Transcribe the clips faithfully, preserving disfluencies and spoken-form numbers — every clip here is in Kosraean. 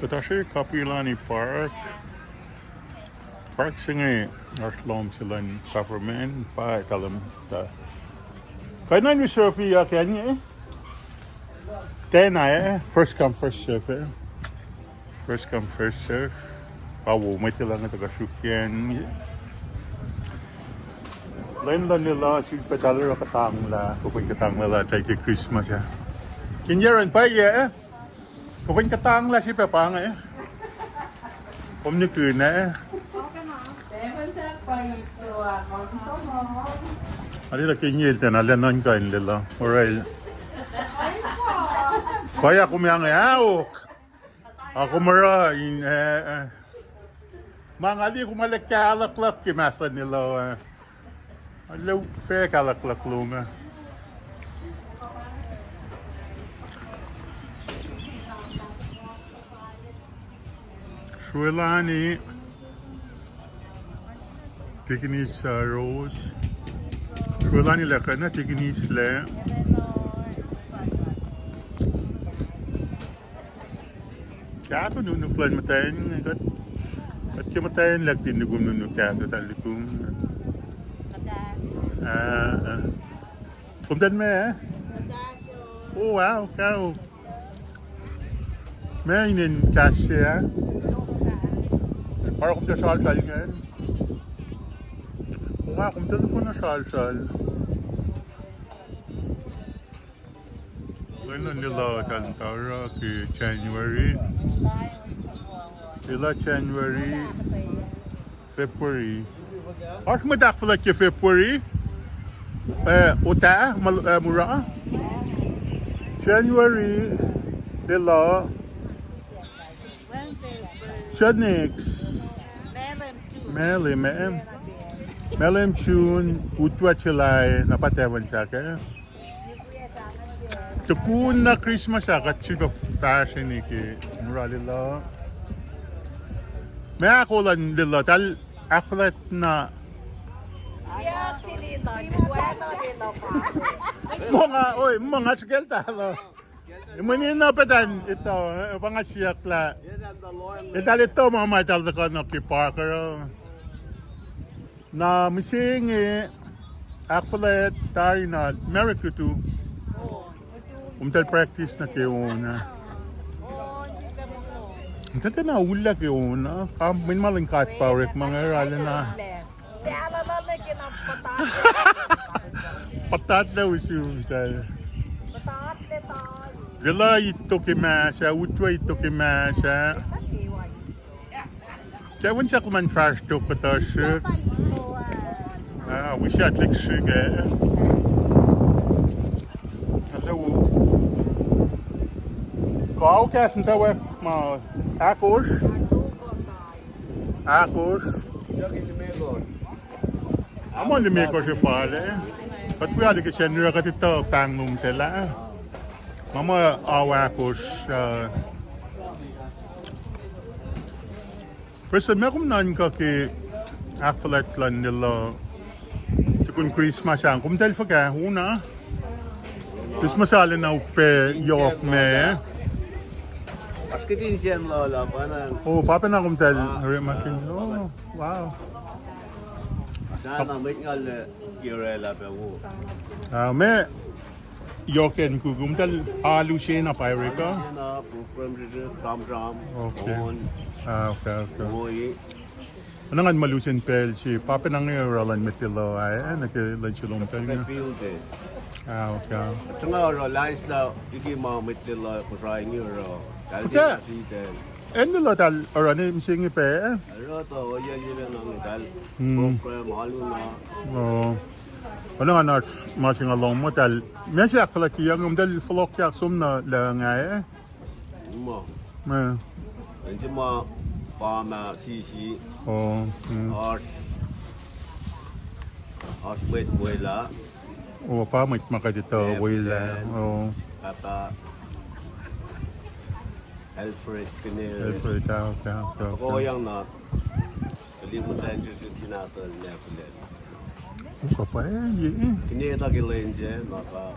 Kuht oasr Kapihlani Park. Park se inge oasr lohm se luhn government, pa kalem ta. Kain in reserve-i uh kacn inge? Ten ah, eh? First come, first serve, eh? First come, first serve. Pa wo, mwet elan tuhkuh srukyacn. Lwen luhn Lelu, sifilpac tahl oruh kuhtanglah, kuhpin kuhtanglah lah tahl ke Christmas ah. Kin yac run pwacye, eh? Kuhpin kuhtanglah sifilpac pa inge. Kom nihkihn, eh? Arlac lah ke inge el tiacna lah nuhnkuh in Lelu. Oruh el. Pwacye, kom ac inge ahok. Ac kom oruh in, eh, eh. Ma nga liye kom arlac kahluhkluhk ke mas luhn Lelu, eh. Arlac upac kahluhkluhk lom, eh. Sruelani, Tikinis, uh, Rose. Sruelani lah kena Tikinis lah. Kahto nuknuk luhn muhtwacn, kuht, kuht ke muhtwacn lah kuht in nukum nuknuk kahto tahl nukum. Ah, ah. Kom tuh ma, eh? Oh, wow, kao. Ma inen kahs se, eh? Oruh kom tuh sralsral ingacn. Wow, kom tuh nohfohn na sralsral. Lwen luhn Lelu tahl in oruh ke January. Lelu January, February. Oasr mwet ahkfuhlwact ke February? Eh, Ota, Mal-, eh, Mura? January, Lelu. Suc next? Malem, eh? Malem, June, Utua, July, na pa Tavon sake. Tukun na Christmas ah kuht sifilpac fahsrweni ke Mura Lelu. Ma ahkolah Lelu, tahl ahkfuhlwact na. Monga, oi, monga srihkel tahl uh. Mweyen na pactuhn etuh, eh, pa nga siyuck lah eltahl etuh ma ma eltahl tuhkuh nuh ke park uh. Na mihsenge ahkfuhlwact tari na Merry Christmas. Komtal practice nuh ke on ah. Komtal tiacna ullac ke on ah. Kam mweyen ma lwen God pa orekma inge arulacna. Puhtatlac usum tahl. Lelu ito ke mas ah, Utua ito ke mas ah. Tavon sahk luhman fahsr tok kuhtuh srihk. Ah, wisah tuhlihk srihk ah. Hello. Kau kahs in tawak ma ahkosr. Ahkosr. Ama limekohsr fal ah. Kuht wi alu ke Sacnri kuht etuh pahng lom tala. Ma ma ao ahkosr, uh, Prestuhn, meac kom nuhnkuh ke ahkfuhlwact luhn Lelu tukun Christmas an? Komtal fuhkah, on ah? Christmas arulacna upac yohk ma. Oasr kihtin sacn lal ah, pa na. Oh, pa pacna komtal orekmakihn. Oh, wow. Sacna mwet ngal, eh, ke orwaclah pac wo. Ah, ma yohk an kuh, komtal alu se na pwacye kuh? Alu se na, program se, sramsram, okay. On. Ah, okay, okay. Moi. Oacna ngan mwe lusen pacl se, pa pacna inge oruh luhn mwet Lelu ah, eh, nuh ke lwen se lom pacl inge. Field ah. Ah, okay. Tuh nga oruh laislah liki ma mwet Lelu Kosrae inge oruh. Tal ke, acn Lelu tahl oruh ne mihsenge pac, eh? Oruh tuh ohiyac liki na nge tahl. Hmm. Program alu na. Oh. Oacna ngan oasr ma se nga lohng muh tahl, ma se ahkfuhlwactyeyuck, komtal fohlohkyak som nuh lucng ah, eh? Ma. Ma. Nse ma pa ma sisi. Oh, hmm. Oasr, oasr mwet welah. Oh, pa mwet ma kuht etuh welah. Oh. Papa Alfred Kinere. Alfred, ah, okay, okay, okay. Koyang na. Kali mutan juju tinatul na kulen. Uka pa, eh, ye, eh. Kine ta kilen je, maka.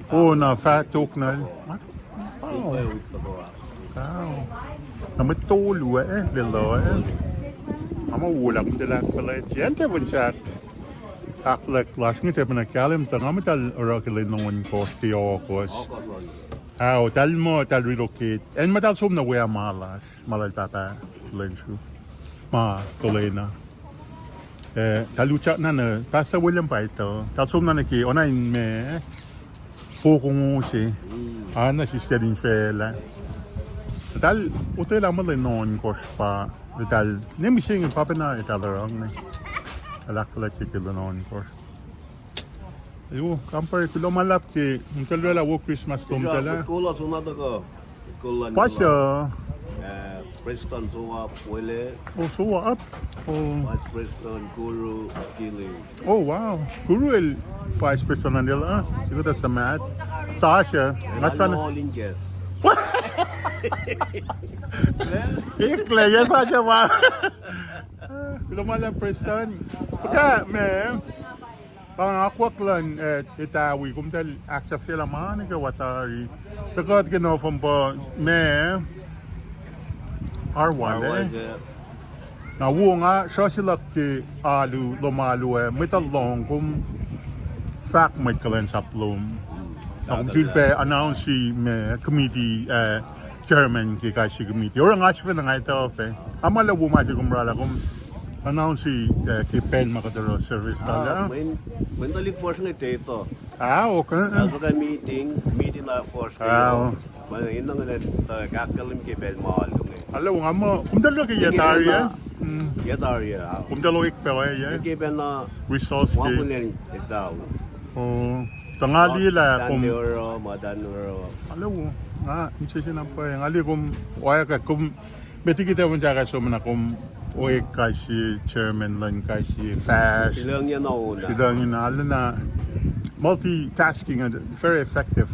Oh, na fat talk na. Oh. Wow. Wow. Na mwet tolu, eh, lwelah, eh. Nga muh wolacna kom tiac ahkfuhlwactye. Acn tafun sahk ahkfuhlwact lasr inge tiac pacna kahlwem tuh nga muhtahl oruh ke lwen ohnkohsr ke August. Aho, tahl muh tahl relocate. Acn ma tahl som nuh we ah ma lasr, ma lal pahpah Lensru. Ma Tolena. Eh, tahl utyak na nuh, Pastor William Paito. Tahl som na nuh ke, oacna in me, eh, foko ngo se. Ah, na sisken in facluh. Tahl otwelah muh lwen ohnkohsr pa, tahl, ne mihsenge pa pacna, eh, tahl oruh inge. Tahl ahkfuhlwactye ke lwen ohnkohsr. Yu, kampare, kuloh ma luhlahp ke, muhtahl orwaclah wo Christmas lom tala. Kuloh sona tuhkuh. Kuloh. Pastor. Eh, President Soap Wele. Oh, Soap. Oh. Vice President Guru Skilling. Oh, wow. Guru el Vice President an el, ah. Sikuhtuh suhmaht. Sasha. Nga try na. All in guest. Ikle, yes, Sasha, ma. Kuloh ma luhlahp President. Okay, man. Pa nga akwuck luhn, eh, Etawi, komtal ahksahfyelah ma nuh kwewa tari. Tuhkuh ke November, me, Arwal, eh? Na wo nga sruhsreluk ke alu, lom alu, eh, mwet uh lohng kom fahk mwet kuhlwacnsap lom. Na kom sulpac announce me committee, eh, chairman ke kais sie committee. Oruh nga sifacna nga etuh pac. Ama lah wo ma se kom orwaclah kom announce, eh, ke pacl ma kuht oruh service lal ah. Mweyen, mweyen tuhlihk fuhsr inge tiac etuh. Ah, okay. Ac fuhkah meeting, meeting na fuhsr ke. Ah, oh. Mweyen enenuh in tuh ahkkahlwem ke pacl ma alu inge. Alu nga muh, komtal oruh ke yac tari ah? Yac tari ah. Komtal oek pac, eh? Ke pacna results ke. Etuh. Oh, tuh nga liye lah kom. Alu, nga, in sesina pa, nga liye kom, oacyacpac kom, met liki tiac wacngihn kahs som na kom, oek kais sie chairman luhn kais sie fahsr. Silahng na, arulacna multitasking and very effective.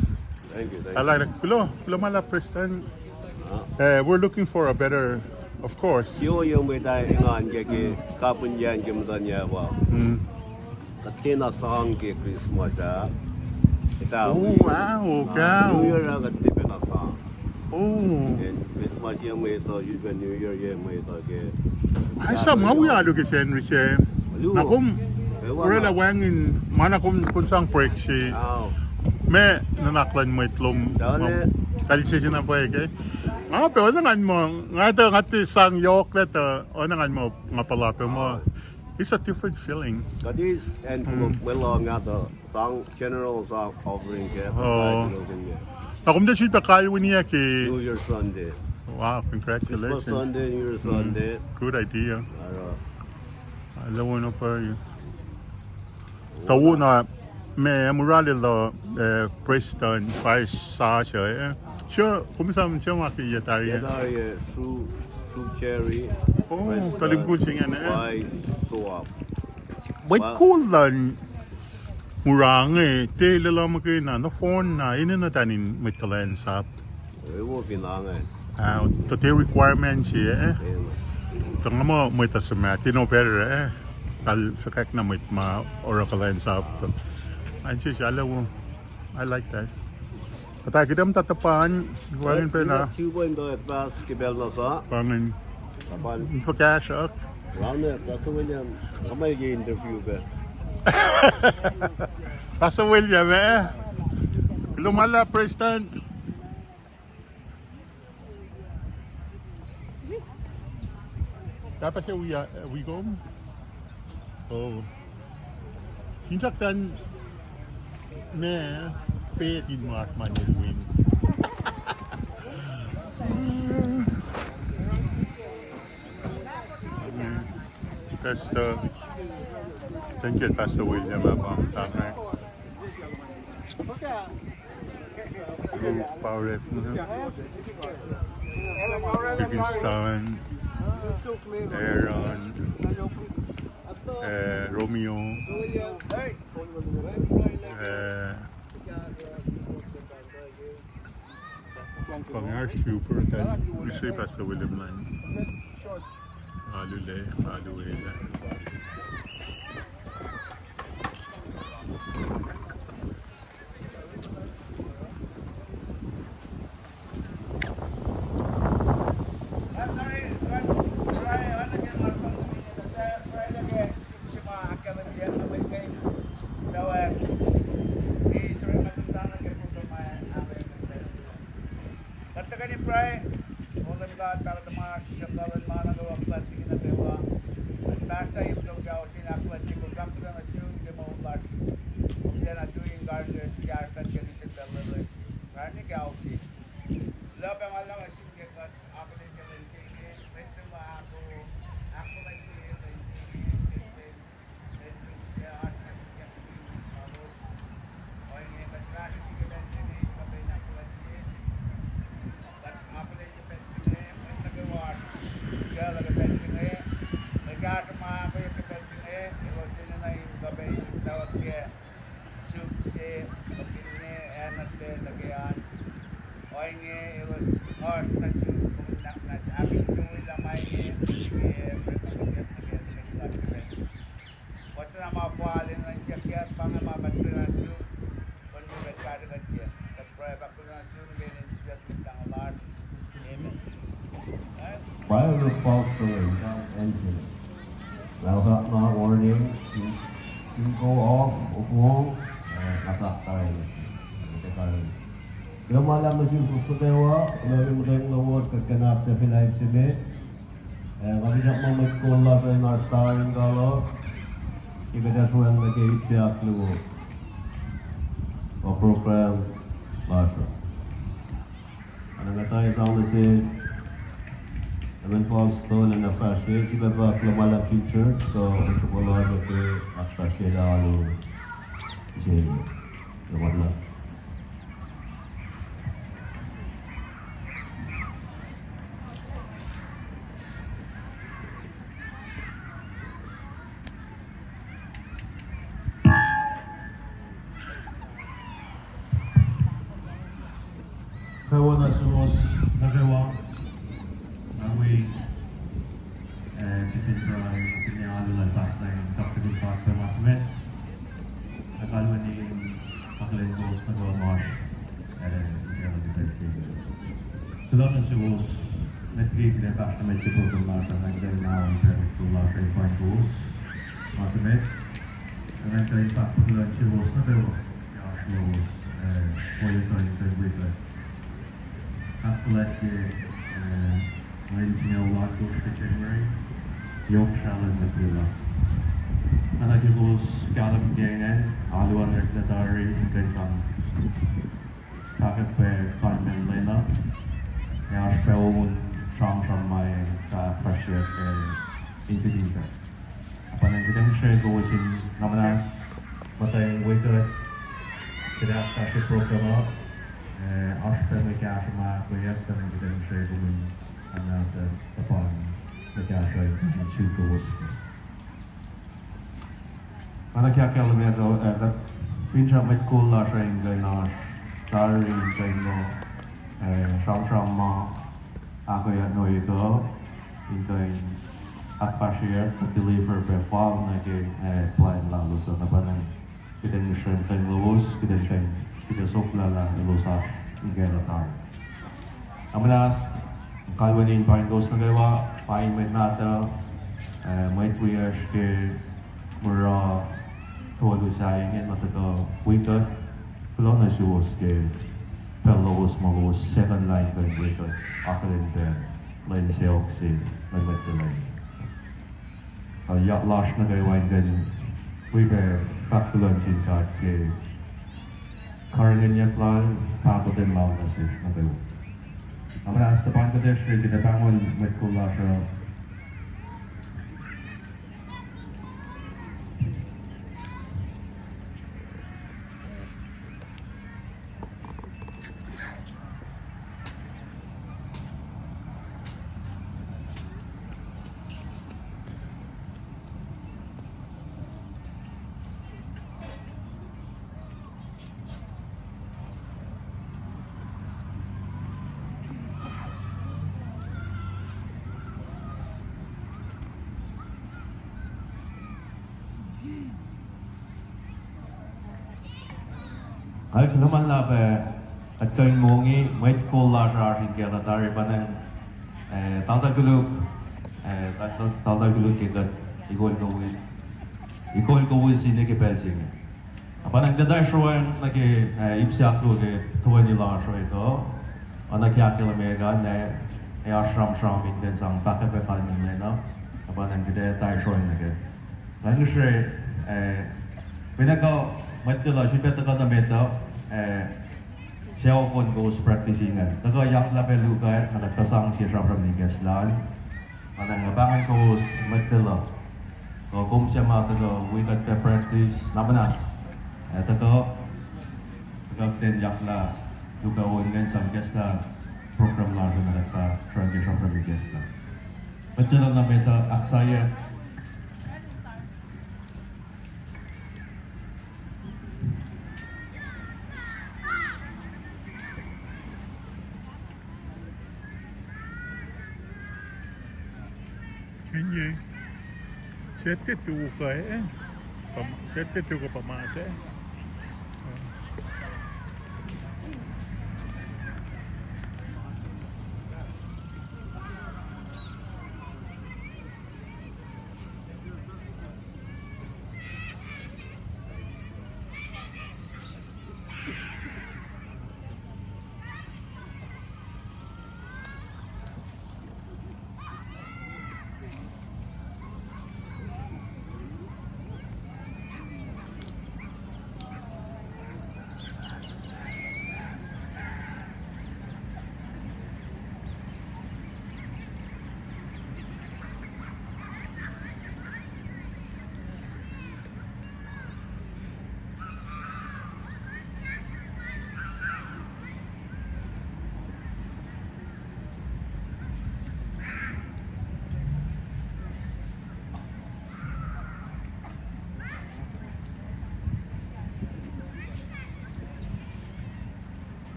Thank you, thank you. Kuloh, kuloh ma luhlahp President. Eh, we're looking for a better, of course. Yohk mwet ah engan ke, ke kapihn yac ke muhtuhnoa pa. Kuht tiacna sang ke Christmas ah. Etuh. Oh, wow, okay. New Year ah kuht tiacna sang. Oh. Christmas yac mwet uh, sifilpac New Year yac mwet uh ke. Ac sa ma wi alu ke Sacnri se. Na kom orwaclah wacngihn ma na kom, kom sang break se. Ma nuhnak luhn mwet lom. Kalsesina pa ke. Nga pac oacna ngan muh, nga tuh, nga tiac sang yohk lah tuh, oacna ngan muh, nga puhla pac muh. It's a different feeling. Kuht eis acn fuhlok mwe luhng ah tuh sang general sang offering ke. Oh. Na kom tuh sulpac kalweni ah ke New Year Sunday. Wow, congratulations. Christmas Sunday, New Year Sunday. Good idea. Arulacna. Tuh wo na, me, mura lwelah, eh, President, Vice Sasha, eh. Sure, kom esam, sure ma ke yac tari ah. Yac tari ah, Sue, Sue Cherry. Oh, tuhlihk mukul se ingacn, eh. Vice Soap. Mwet kol luhn mura inge, tiac lwelah muhkwena, nohfohn na, enenuh tuh in mwet kuhlwacnsap. Ah, tuh tiac requirement se, eh? Tuh nga muh mwet uh suhmaht, they know better, eh? Kal fuhkwack na mwet ma oruh kuhlwacnsap. An se sala wo. I like that. Kuht ac kuht muhta tuhpan, wacngihn pacna. Two point oh pass ke pacl na sa. Wacngihn. Tuhpan. Fuhkahsruhk. Rana, Pastor William. Nga muh ke interview pac. Pastor William, eh? Kuloh ma luhlahp, President. Pahpah se wi, uh, wi kom? Oh. Sinsak tan me petin mark man el win. Pastor. Thank you, Pastor William, uh, Bang Tangai. Luke, Paulette, Higginston, Aaron, eh, Romeo, eh, Pangah super tan, use Pastor William lan. Alu le, alu ele. God, Pahpah tuhmasr, siyuck lal in ma nuh kwewa, kuhlwacnsap liki nuh kwewa. Kuht pahsrtah ip lom ke ao sin ahkfuhlwactye, kuht fahk kuloh nuh sum ke moul lasr. Kom tiacna tui in karihngihn kahsruh kuht ke lihsrihk pacl loeloes. Karihngihn ke ao se. Kuloh pac ma luhngse sum ke kuht akihlen ke lwen se inge, lwen se ma ahko, ahkfuhlwactye lwen se inge, ke lwen suk se, kuht finne acn nuh ke an. Ohinge elos oasr nuh sum, kom in ahknwacsnwacs, ahkinsewowoye lah ma inge, ke ret nuh ke, nuh ke, nuh ke, nuh ke. Wosana ma fal in nuh siyuck, pa inge ma kuht pruhe nuh sum, kom in kahsruh kuht ke. Kuht pruhe fahk kuloh nuh sum ke inen Jisus Kraist, Mwet Lahngo lasr. Amen. Fire of False Color, John Ensign. Nga fahk ma warning, in, in go off of wall, eh, nga fahk tari. Kuloh ma luhlahp nuh sin kowos nuh kwewa, kuloh ke muhtweng lowos, kuht kuh in ahksahfyelah ip se met. Eh, nga fihsrak muh mwet kol lasr uh in oasr tari in kuloh, ke kuht ac sroacng nuh ke ip se ahkluo, uh, program lasr uh. Ana nga tuh esam nuh sin Evan Pastor, lwelah fahsrye, sifilpac kuloh ma luhlahp sin church, kuh mwet soko lasr uh ke ahkfahsryelah alu se inge. Kuloh ma luhlahp. Kwewana suwos nuh kwewa, nga wi, eh, kihsen pruhe, finne alu lal pastor in kaksakihn God pac ma se met. Nga kalweni akihlen kowos nuh kwewa ma oasr, eh, in kacl ke pacl se inge. Kuloh nuh suwos, met liki kuht fahsr nuh met ke program lasr uh, nga kuloh na in pacl kowos lasr uh, paing kowos ma se met. Nga kuh in fahk kuloh nuh suwos nuh kwewa, oasr lowos, eh, ohiyac kuh in kuh in wi kuht. Ahkfuhlwactye, eh, mwe insewowo lasr ke January, yohk sraclacn mwet lwelah. Nga nuh ke kowos kahlwem ke ingacn, alu an orek lah tari in kuh in sang fahkwack pac kalmacn lwen uh, ac oasr pac on sramsram ma fah fahsryuck, eh, in kuht in kuh. Apana kuht ac ngihsre kowos in, nga muhnahs, muhtweng wi kuht, kuht ahkfahsrye program uh, eh, oasr pac mwe kahsruh ma ahkoeyuck, apana kuht ac ngihsre kom in, nga muhnahs, eh, tuhpan mwe kahsruh in suk kowos. Nga nuh ke ahkkahlwemye kuh, eh, kuht finsrak mwet kol lasr uh in kuh in oasr tari in kuh in, eh, sramsram ma ahkoeyuck nuh ke kuh, in kuh in ahkfahsryeyuck kuh deliver pac fal nuh ke, eh, plwacn lalos uh. Na pwacnwacng kuht in ngihsre muhtweng lowos, kuht in kuh in, kuht in soklah lah elos oasr in kuh in tari. Nga muhnahs, kalweni in paing kowos nuh kwewa, paing mwet mahtuh, eh, mwet wiyacsr ke mura tolu sahyac inge ma tuhkuh wi kuht. Kuloh nuh suwos ke pacl lowos ma kowos second line kuh in wi kuht akihlen pac lwen sacohk se luhn mwet tuhlan. Kuh yak lasr nuh kwewa in kuh in wi pac fahk kuloh nuh sin God ke karihngihnyuck lal, pahkotwen lal nuh sesr nuh kwewa. Nga muhnahs, tuhpan kuht ac srihke, kuht ac pahngon mwet kol lasr uh. Ac kuloh ma luhlahp, kuht kuh in mongi, mwet kol lasr uh oasr in kuh in tari, pwacnwacng, eh, taltal koluk, eh, tal-, tal-, taltal koluk ke kuht ikol kowos, ikol kowos inge ke pacl se inge. Pwacnwacng kuht ac sroacng nuh ke, eh, ip se ahkluo ke toeni lasr uh etuh, oacna ke ahkkahlwemye kuht, eh, Ac oasr sramsram in kuh in sang fahkwack kalmacn lwen uh, ac pa ingacn kuht ac tari sroin nuh kac. Nga ngihsre, eh, finne kuh mwet tuhkuh, srihpac tuhkuh nuh met uh, eh, suc on kowos practice inge. Tuhkuh yak lah pac luhk ah, na kuht kuh sang sie sramsram in ikacslah an. Nga na nga pahngon kowos mwet tuhkuh. Kuh kom suc ma tuhkuh wi kuht pac practice, na muhnahs. Eh, tuhkuh, tuhkuh ten yak lah luhk ah on ingacn sang ikacslah program lasr uh, na kuht pa sruhngke sramsram in ikacslah. Mwet tuhkuh nuh met uh, ahksahyac. Finne, sette tuka, eh? Pam-, sette tuka pa ma se.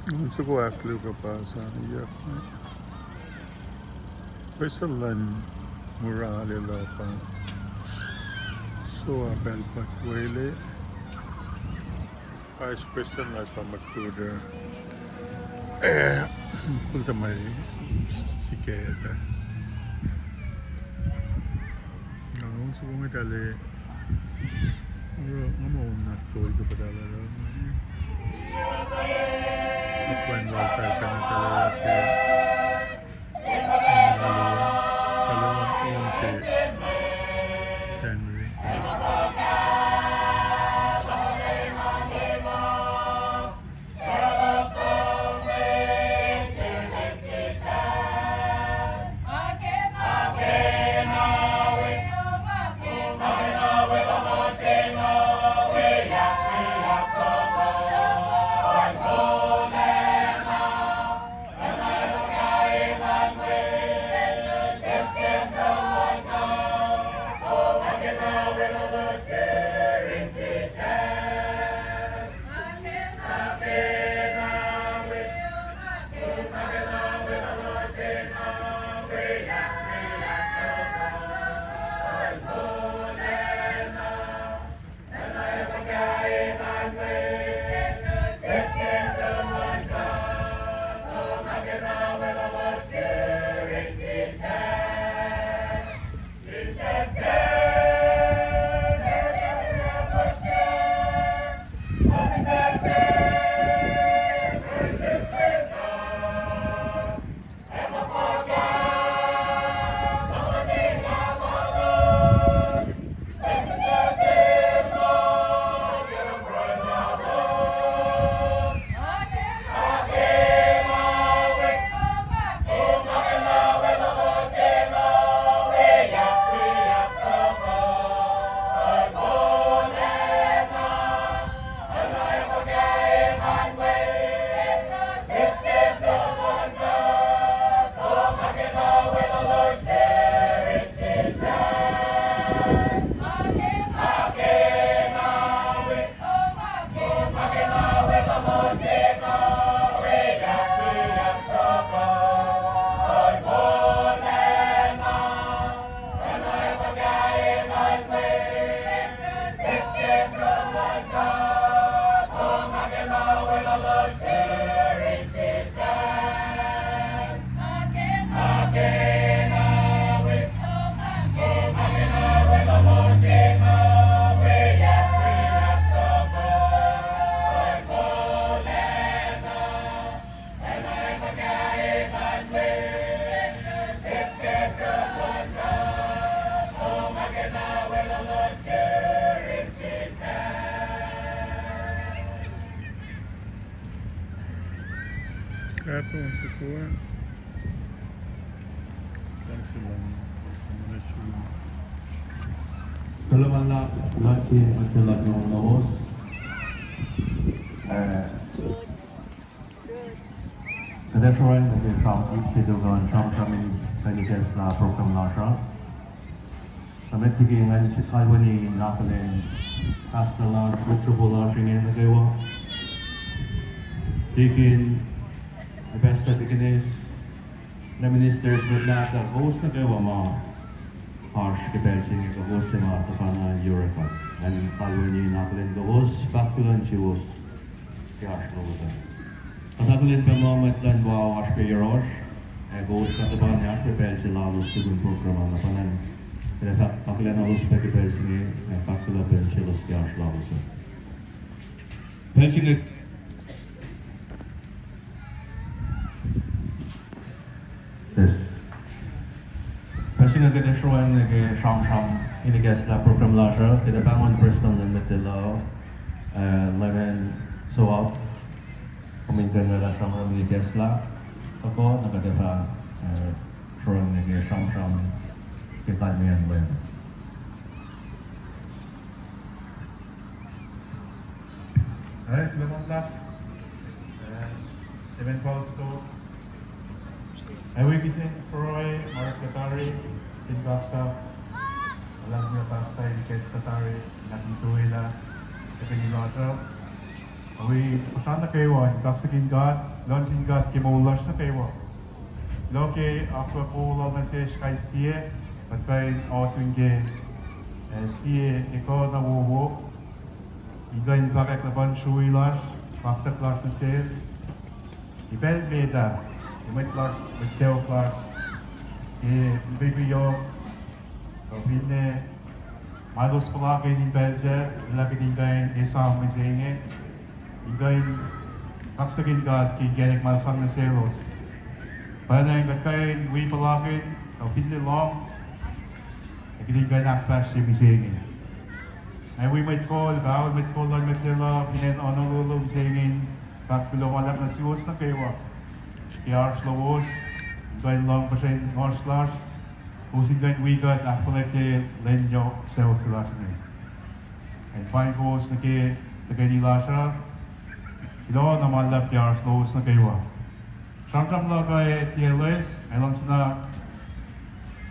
On soko ahkluo kuh pa sang yak. Pwesan luhn mura lelu pa soa pacl pa wele. Vice President lal pa Magruder. Eh, Ultamari Siketa. Nga on soko ngetale. Oro nga ma on na tol ke patala la. Kwan wal ta kan tala la ke. Kalawan on ke Sacnri. Kuloh ma luhlahp, kuloh sin mwet luhn lowos. Eh, kuht ac sroang nuh ke sramsram, sito kuh in sramsram in kuh in ikacslah program lasr uh. Tuh met liki ngan sik kalweni in akihlen pastor lasr, mwet sruhpuh lasr inge nuh kwewa, deacon, pastor, deaconess, na ministers, mwet mahtuh, kowos nuh kwewa ma oasr ke pacl se inge, kowos se ma tuhfahna yurek uh. Ngan kalweni in akihlen kowos, fahk kuloh nuh suwos ke oasr lowos uh. Kuht akihlen pac ma mwet luhn wa oasr pac yohrohsr, ac kowos kuh tuhpan oasr pac pacl se lalos tukun program uh, na pa ngan, kuht fahk akihlen lalos pac ke pacl se inge, ac fahk kuloh pac nuh selos ke oasr lalos uh. Pacl se inge, pacl se inge kuht ac sroang nuh ke sramsram in ikacslah program lasr uh, kuht ac pahngon prestuhn luhn mwet Lelu, eh, Leman Soap, kom in kuh in oraclah sramsram in ikacslah, kuh na kuht ac fah, eh, sroang nuh ke sramsram ke kalmeyacn Leum. Alright, kuloh ma luhlahp. Eh, Evan Fausto. Ac wi kihsen pruhe ma oreklac tari, kihtin kaksak, luhlahlfongi pasta in ikacslah tari, na kihtin soelah, ac kihtin lohsr uh. Ac wi puhsra nuh kwewa in kaksakin God, Kuloh nuh sin God ke moul lasr nuh kwewa. Kuloh ke akwuck wowo lal nuh sesr kais sie, kuht kuh in ohsun ke, eh, sie ekuh na wowo, in kuh in fahkwack luhpan srui lasr, kaksak lasr nuh sel. Ke pacl met ah, ke mwet lasr, mwet sacohk lasr, ke mukwikwi yohk, kuh finne ma elos puhlakihn in pacl sac, lwelah kuht in kuh in esam mihsenge, in kuh in kaksakihn God ke inkacnek ma El sang nuh selos. Pwacnwacng kuht kuh in wi puhlakihn, kuh finne lohng, ac kuht in kuh in ahkfahsrye mihsenge. Nga wi mwet kol, kuh aol mwet kol luhn Mwet Luhlahlfongi fin acn Honolulu mihsenge in fahk kuloh ma luhlahp nuh suwos nuh kwewa ke oasr lowos, in kuh in lohng puhsren ngohsr lasr, kowos in kuh in wi kuht ahkfuhlwactye lwen yohk sucu se lasr inge. Ac paing kowos nuh ke tuhkweni lasr uh, kuloh na ma luhlahp ke oasr lowos nuh kwewa. Sramsram luhk uh tiac loes, ac luhngse na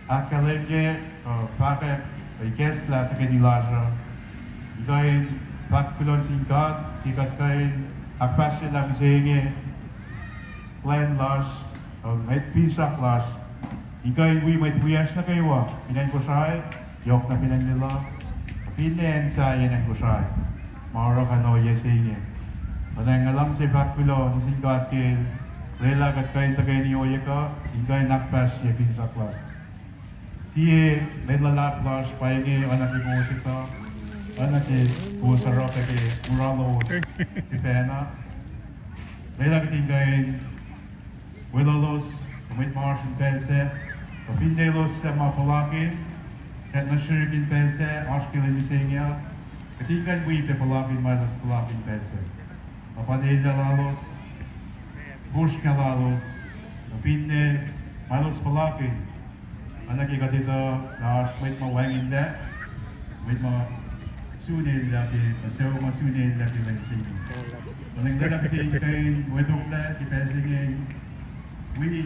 ahkkahlwemye, uh, fahkwack, uh, ikacslah tuhkweni lasr uh, in kuh in fahk kuloh nuh sin God ke kuht kuh in ahkfahsryelah mihsenge plwacn lasr, uh, mwet finsrak lasr, in kuh in wi mwet wiyacsr nuh kwewa fin acn Kosrae, yohk na fin acn Lelu, finne acn sahyacn acn Kosrae, ma oruh ohiyac se inge. Pwacnwacng nga luhngse fahk kuloh nuh sin God ke lwelah kuht kuh in tuhkweni ohiyac kuh in kuh in ahkfahsrye finsrak lasr. Sie lwen luhlahp lasr pa inge, oacna ke kowos etuh, oacna ke kowos oruh pac ke mura lowos sifacna. Lwelah kuht in kuh in weluhlos, mwet ma oasr in pacl sac, kuh finne elos suc ma puhlakihn, kuht nuh srihk in pacl sac, oasr ke lwen mihsenge uh, kuht in kuh in wi pac puhlakihn ma elos puhlakihn pacl sac. Luhpan elyah lalos, fosrngah lalos, kuh finne ma elos puhlakihn. Oacna ke kuht etuh lah oasr mwet ma wacngihnlac, mwet ma sun elyah ke, ma sucu ma sun elyah ke lwen se inge. Pwacnwacng lwelah kuht in kuh in wetoklac ke pacl se inge, wi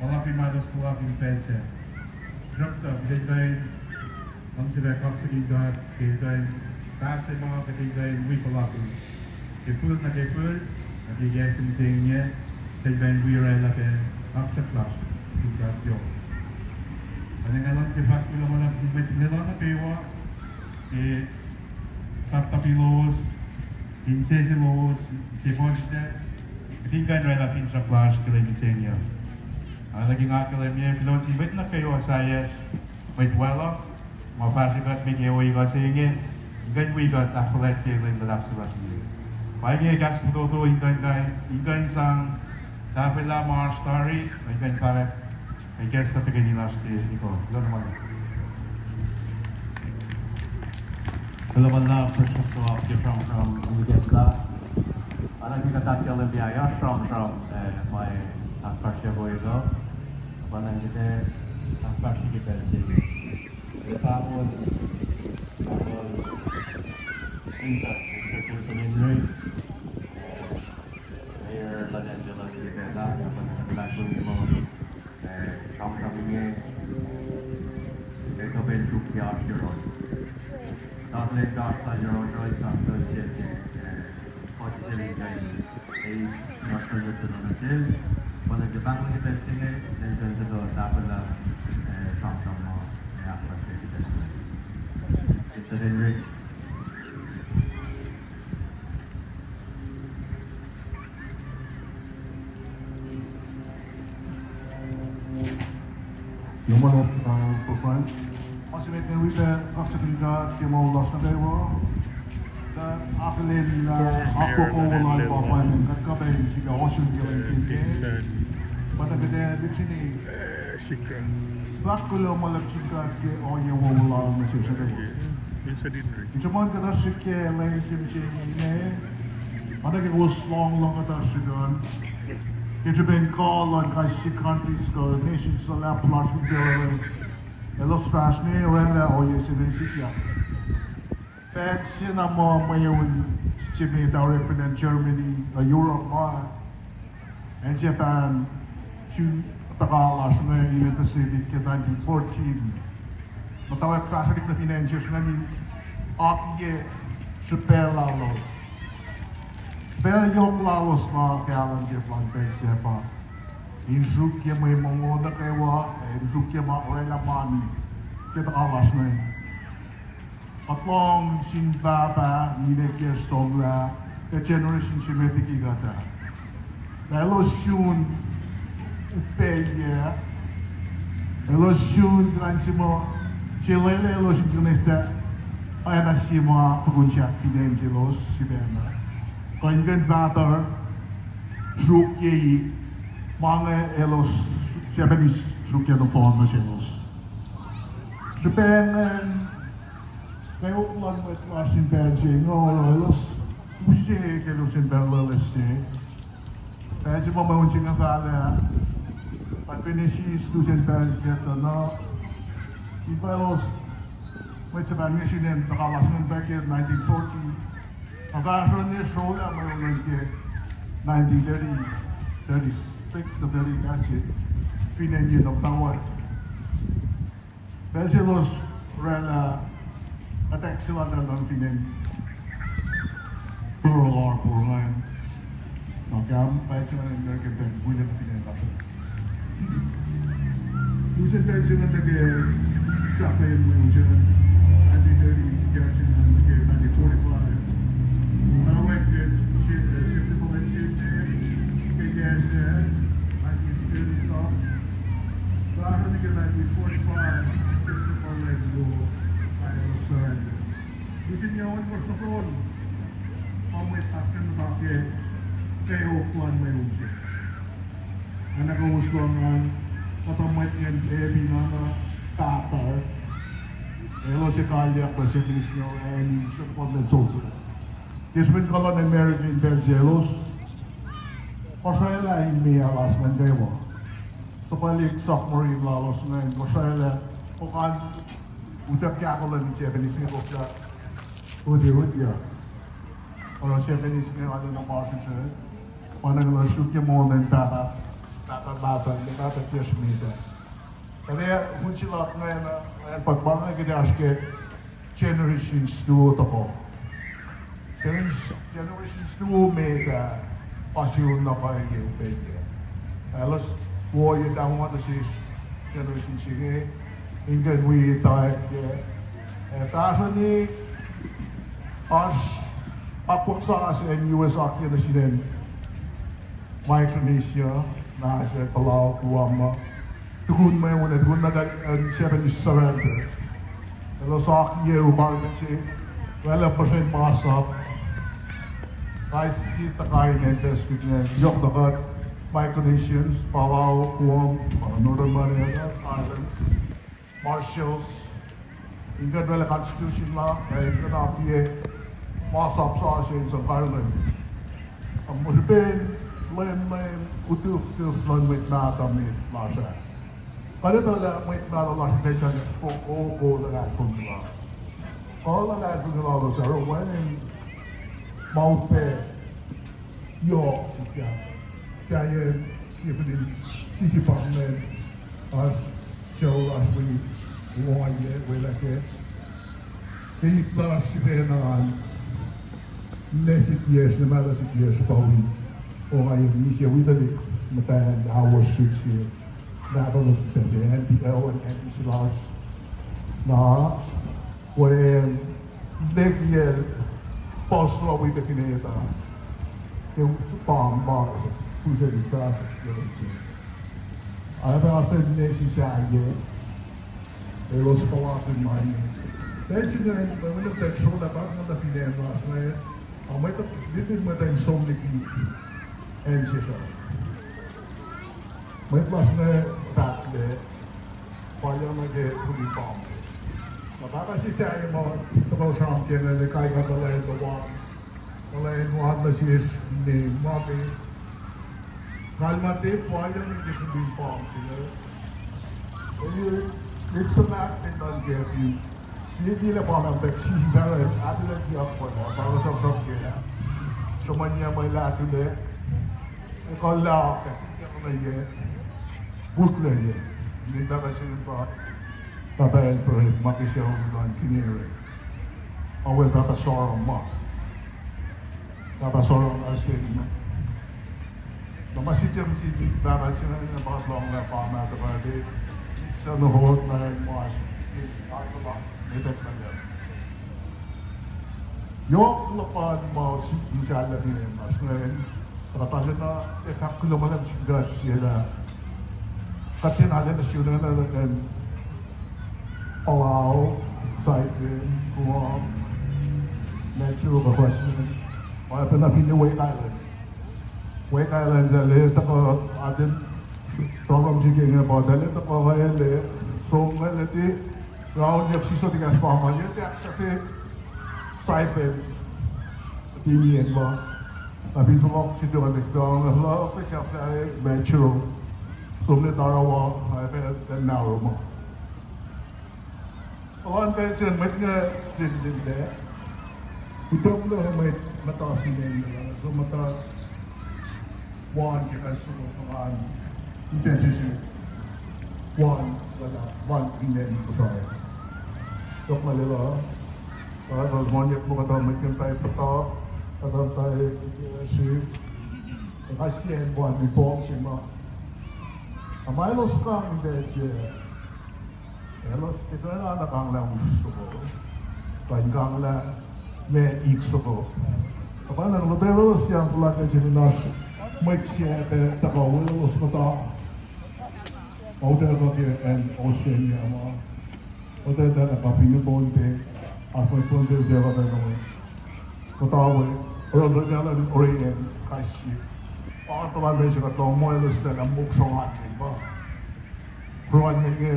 puhlakihn ma elos puhlakihn pacl sac. Sruhktuh kuht in kuh in luhngse pac kaksakihn God ke kuh in pahse ma kuht in kuh in wi puhlakihn ke fihl nuh ke fihl, nuh ke yac se mihsenge, kuht in kuh in wi oraclah pac kaksak lasr nuh sin God yohk. Pwacnwacng nga luhngse fahk kuloh ma luhlahp sin mwet Lelu nuh kwewa ke tahftahpi lowos, insese lowos, insepuhsisacl, kuht in kuh in oraclah finsrak lasr ke lwen mihsenge uh. Oacna ke nga ahkkahlwemye, kuloh nuh sin mwet nuh kwewa sahyacn mwet wacluh ma fahsrwe kuht me ke ohiyac se inge, in kuh in wi kuht ahkfuhlwactye lwen luhlahp se lasr inge. Pa inge kahs fototo in kuh in, in kuh in sang tahfwelah ma oasr tari, in kuh in fahkwack ikacslah tuhkweni lasr ke ekuh. Kuloh na ma luhlahp. Kuloh ma luhlahp, Prestuhn Soap, ke sramsram ikacslah. Oacna ke kuht ahkkahlwemye, oasr sramsram, eh, ma ahkfahsryeyuck uh, pa ingacn kuht ac ahkfahsrye ke pacl se inge. Ac pahngon, pahngon Insight, Insight Wilson Henry, Mayor luhn acn Lelu ke pacl ah, na pa kuht ahkfahsrye muh, eh, sramsram inge, eh, kuh pac in suk ke oasr yohrohl. Tafuhlen God pa yohrohl, tafuhlen sel, eh, puhsisacl in kuh in eis oasr nuhnuhnkuh nuh sel. Pa na ke pahng nuh ke pacl se inge, lwen se inge tuh tahfwelah, eh, sramsram ma, eh, ahkfahsrye ke pacl se inge. Insight Henry. Kuloh ma luhlahp, uh, Prestuhn. Ma se met nga wi pac kaksakihn God ke moul lasr nuh kwewa. Tuh akihlen, uh, akwuck wowo lal pa pwacnwacng kuht kuh pac in sifilpac ohsun ke lwen se inge. Pa tuh kuht ac lihksreni fahk kuloh ma luhlahp sin God ke ohiyac wowo lal nuh sesr nuh kwewa. In sruhmuhn kuhtuh srihk ke lwen se mihsenge inge, oacna ke kowos lohng luhn kuhtuh srihk an, ke srihpen kuh luhn kais sie countries kuh nations luhlahp lasr fin facluh, elos fahsr ne oraclah ohiyac se inge sikyak. Pacl se na muh mweun se met ah orek fin acn Germany, uh, Europe ma, acn Japan, sun tuhka lasr inge in Pacific ke nineteen fourteen. Muhtwacwacack fahsrwelihk nuh fin acn sesr ingacn in akiyac srihpac lalos. Pacl yohk lalos ma kahlwem ke plwacn pacl sac pa in sruokyac mwe mongo nuh kwewa, ac in sruokyac ma oraclah mani ke tuhka lasr inge. Kuht lohng sin pahpah, ninac kiyacsr somlah, ke generation se met liki kuht ah, lah elos sun upacyac, elos sun kuh in se muh, se lwelah elos in kuh in eis oacna sie ma fokun sahk fin acn selos sifacna. Kuh in kuh in fahsr, sruokyac ma inge elos, Japanese sruokyac nohfohn nuh selos. Srihpac ingacn, kweok luhn mwet lasr in pacl se inge oruh elos use ke lusen pacl loeloes se. Pacl se pa mweun se inge fahlah, pa finish lusen pacl se tuh na, in pa elos, mwet Japan nge srihpen tuhka lasr ingacn pac ke nineteen forty. Ac fahsruh ne srolah mweun ke nineteen thirty, thirty-six kuh thirty, fin acn North Taiwan. Pacl selos oraclah attack se lal nuh fin acn Pearl Harbor ingacn. Na kahm pacl se ingacn American band wi na fin acn Russia. Lusen pacl se ingacn nuh ke sahflahiyen mweun se ingacn, nineteen thirty, kahsruh nuh ke nineteen forty-five. Na wacngihn se, se triple engine se, ke kahsruh, nineteen thirty some. Fahsruh nuh ke nineteen forty-five, ke triple engine, na elos surrender. Lusen yac ohnkohsr nuh kwewa, pa mwet lasr ingacn muhta ke kweok luhn mweun se. Oacna kowos lohng an, kuhtuh mwet ingacn Abby na, na Pahpah, elos ekalyuck lah Japanese nge orani sruhkwack lwen solse. Ke srihpen kuh luhn America in pacl selos, kosraclah in meoa lasr ingacn kwewa. Suhpwaclihk submarine lalos ingacn kosraclah, puhkantwen utuck kahko luhn Japanese inge kosraclah, uti, uti uh. Oruh Japanese inge arulacna masrinsral, pa inge elos sruokyac moul in pahpah, pahpah, pahpah, pahpah kiyacsr met ah. Kuht ac, un se luhk ingacn, uh, an pa ma inge kuht ac oasr ke generations luo tohkoh. Generations, generations luo met ah, pa sun na pwacye upac ah. Elos wo ye tama nuh sesr generation se inge, in kuh in wi taek ah. Ac fahsrweni, oasr akwuck sasuc acn U S akiyac nuh sin acn Micronesia, na se Palau, Guam uh. Tukun mweun ah, tukun na, uh, Japanese surrender, elos akiyac requirement se, oraclah puhsren masap, kais sie tuhka in acn Pacific inge, yohk na kuht Micronesians, Palau, Guam, uh, Northern Mariana Islands, Marshalls, in kuh in oraclah constitution la, ac in kuh in akiyac masap sasuc in sang Ireland. Ac mwe srihpen leum, leum utufkihf luhn mwet mahtuh met lasr ah. Kuht etuh lah mwet mahtuh lasr in kuh in sang fokoko luhlahlfongi la. Kuh luhlahlfongi lalos ah oruh wacngihn ma upac yohk sikyak. Sahyacn sie fihl in sisi pa ingacn, oasr sucu lasr wi, ohiyac welah kac. Ke ip lasr sifacna an, ninac sikyacsr, ninac mahtuh sikyacsr pa wi, ohiyac misac wi tuhlihk muhtwacn, ahwos srihk se, mahtuh lasr pac, aunty, uh, aunty se lasr. Na, wacngihn, ninac kiyacl, puhs uh wi tuh kihnet ah, ke pam ma, pihsen in fahsr, ac fahsr ninac se sahyac, elos puhlakihn ma inge. Pacl se ingacn, mwe, mwe nuhnak srolah pa nuh fin acn lasr inge, a mwet, lihtin mwet in som liki acn sesr uh. Mwet lasr inge pahtlac, palyang nuh ke fihli pam. Na pahpah se sahyac ma tuhkuh sramsram ke inge, kain kuhtuh lwen luhn, kuhtuh lwen luhn nuh sesr, ne ma ke kalmac tiac palyang nuh ke fihli pam se inge. Elyah, slip suhmaht in nuhnkuh fin sie kila pa na pac sisi pahluh, ahtuhlah kiyuck pa na, pa na sramsram ke, sruhmuhnyuc mwe lah tuhlac, ekuhllah, kuhtlac, putlac, ne pahpah se pa, pahpah Alfred, ma ke sucu luhn Kinere. Awe pahpah Sorum ma. Pahpah Sorom, asen. Na ma sikyak sin pahpah se inge pa lohng lah pa ma tuhkuh ke, sano hot na in mas, etuh lah yohk luhpan ma sikyak fin acn lasr inge. Kuhtuh pacl na, ac fahk kuloh ma luhlahp sin God ke lah kuht tiacna lwelah sun acn Palau, Saipan, Guam, Majuro, kuh West Island. Oacyacpac na finne Wake Island. Wake Island, eltahl tuhkuh, atacn problem se ke inge pa eltahl tuhkuh ngwele, som ngwele, tiac raunyak sisot ekahsr pa ma, tiac ahksahfye Saipan, tiac nien ma. Na fin som oak sito ngwele, tiac nge lah ke sahflah Majuro, som nuh Tarawa, ac pacl nuh Nauru ma. Oan pacl se mwet inge lin, lin lac. Utucklac mwet muhta fin acn Lebanon, so muhta wan ke kais suhmuhs an, in fact, wan, wan fin acn Kosrae. Tok ma lwelah, pa, pa, moniak muh kuhtuh mwet ke muhta, kuhtuh muhta, eh, se, kais sie acn wan reform se ma. Na ma elos kang in pacl se, elos tiacna kanglah us soko, kuh in kanglah ma ik soko. Tuhpan na lotwelos yang puhla ke se in oasr mwet se pac tuhkuh welos muhta. Otwelah ke acn Australia ma. Otwelah na pa fin Pohnpei, oasr mwet Pohnpei, otwelah na mwe muhta we, oruh lotwelah in Oregon, kais sie. Pa puhlan pacl se kuht lohng muh elos tiacna mok srongan pa. Pruhe inge,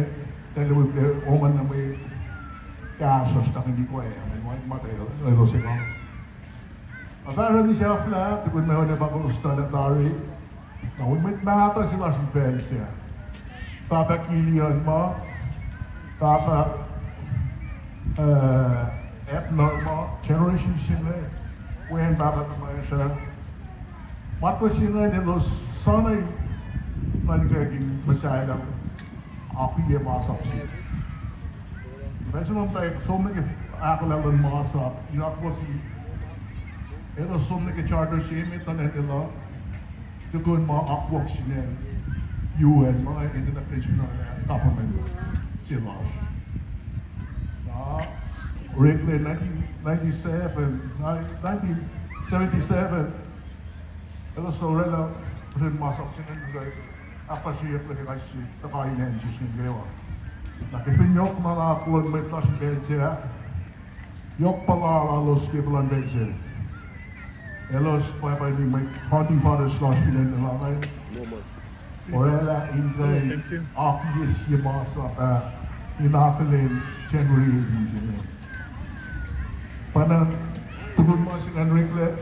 tahl wi ke oman na mwe kahsruhsr tuhkweni koya, mwe ma, ma elos se ma. Apparently sahflah, tukun ma oacna pa kowos tuh lah tari. Na wi mwet mahtuh se lasr in pacl se. Pahpah Kilian ma, pahpah, eh, Abner ma, generation se inge, wen pahpah tuhmwacsr ah. Matwac se ingacn elos sana in nuhnkack in muhsahllah, akihlen masap se. Pacl se ma muhtwacwacack som nuh ke ahkolah luhn masap, in akwucki, elos som nuh ke charter se met nuh acn Lebanon, tukun ma akwuck sin acn U N ma enenuh in pacna government se lasr. Na oreklac nineteen ninety-seven, nineteen seventy-seven, elos orwaclah puhsren masap se ingacn, ahkfahsryeyucklac ke kais sie tuhka in acn sesr nuh kwewa. Na ke fin yohk ma na kuh in mwet lasr in pacl se ah, yohk puhla lalos ke puhlan pacl se. Elos pwacpa in mwet founding fathers lasr fin acn Lebanon. Orwaclah in kuh in akihlen sie masap ah, in akihlen January eighteen se inge. Pwacnwacng tukun ma se ingacn oreklac,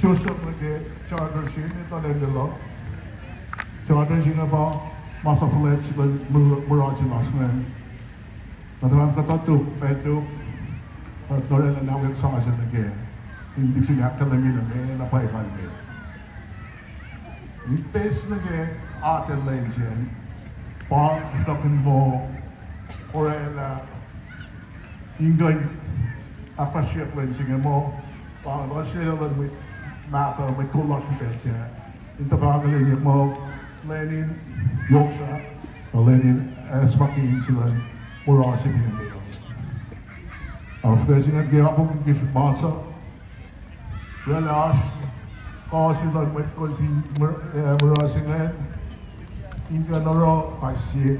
siyuck nuh ke charter se met nuh acn Lebanon. Charter se inge pa masap fuhlwact se luhn mura se lasr ingacn. Kuht tuhpan kuhtuh tok, pacl tok, kuht orwaclah na wik sasuc nuh kac. In lihksreni ahkkahlwemye lah meac na pwacye kalmac. Ipeis nuh ke atacn lwen se, pa srackna muh orwaclah in kuh in ahkfahsryeyuck lwen se inge muh, pa luhngse luhn mwet mahtuh, mwet kol lasr in pacl se, in tuhfahna lwen inge muh, lwen in yohk srah, kuh lwen in acsmakihn se luhn mura se fin acn Lebanon. Oasr pacl se ingacn ke akwuck ke masap, orwaclah oasr kuh se luhn mwet kol fin mura se ingacn, in kuh in oruh kais sie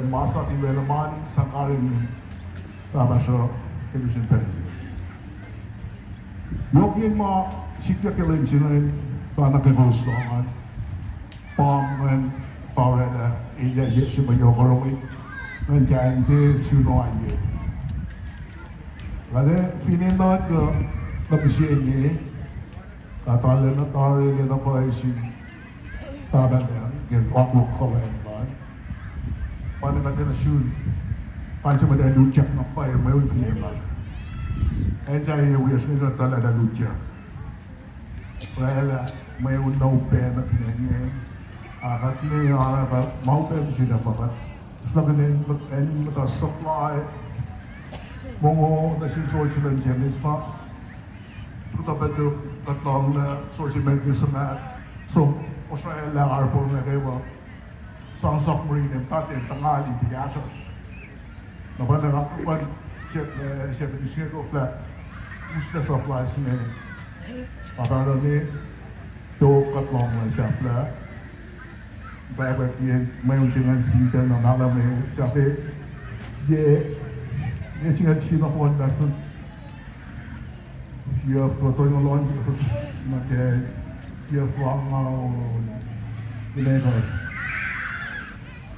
masap in orwaclah mani sang karihngihn pahpah sruh ke lusen pacl. Yohk in ma sikyak ke lwen se ingacn, pa nuh ke kowos lohng an, pa ingacn, pa orwaclah elyah ye se ma yohk oruh mwet ingacn kain tiac sun ohiyac. Lale finne nuhnkuh nuh mihsenge, kuht arulacna tari lacna pwacye sin pahpah Leum ke akwuck kuhlwacng lal. Pa na kuht enenuh sun, pa in se mwet ac lutyak na pwacye mweun fin acn lasr. Acn sahyac wiyacsr inge kuht tuhlac lutyak. Orwaclah mweun na upac nuh fin acn inge. A kuht ne oruh pa ma upac mihsenge pa kuht sruhkihn acn muhta supply mongo nuh sin soldier luhn James ma. Tuh pa tu kuht lohng na source emergency ma som osraelah arbor nuh kwewa. Sang sok murin em taten tangali ti kahsruhsr. Na pa na rakpan se, eh, se pa singeko flat. Us na supplies me. Papa rani to kuht lohng na sahflah. Papa kien mweun singan sinten na nala me sahflah. Ye, ye singan sinakon na sun. Siap tuh toingalon, na ke siap luhngao, Glenagle.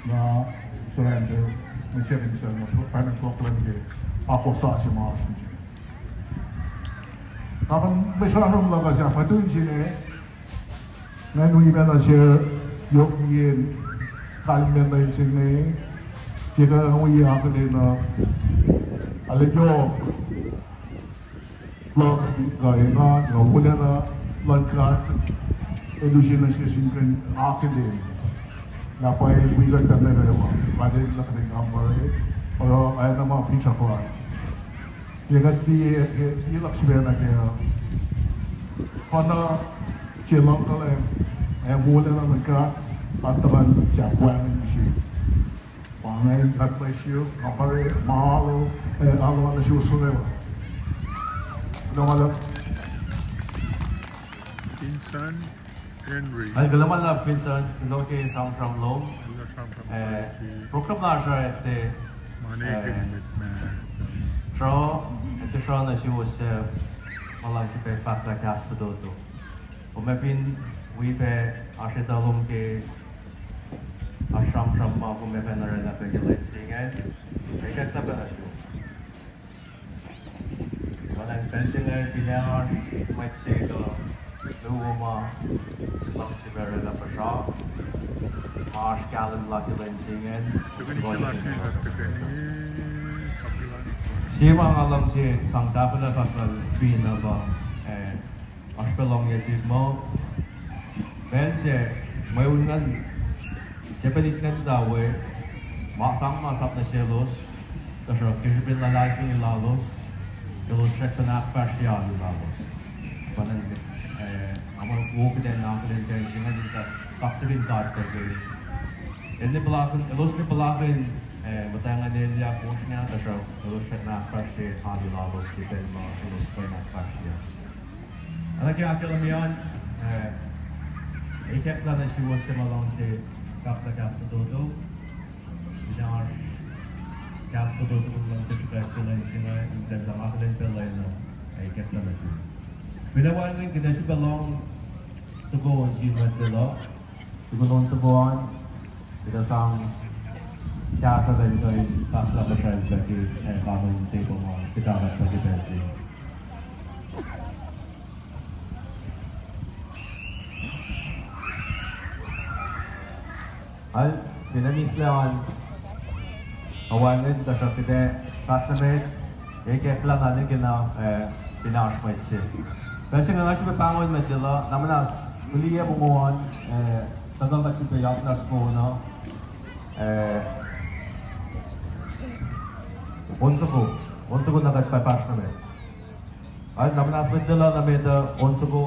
Na surrender, mwe seven seven, na pacna klok lun ke, ako sa se ma oasr. Tapan mwe sramsram luhk uh sahp matun sine, ngan wi pacna se yohk iyen kalmacn lwen se inge, ke kuh wi akihlen uh, ale yohk. Luhk kuh engan, nga wolacna luhn God, elusen nuh sesr in kuh in akihlen. Na pwacye wi kuht pacna kwewa, kuht in luhk in kampare, oruh oacna ma finsrak lasr. Ke kuht liye, ke liye luhk sifacna ke, uh, pacna se luhngkuhlwacng, ac wolacna luhn God, an tuhkuh in sahp wacngihn mihsenge. Pa inge, God bless you. Nga pruhe ma alo, eh, alo, alo suwohs forever. Kuloh ma luhlahp. Vincent Henry. Ac kuloh ma luhlahp Vincent, kuloh ke sramsram lom. Kuloh sramsram. Eh, program lasr uh, eh, sra, eh, sra nuh suwos, eh, ma luhngse pac fahklah kahs fototo. Kom ac fin wi pac oasr etuh lom ke oasr sramsram ma kom ac fah oraclah pac ke lwen se ingacn, ac ikacklah pac nuh sum. Wacngihn pacl se inge, finne oasr mwet se kuh luo ma luhngse pac oraclah puhsra, ma oasr kahlwem la ke lwen se ingacn. Sie ma nga luhngse sang tahfwelah fahk lal Fina pa, eh, oasr pac lohngyuck sihk muh, pacl se mweun ingacn, Japanese ingacn tuh we, ma sang masap nuh selos, tuhsruhk ke srihpen luhlahlfongi lalos, elos srackna ahkfahsrye alu lalos. Pa ingacn, eh, nga muh wo kuht in akihlen pacl se ingacn in kaksakihn God pac ke el ne puhlakihn, elos ne puhlakihn, eh, muhtwacngahn elyah fosrngah, tuhsruhk elos srackna ahkfahsrye alu lalos ke pacl ma elos kuh in ahkfahsrye. Oacna ke ahkkahlwemye an, eh, ikacklah nuh suwos ke ma luhngse fahklah kahs fototo. Finne oasr kahs fototo luhngse srihpac ke lwen se inge, in kuht sang akihlen pacl lwen uh, ac ikacklah nuh sum. Finne wacngihn kuht ac sifilpac lohng soko on sin mwet luo. Tukun on soko an, kuht ac sang kahsruh lwen kuh in fahklah puhsracl pac ke, eh, kanon table ma kuht ahkacsmakihnye pacl se. Al, finne mihslac an, a wacngihn tuhsruhk kuht ac fahsr nuh met, ikacklah na nwe ke na, eh, finne oasr mwet se. Pacl se inge nga sifilpac pahngon mwet luo, na muhnahs, fihliyac mongo an, eh, tuhkuh kuht sifilpac yakna soko na, eh, on soko, on soko na kuht fahsr nuh met. Al, na muhnahs mwet luo, na met uh, on soko.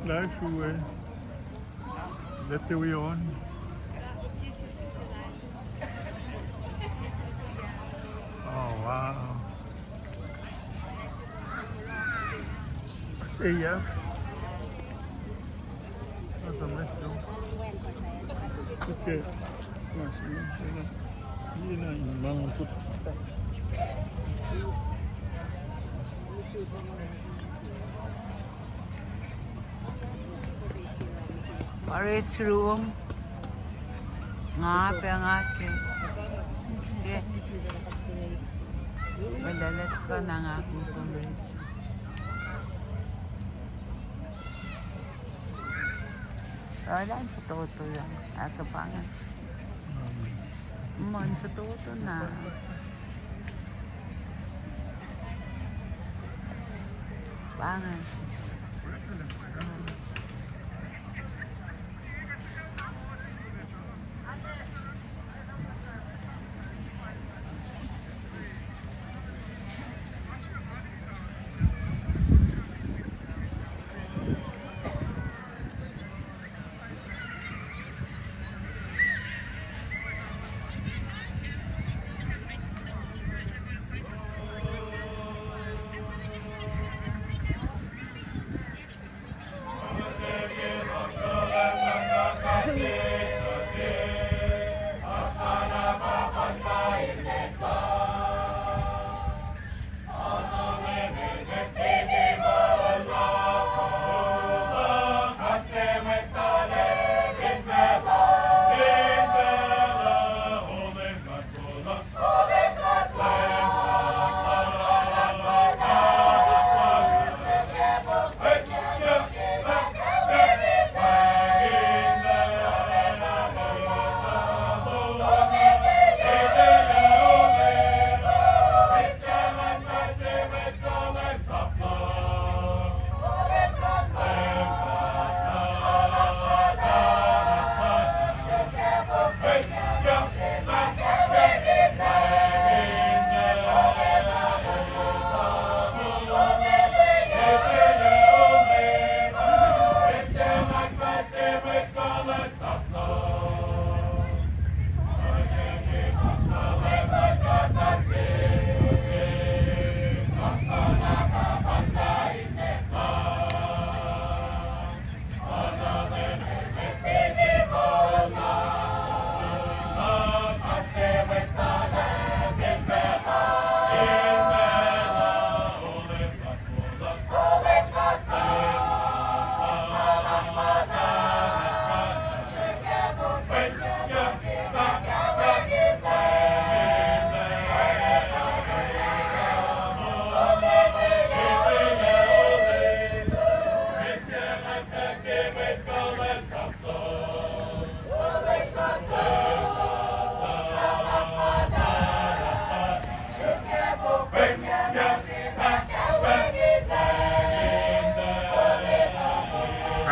Live shuwe. Let the way on. Oh, wow. Hey, yeah. That's a mess, though. Okay. Pa restroom. Nga pa nga ke. Ke. Wala, let's go na nga kum som restroom. Wala, fototo lang. Aka pa nga. Mon fototo na. Pa nga.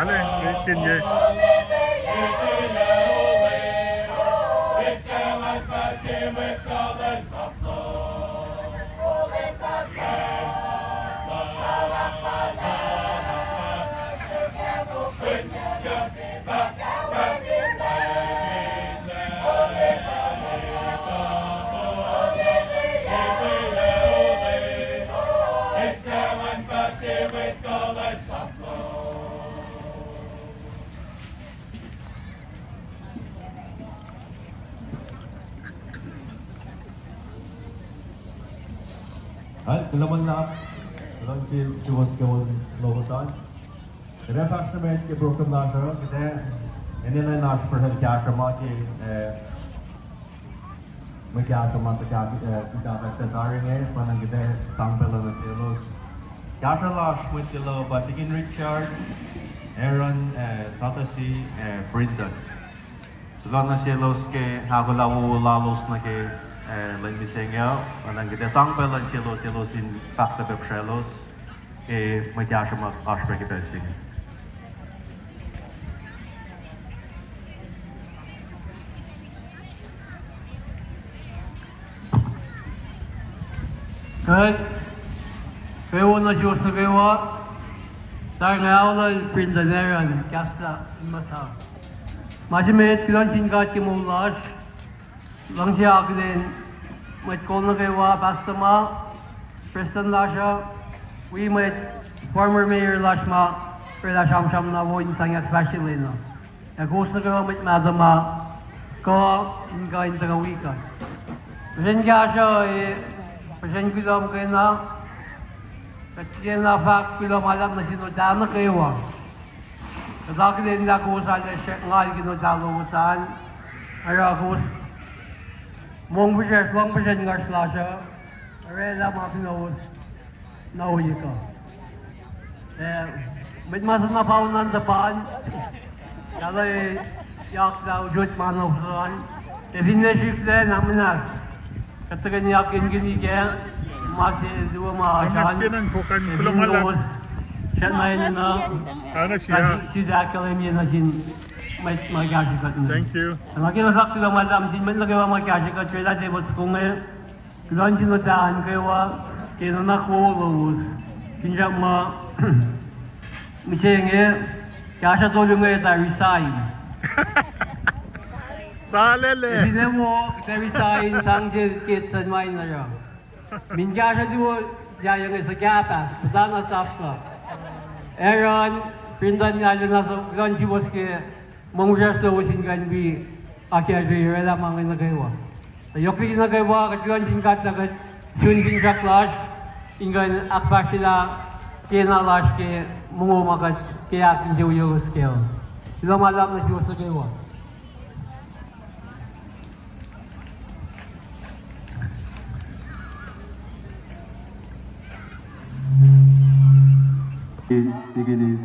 Ale, kinye. Al, kuloh ma luhlahp, kuloh nuh sin suwos ke on lowos an. Kuht ac fahsr nuh met ke program lasr uh, kuht ac enenuh in oasr pruhe kahsruh ma ke, eh, mwe kahsruh ma kuht ac, eh, kuht ac fahsr tari inge, pa na kuht ac sang pacl uh nuh selos. Kahsruh lasr mwet ke loh pa Deacon Richard, Aaron, eh, Tatasi, eh, Brinton. Kuloh nuh selos ke ahkolah wowo lalos nuh ke, eh, lwen mihsenge uh, pa na kuht ac sang pacl uh nuh selos, selos in fahk pac pihsraclos ke mwe kahsruh ma oasr pac ke pacl se inge. Kuht, kwewa nuh suwos nuh kwewa, tari nga aolal Brinton Aaron, kahslah in muhta. Ma se met, kuloh nuh sin God ke moul lasr, luhngse akihlen mwet kol nuh kwewa, pastor ma, prestuhn lasr uh, wi mwet former mayor lasr ma oraclah sramsram na wo in sang ahkfahsrye lwen uh. Ac kowos nuh kwewa mwet mahtuh ma Kuh in kuh in tuhkuh wi kuht. Puhsren kahsruh, e, puhsren kuloh muhkwena, kuht kena fahk kuloh ma luhlahp nuh sin Otah nuh kwewa. Kuht akihlen lah kowos arlac srackna ngal ke Otah lowos an, oruh kowos mongfihsrwacsr, lohng puhsren nguhsr lasr uh, orwaclah ma kunowos na ohiyac kuh. E, mwet ma suhna pauna tuhpan, talah e, yaklah usot ma na ofan, e, finne srihklac na muhnahs. Kuht tuhkweni akihlenkihn kac, ma se luo ma oasr an, e, fin kowos srackna enenuh, kuht sislah ahkkahlwemye nuh sin mwet ma kahsrwe kuht inge. Nga kena fahk kuloh ma luhlahp sin mwet nuh kwewa ma kahsrwe kuht, orwaclah tepuh soko inge. Kuloh nuh sin Otah nuh kwewa ke nuhnak wowo lowos. Finsrak muh mihsenge, kahsruh tolu inge tuh resign. Salele. Finne wo, kuht resign, sang sel ke sun ma in oruh. Min kahsruh luo, yac inge suhkahpahs, puhla na sahflah. Aaron, Brendan, arulacna kuloh nuh suwos ke mongfihsrwacsr lowos in kuh in wi akacsruhi, orwaclah ma inge nuh kwewa. Tuh yohk liki nuh kwewa, kuht kuloh nuh sin God lah kuht sun finsrak lasr in kuh in ahkfahsryelah kena lasr ke mongo ma kuht ke ahkinsewowoyaclos kac. Kuloh ma luhlahp nuh suwos nuh kwewa. Deaconess,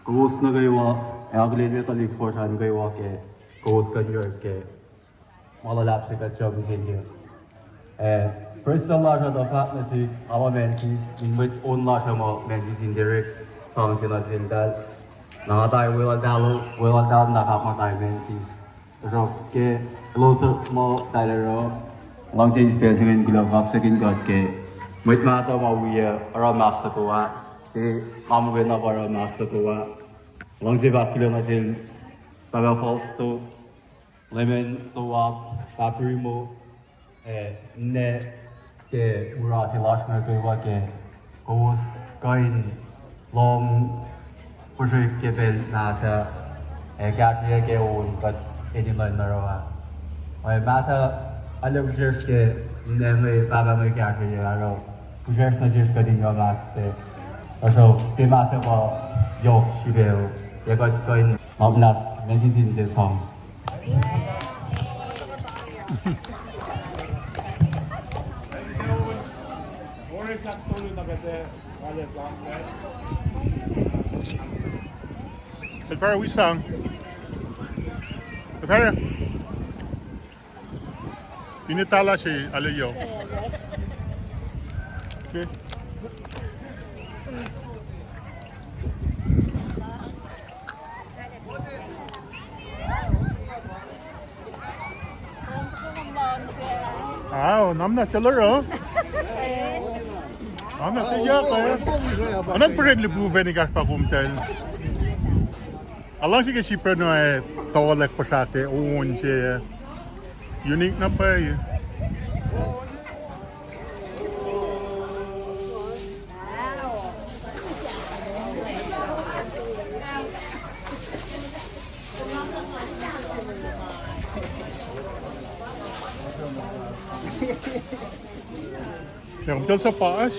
kowos nuh kwewa, ac akihlen mwet tuhlihk fuhsr an kwewa ke kowos kuh in oruh ke ma luhlahp se kuht sramsram kac. Eh, prestuhn lasr uh tuh fahk nuh sihk, nga muh Mensis, in mwet on lasr uh muh Mensis in direct sang se nuh seltahl. Na nga tuh weluhltahl, weluhltahl na fahk muh tuh Mensis. Tuhsruhk ke elos muh tahl oruh, luhngse eis pacl se inge in kuloh kaksakihn God ke mwet mahtuh ma wi oruh mas soko ah, ke nga muhkwena pa oruh mas soko ah. Luhngse fahk kuloh nuh sel Pahpah Falstone, Leman Sowap, Pahpah Rimo, ac ninac ke mura se lasr inge kwewa ke kowos kuh in lohng puhsrek ke pacl mas ah, ac kahsrweyuc ke on kuht enenuh in oruh ah. Ac mas ah, arlac fihsracsr ke ninac inge, pahpah inge kahsrweyuc, arlac fihsracsr nuh sesr kuht in oruh mas se. Tuhsruhk ke mas ah pa yohk srihpac, ac kuht kuh in muhnahs Mensis in tiac sang. Elfara, wi sang. Elfara. Finne tala se, ale yo. Okay. Ao, namna teller, oh. Namna teller, oh. Anan peren lipu veni kas pakum tel. Alang sike sipre no e tolek pasate on se. Unique na pa. Yang tel sa pas.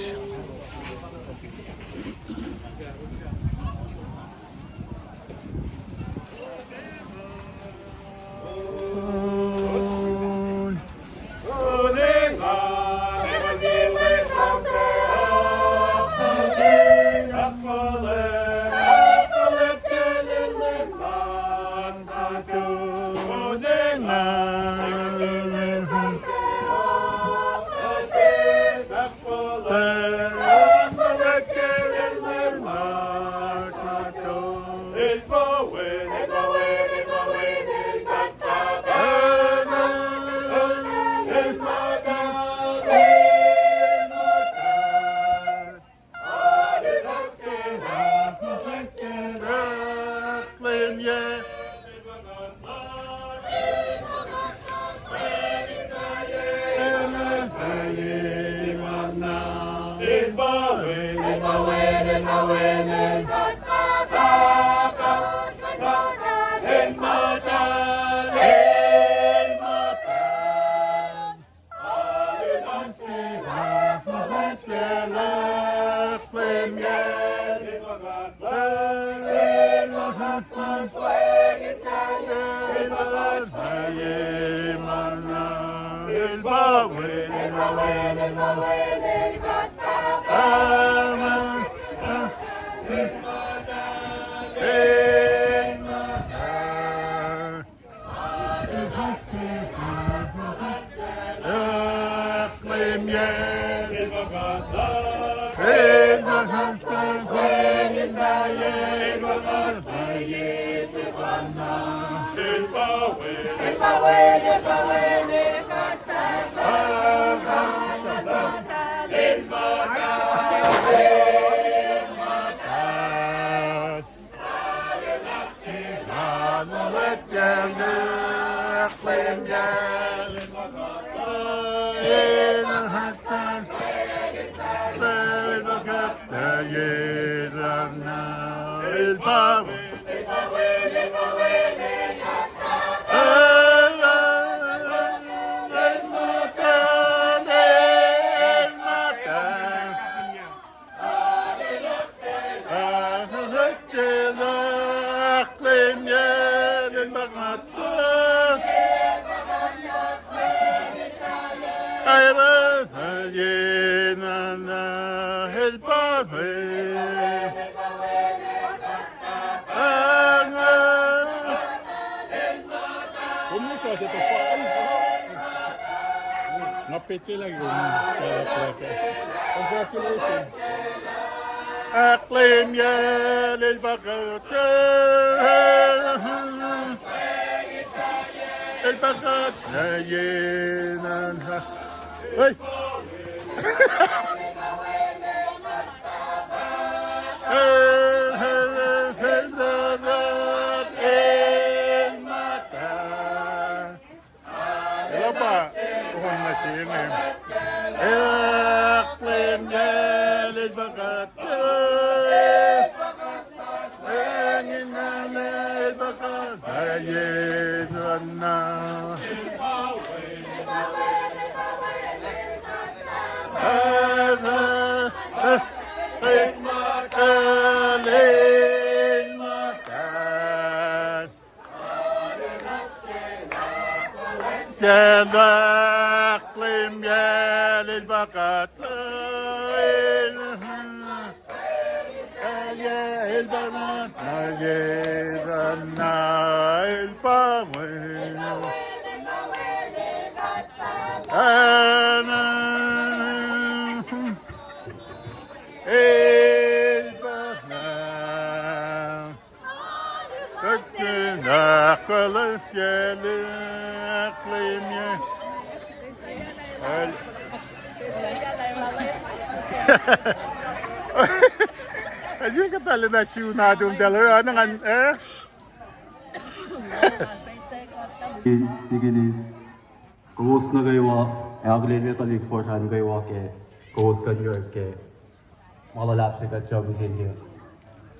Kom nuh sasuc tuh fal. Nga petsac lagi kom. Congratulations. Ahkleumye, el pa kuht, el pa kuht, hey. El pa, ohun nuh se inge. Ahkleumye, el pa kuht. Engan, el pa kuht. Aye, nana. Ara, eh, eh, el ma kuht. Sacntuhk limyacl el pa kuht. El pa kuht, el pa kuht, el pa mwet. Ana, el pa kuht. Kuht in ahkfuhlwactyacl, ahkleumye. Aji kuht arulacna sun atum talar, ana ngan, eh? Tikinis. Kowos nuh kwewa, ac akihlen tuhlihk fuhsr an kwewa ke kowos kuh in oruh ke ma luhlahp se kuht sramsram ke.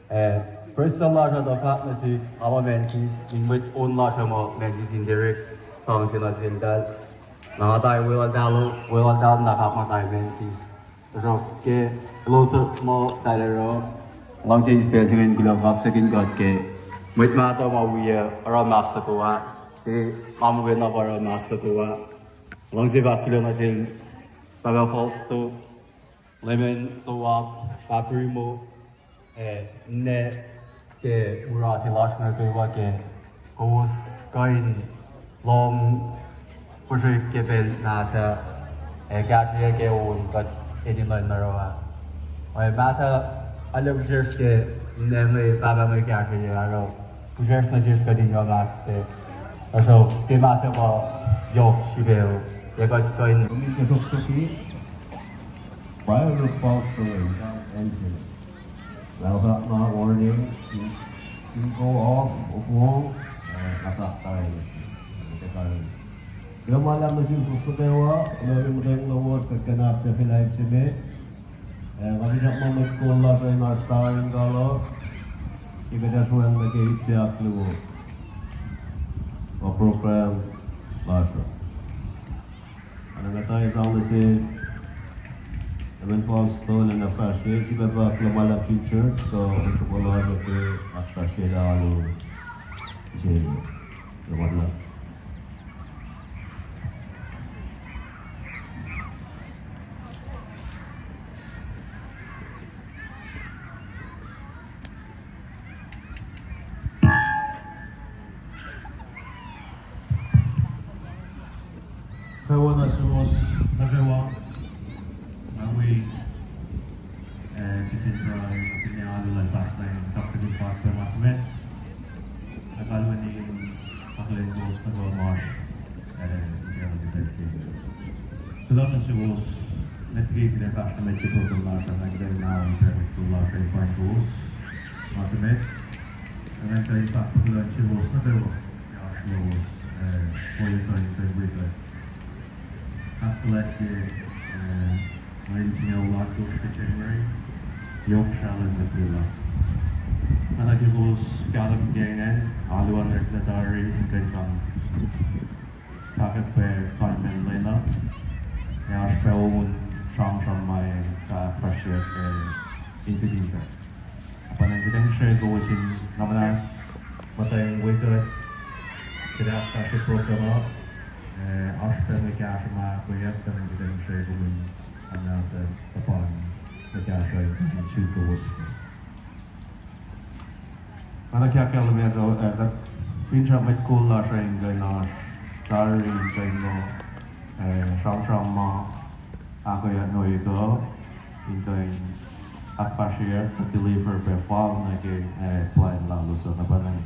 Eh, prestuhn lasr uh tuh fahk nuh sihk, nga pa Mensis, in mwet on lasr uh ma Mensis in direct sang se nuh seltahl. Na nga tari weluhltahl, weluhltahl na fahk ma tari Mensis. Tuhsruhk ke elos uh ma tari oruh, luhngse eis pacl se inge in kuloh kaksakihn God ke mwet mahtuh ma wi oruh mas soko ah, ke ma muhkwena pa oruh mas soko ah. Luhngse fahk kuloh nuh sel Pahpah Fausto, Leman Sowap, Pahpah Rimo, ac ninac ke mura se lasr inge kwewa ke kowos kuh in lohng puhsrek ke pacl mas ah, ac kahsrweyuc ke on kuht enenuh in oruh ah. Oruh mas ah, arlac fihsracsr ke ninac inge, pahpah inge kahsrweyuc, arlac fihsracsr nuh sesr kuht in oruh mas se. Tuhsruhk ke mas ah pa yohk srihpac, ac kuht kuh in Pahpah Fausto, Ensign. Nga fahk ma warning, in, in go off of wall, eh, nga fahk tari. Ke ma luhlahp nuh sin kowos nuh kwewa, kuloh ke muhtweng lowos, kuht kuh in ahkfahsrye flight se me. Eh, nga fihsrak ma mwet kol lasr uh in oasr tari in kuloh, ke kuht ac sroacng nuh ke ip se ahkluo, ma program lasr uh. Ana nga tari sang nuh sel Reverend Pastor in ahkfahsrye, sifilpac kuloh ma luhlahp sin church, kuh mwet soko lasr uh ke ahkfahsrye lah alu. Ke, ke wad luhk. Kwewa nuh suwos nuh kwewa, nga wi, eh, kihsen pruhe, kihsen alu lal Pastor Lang, kaksakihn fahk pac ma se met. Nga kalweni in akihlen kowos nuh kwewa ma oasr, eh, in kacl kihsen. Kuloh nuh suwos, met liki kuht ac fahsr nuh met ke program lasr uh, nga kuloh na in pac mwet kol lasr uh in paing kowos ma se met. Nga kuh in fahk kuloh nuh suwos nuh kwewa, oasr lowos, eh, ohiyac kuh in kuh in wi kuht. Ahkfuhlwact ke, eh, mwe insewowo lasr ke January, yohk srah luhn mwet kol uh. Nga nuh ke kowos kahlwem ke ingacn, alu an orekma tari in kuh in sang fahkwack pac kalmacn lwen uh. Ac oasr pac on sramsram ma ac fah ahkfahsryeyuck, eh, in kuht in pac. Pa ingacn kuht ac ngihsre kowos in nuhnak muhtweng wi kuht, kuht ahkfahsrye program uh, eh, oasr pac mwe kahsruh ma ahkwoyack, pa ingacn kuht ac ngihsre kom in angngaul, tuhpan mwe kahsruh in suk kowos. Nga nuh ke ahkkahlwemye, eh, kuht finsrak mwet kol lasr uh in kuh in oasr tari in kuh in, eh, sramsram ma ahkwoyack nuh yohrohl, in kuh in ahkfahsryeyuck kuh deliver pac fal nuh ke, eh, plwacn lalos uh. Na pa ingacn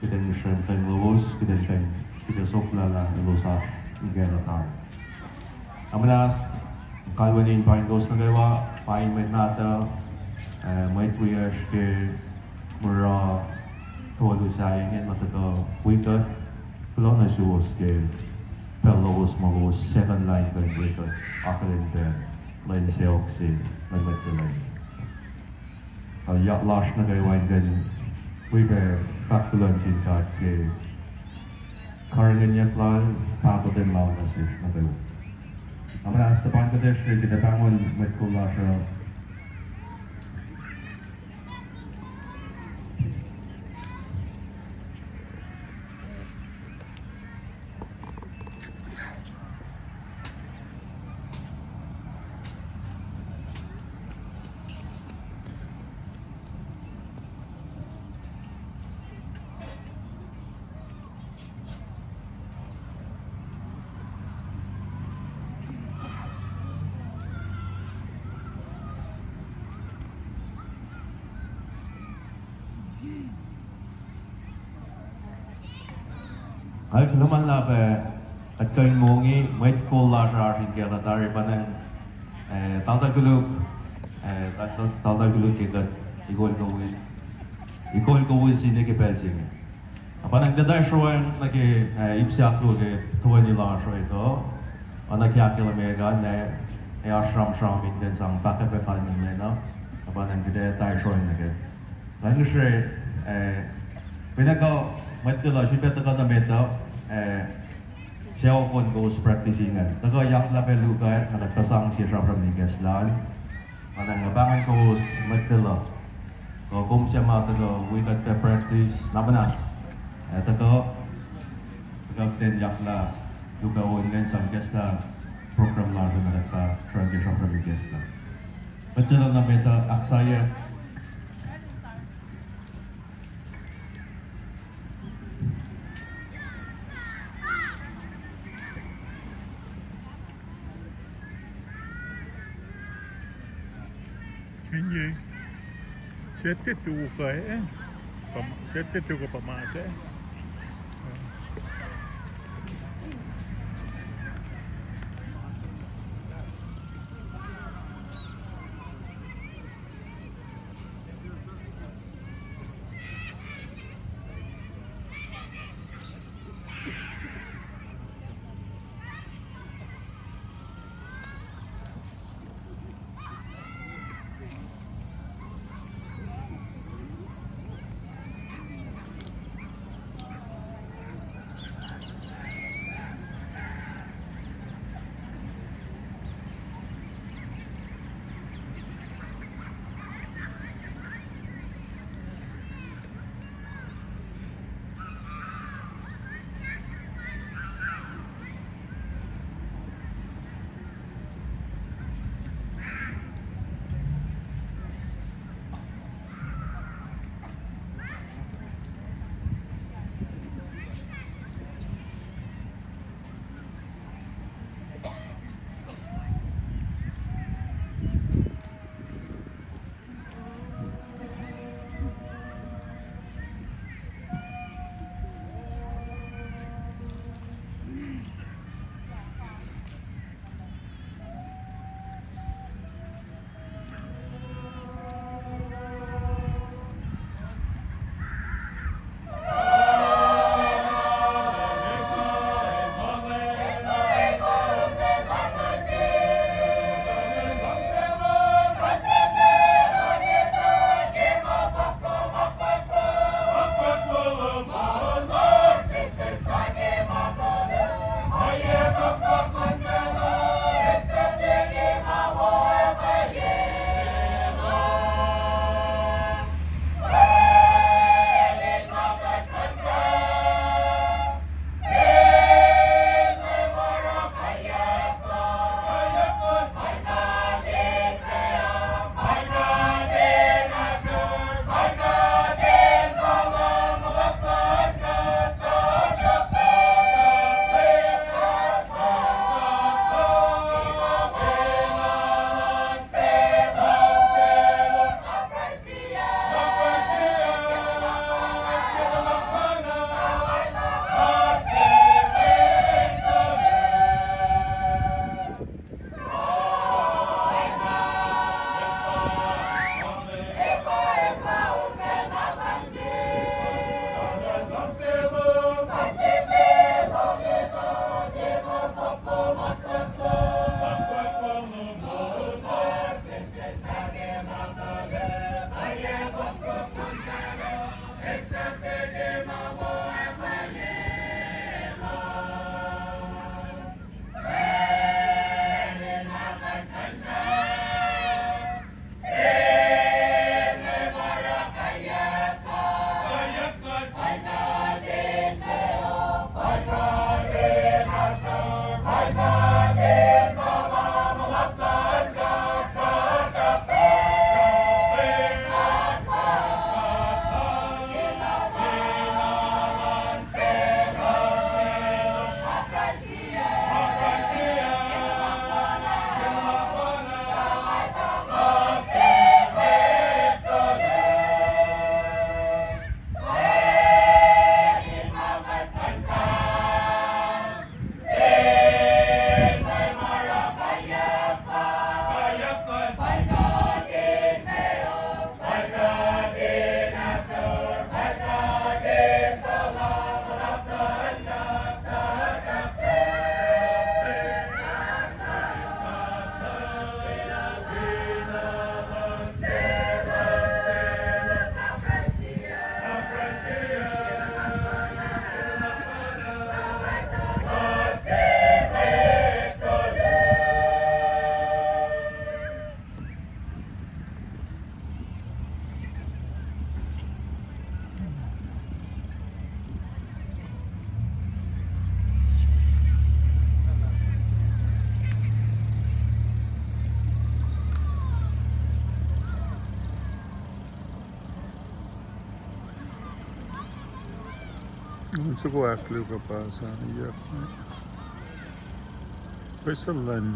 kuht in ngihsre muhtweng lowos, kuht in, kuht in soklah lah elos oasr in kuh in tari. Na muhnahs, kalweni in paing kowos nuh kwewa, paing mwet mahtuh, eh, mwet wiyacsr ke mura tolu sahyac inge ma tuhkuh wi kuht. Kuloh nuh suwos ke pacl lowos ma kowos second line kuh in wi kuht akihlen pac lwen sacohk se luhn mwet tuhlan. Ac yak lasr nuh kwewa in kuh in wi pac fahk kuloh nuh sin God ke karihngihnyuck lal, pahkotwen lal nuh sesr nuh kwewa. Na muhnahs, tuhpan kuht ac srihke kuht ac pahngon mwet kol lasr uh. Nga luhman lah pac kuht kuh in mongi, mwet kol lasr uh oasr in kuh in tari. Pa ingacn, eh, taltal koluk, eh, tal-, taltal koluk ke kuht ikol kowos, ikol kowos inge ke pacl se inge. Na pa ingacn kuht ac sroacng nuh ke, eh, ip se ahkluo ke toeni lasr uh etuh, oacna ke ahkkahlwemye kuht, eh, ac oasr sramsram in kuh in sang fahkwack pac kalmacn lwen uh. Na pa ingacn kuht ac tiac sroacng nuh ke Nga ngihsre, eh, finne kuh mwet kol uh sifilpac tuhkuh nuh met uh, eh, sacohk on kowos practice ingacn. Tuhkuh yak lah pac luhk ah, na kuht fah sang sie sramsram in ikacslah an. Nga pahngon kowos mwet kol uh, kuh kom se ma tuhkuh wi kuht pac practice, na muhnahs, eh, tuhkuh, tuhkuh ten yak lah luhk ah on ingacn sang ikacslah program lasr uh, na kuht fah sruhngke sramsram in ikacslah. Mwet kol uh nuh met uh ahksahyac. Finne, sete tuka, eh? Pam-, sete tuka pa ma se. Nga soko ahkluo kuhpahs an, yuck. Pacl se luhn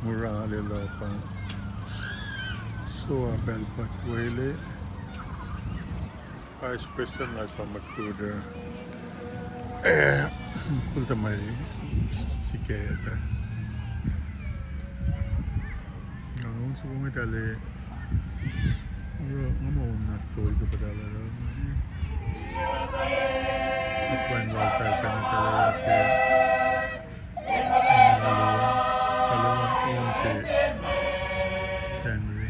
mura lelu pa soa pacl kuht wele. Vice President lal pa Magruder. Eh, kulta ma siketa. Nga on soko ngetale. Nga ma on na tol ke patala. Apwan lal pa sani tala ke. Kalua, kalua on ke Henry.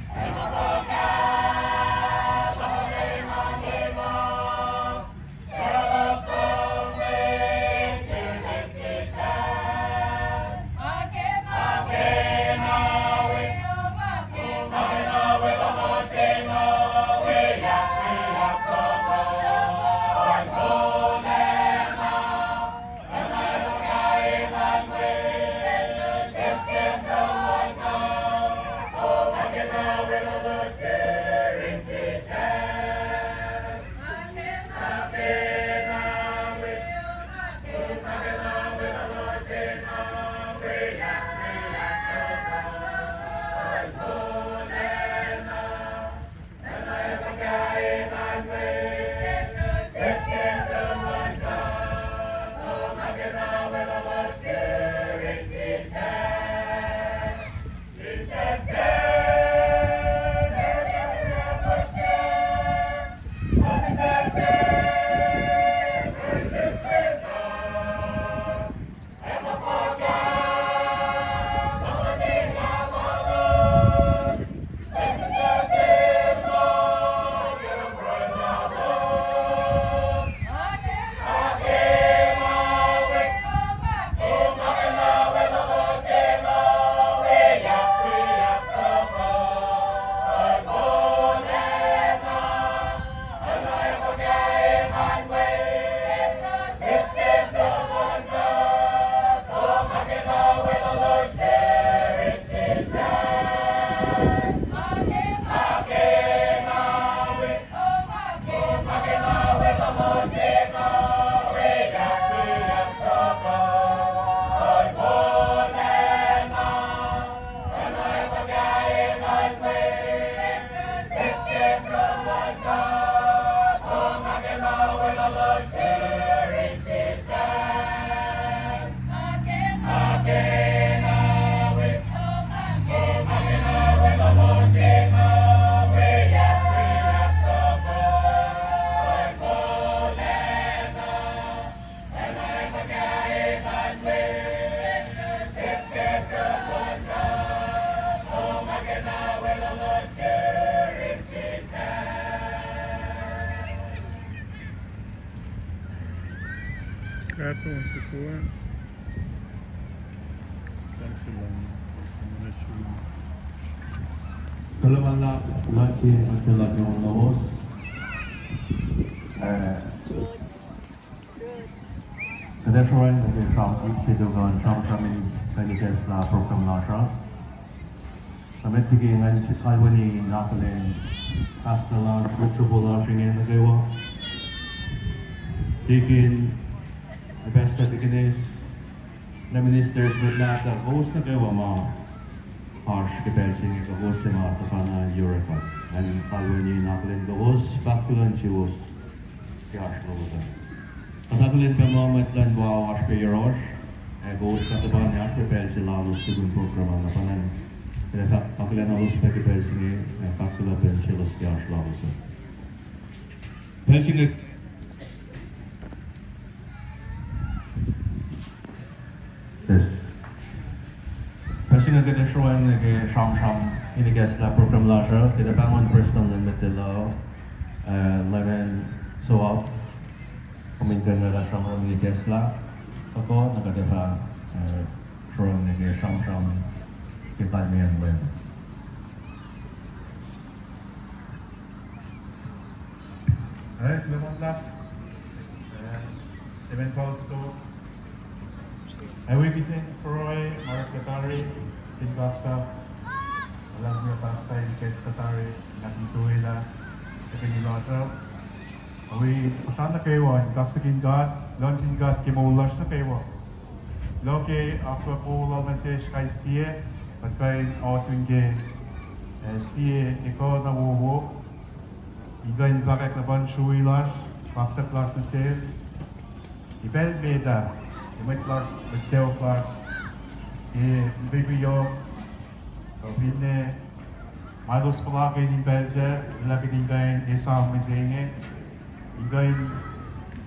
Kuloh ma luhlahp, luhngse, kuht tuh luhngse lowos. Eh, kuht ac sroang nuh ke sramsram se tok an, sramsram in kuh in ikacslah program lasr uh. Nuh met liki ngan kalweni in akihlen pastor lasr, bishop lasr inge nuh kwewa, deacon, pastor, deaconess, ministers, mwet mahtuh, kowos nuh kwewa ma oasr ke pacl se inge, kowos se ma tuhfahna yurek uh. Ngan kalweni in akihlen kowos, fahk kuloh nuh suwos ke oasr lowos uh. Kuht akihlen pac ma mwet luhn ma oasr pac yohrohsr, ac kowos kuh tuhpan oasr pac pacl se lalos tukun program uh, na pa ngan, kuht fah akihlen elos pac ke pacl se inge, ac fahk kuloh pac nuh selos ke oasr lalos uh. Pacl se inge, pacl se inge kuht ac sroang nuh ke sramsram in ikacslah program lasr uh, kuht ac pahngon prestuhn luhn mwet Lelu, eh, Leman Soap, kom in kuh in oraclah sramsram in ikacslah, kuh na kuht ac fah, eh, sroang nuh ke sramsram ke kalmeyacn Leum. Kuloh ma luhlahp, eh, Leman Fausto. Ac wi kihsen pruhe ma oreklah tari, kihsen kaksak, luhlahlfongi pastor in ikacslah tari, na kihsen soelah, ac kihsen lohsr uh. Ac wi puhsra nuh kwewa in kaksakin God, Kuloh nuh sin God ke moul lasr nuh kwewa. Kuloh ke akwuck wowo lal nuh sesr kais sie, kuht kuh in ohsun ke, eh, sie ekuh na wowo in kuh in fahkwack luhpan srui lasr, kaksak lasr nuh sel. Ke pacl met ah, ke mwet lasr, mwet sacohk lasr, ke mukwikwi yohk, kuh finne ma elos puhlakihn in pacl sac, lwelah kuht in kuh in esam mihsenge, in kuh in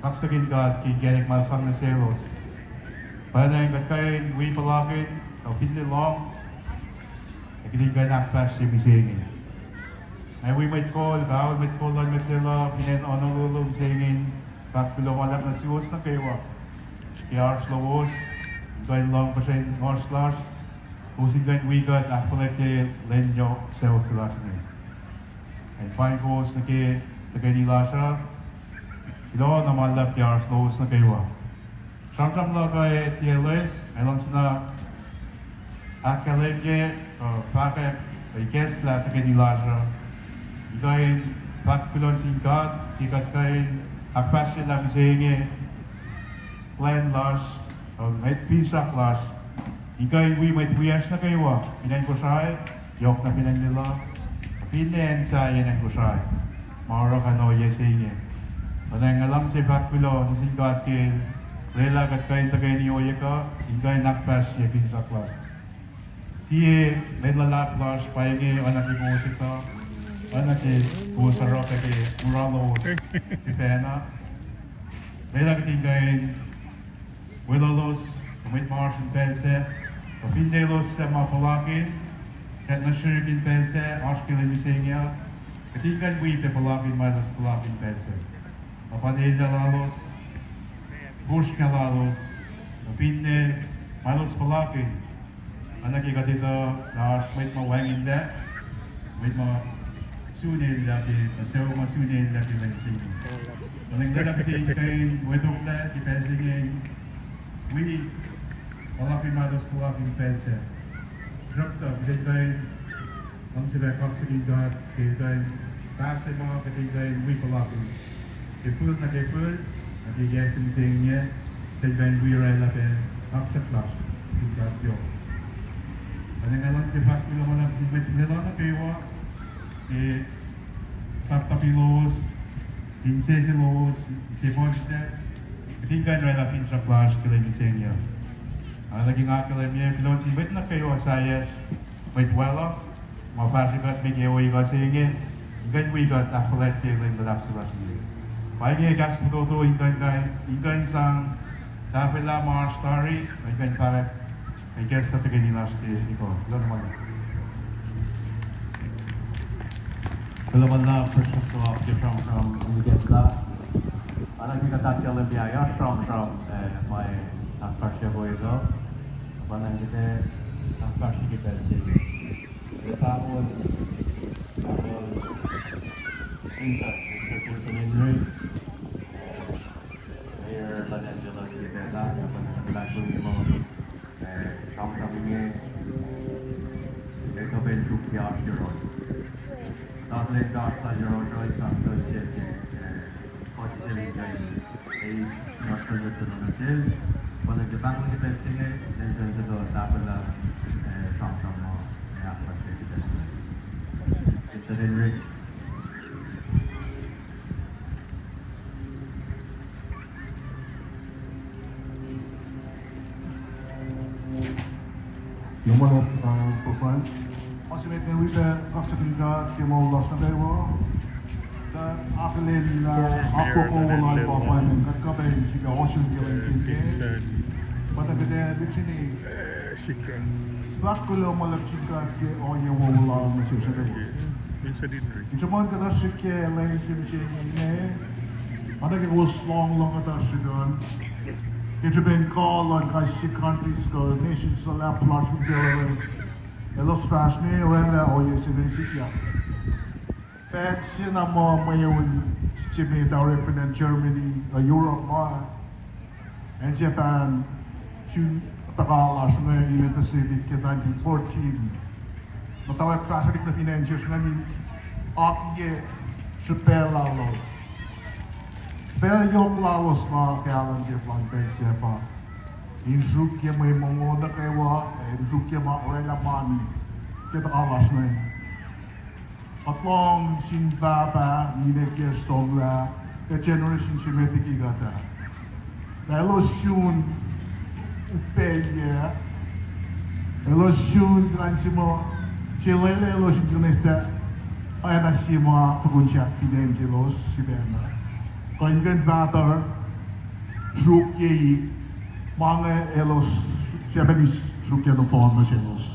kaksakihn God ke inkacnek ma El sang nuh selos. Pwacnwacng kuht kuh in wi puhlakihn, kuh finne lohng, ac kuht in kuh in ahkfahsrye mihsenge. Nga wi mwet kol, paol mwet kol luhn mwet Lelu fin acn Honolulu mihsenge in fahk kuloh ma luhlahp nuh suwos nuh kwewa ke oasr lowos, in kuh in lohng puhsren ngohsr lasr, kowos in kuh in wi kuht ahkfuhlwactye lwen yohk suwohs lasr inge. Ac paing kowos nuh ke tuhkweni lasr uh, kuloh na ma luhlahp ke oasr lowos nuh kwewa. Sramsram luhk uh ac tiac loes, ac luhngse na ahkkahlwemye, uh, fahkwack, uh, ikacslah tuhkweni lasr uh, in kuh in fahk kuloh nuh sin God ke kuht kuh in ahkfahsryelah mihsenge plwacn lasr, uh, mwet finsrak lasr, in kuh in wi mwet wiyacsr nuh kwewa fin acn Kosrae, yohk na fin acn Lelu, finne acn sahyac acn Kosrae, ma oruh ohiyac se inge. Pwacnwacng nga luhngse fahk kuloh nuh sin God ke lwelah kuht kuh in tuhkweni ohiyac kuh in kuh in ahkfahsrye finsrak lasr. Sie mwe luhlahp lasr pa inge, oacna ke kowos etuh, oacna ke kowos oruh pac ke mura lowos sifacna. Lwelah kuht in kuh in weluhlos, kuh mwet ma oasr in pacl sac, kuh finne elos suc ma puhlakihn, kuht nuh srihk in pacl sac, oasr ke lwen mihsenge uh, kuht in kuh in wi pac puhlakihn ma elos puhlakihn pacl sac. Luhpan elyah lalos, fosrngah lalos, kuh finne ma elos puhlakihn, oacna ke kuht etuh lah oasr mwet ma wacngihnlac, mwet ma sun elyah ke, ma sucu ma sun elyah ke lwen se inge. Kuh lwelah kuht in kuh in wetoklac ke pacl se inge, wi puhlakihn ma elos puhlakihn pacl sac. Sruhktuh kuht in kuh in luhngse pac kaksakihn God ke kuh in pahs ma kuht in kuh in wi puhlakihn ke fihl nuh ke fihl, nuh ke yac se mihsenge, kuht in kuh in wi oraclah pac kaksak lasr nuh sin God yohk. Pwacnwacng nga luhngse fahk kuloh ma luhlahp sin mwet Lelu nuh kwewa ke tahftahpi lowos, insese lowos, insepuhsisacl, kuht in kuh in oraclah finsrak lasr ke lwen mihsenge uh. Oacna ke nga ahkkahlwemye, kuloh nuh sin mwet nuh kwewa sahyacsr, mwet wacluh, ma fahsrwe kuht me ke ohiyac se inge, in kuh in wi kuht ahkfuhlwactye lwen luhlahp se lasr inge. Pa inge kahs fototo in kuh in, in kuh in sang tahfwelah ma oasr tari, in kuh in fahkwack ikacslah tuhkweni lasr ke ekuh. Kuloh na ma luhlahp. Kuloh ma luhlahp, Prestuhn Soap, ke sramsram in ikacslah. Oacna ke kuht ahkkahlwemye, oasr sramsram, eh, ma ahkfahsrye ekuh. Pwacnwacng kuht ac ahkfahsrye ke pacl se inge. Kuht ac pahngon, pahngon Insight, Mister Jason Henry, Mayor Los Angeles, ke pacl ah, na pwacnwacng kuht ahkfahsrye, eh, sramsram inge, ac kuh pac in suk ke oasr yohrohl. Taklacn God lal yohrohl, God lal sel, eh, puhsisacl in kuh in eis oasr lwen nuh sel, pwacnwacng ke pahng ke pacl se inge, lwen se inge kuht tahfwelah, eh, sramsram ma, eh, ahkfahsrye ke pacl se inge. Mister Henry. Kuloh ma luhlahp, uh, Prestuhn. Ma se met inge wi pac kaksakihn God ke moul lasr nuh kwewa. Kuht akihlen, uh, akwuck wowo lal Pahpah Nahtuhl, kuht kuh pac in sifilpac ohsun ke lwen se inge. Pwacnwacng kuht ac lihksreni fahk kuloh ma luhlahp sin God ke ohiyac wowo lal nuh sesr nuh kwewa. In sruhmuhn kuhtuh srihk ke lwen se mihsenge inge, oacna ke kowos lohng luhn kuhtuh srihk an, ke srihpen kuh luhn kais sie countries kuh nations luhlahp lasr fin facluh, elos fahsr ne oraclah ohiyac se inge sikyak. Pacl se na muh mweun se met ah orek fin acn Germany, uh, Europe ma, acn Japan, sun tuhka lasr inge in Pacific ke nineteen fourteen. Muhtwacwacack fahsrwelihk nuh fin acn sesr ingacn in akiyac srihpac lalos. Pacl yohk lalos ma kahlwem ke plwacn pacl sac pa in sruokyac mwe mongo nuh kwewa, ac in sruokyac ma oraclah mani ke tuhka lasr inge. Kuht lohng sin pahpah, ninac kiyacsr somlah, ke generation se met liki kuht ah. Lah elos sun upacyac, elos sun kuh in se muh, se lwelah elos in kuh in eis oacna sie ma fokon sahk fin acn selos sifacna. Kuh in kuh in pahtuh sruokyac ma inge elos, Japanese sruokyac nohfohn nuh selos.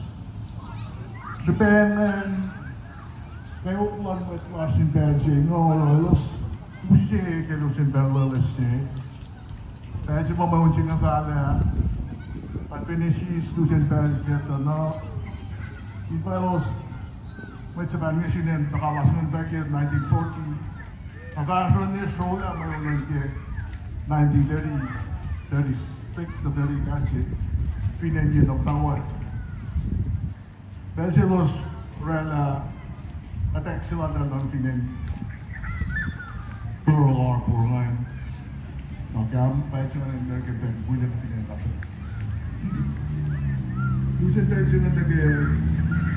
Srihpac ingacn, kweok luhn mwet lasr in pacl se inge elos use ke lusen pacl loeloes se. Pacl se ma mwe on se inge fahlah, kuht fin eis lusen pacl se tuh na, in pa elos, mwet se pacl nge sinen tuhka lasr ingacn pac ke nineteen forty. Ac fahsruh ne srolah mwe on ke nineteen thirty, thirty-six kuh thirty kahs se, fin acn ye Noktawa. Pacl selos oraclah attack se lal nuh fin acn Pearl Harbor ingacn. Na kahm pacl se ingacn American band, William fin acn Russia. Lusen pacl se ingacn nuh ke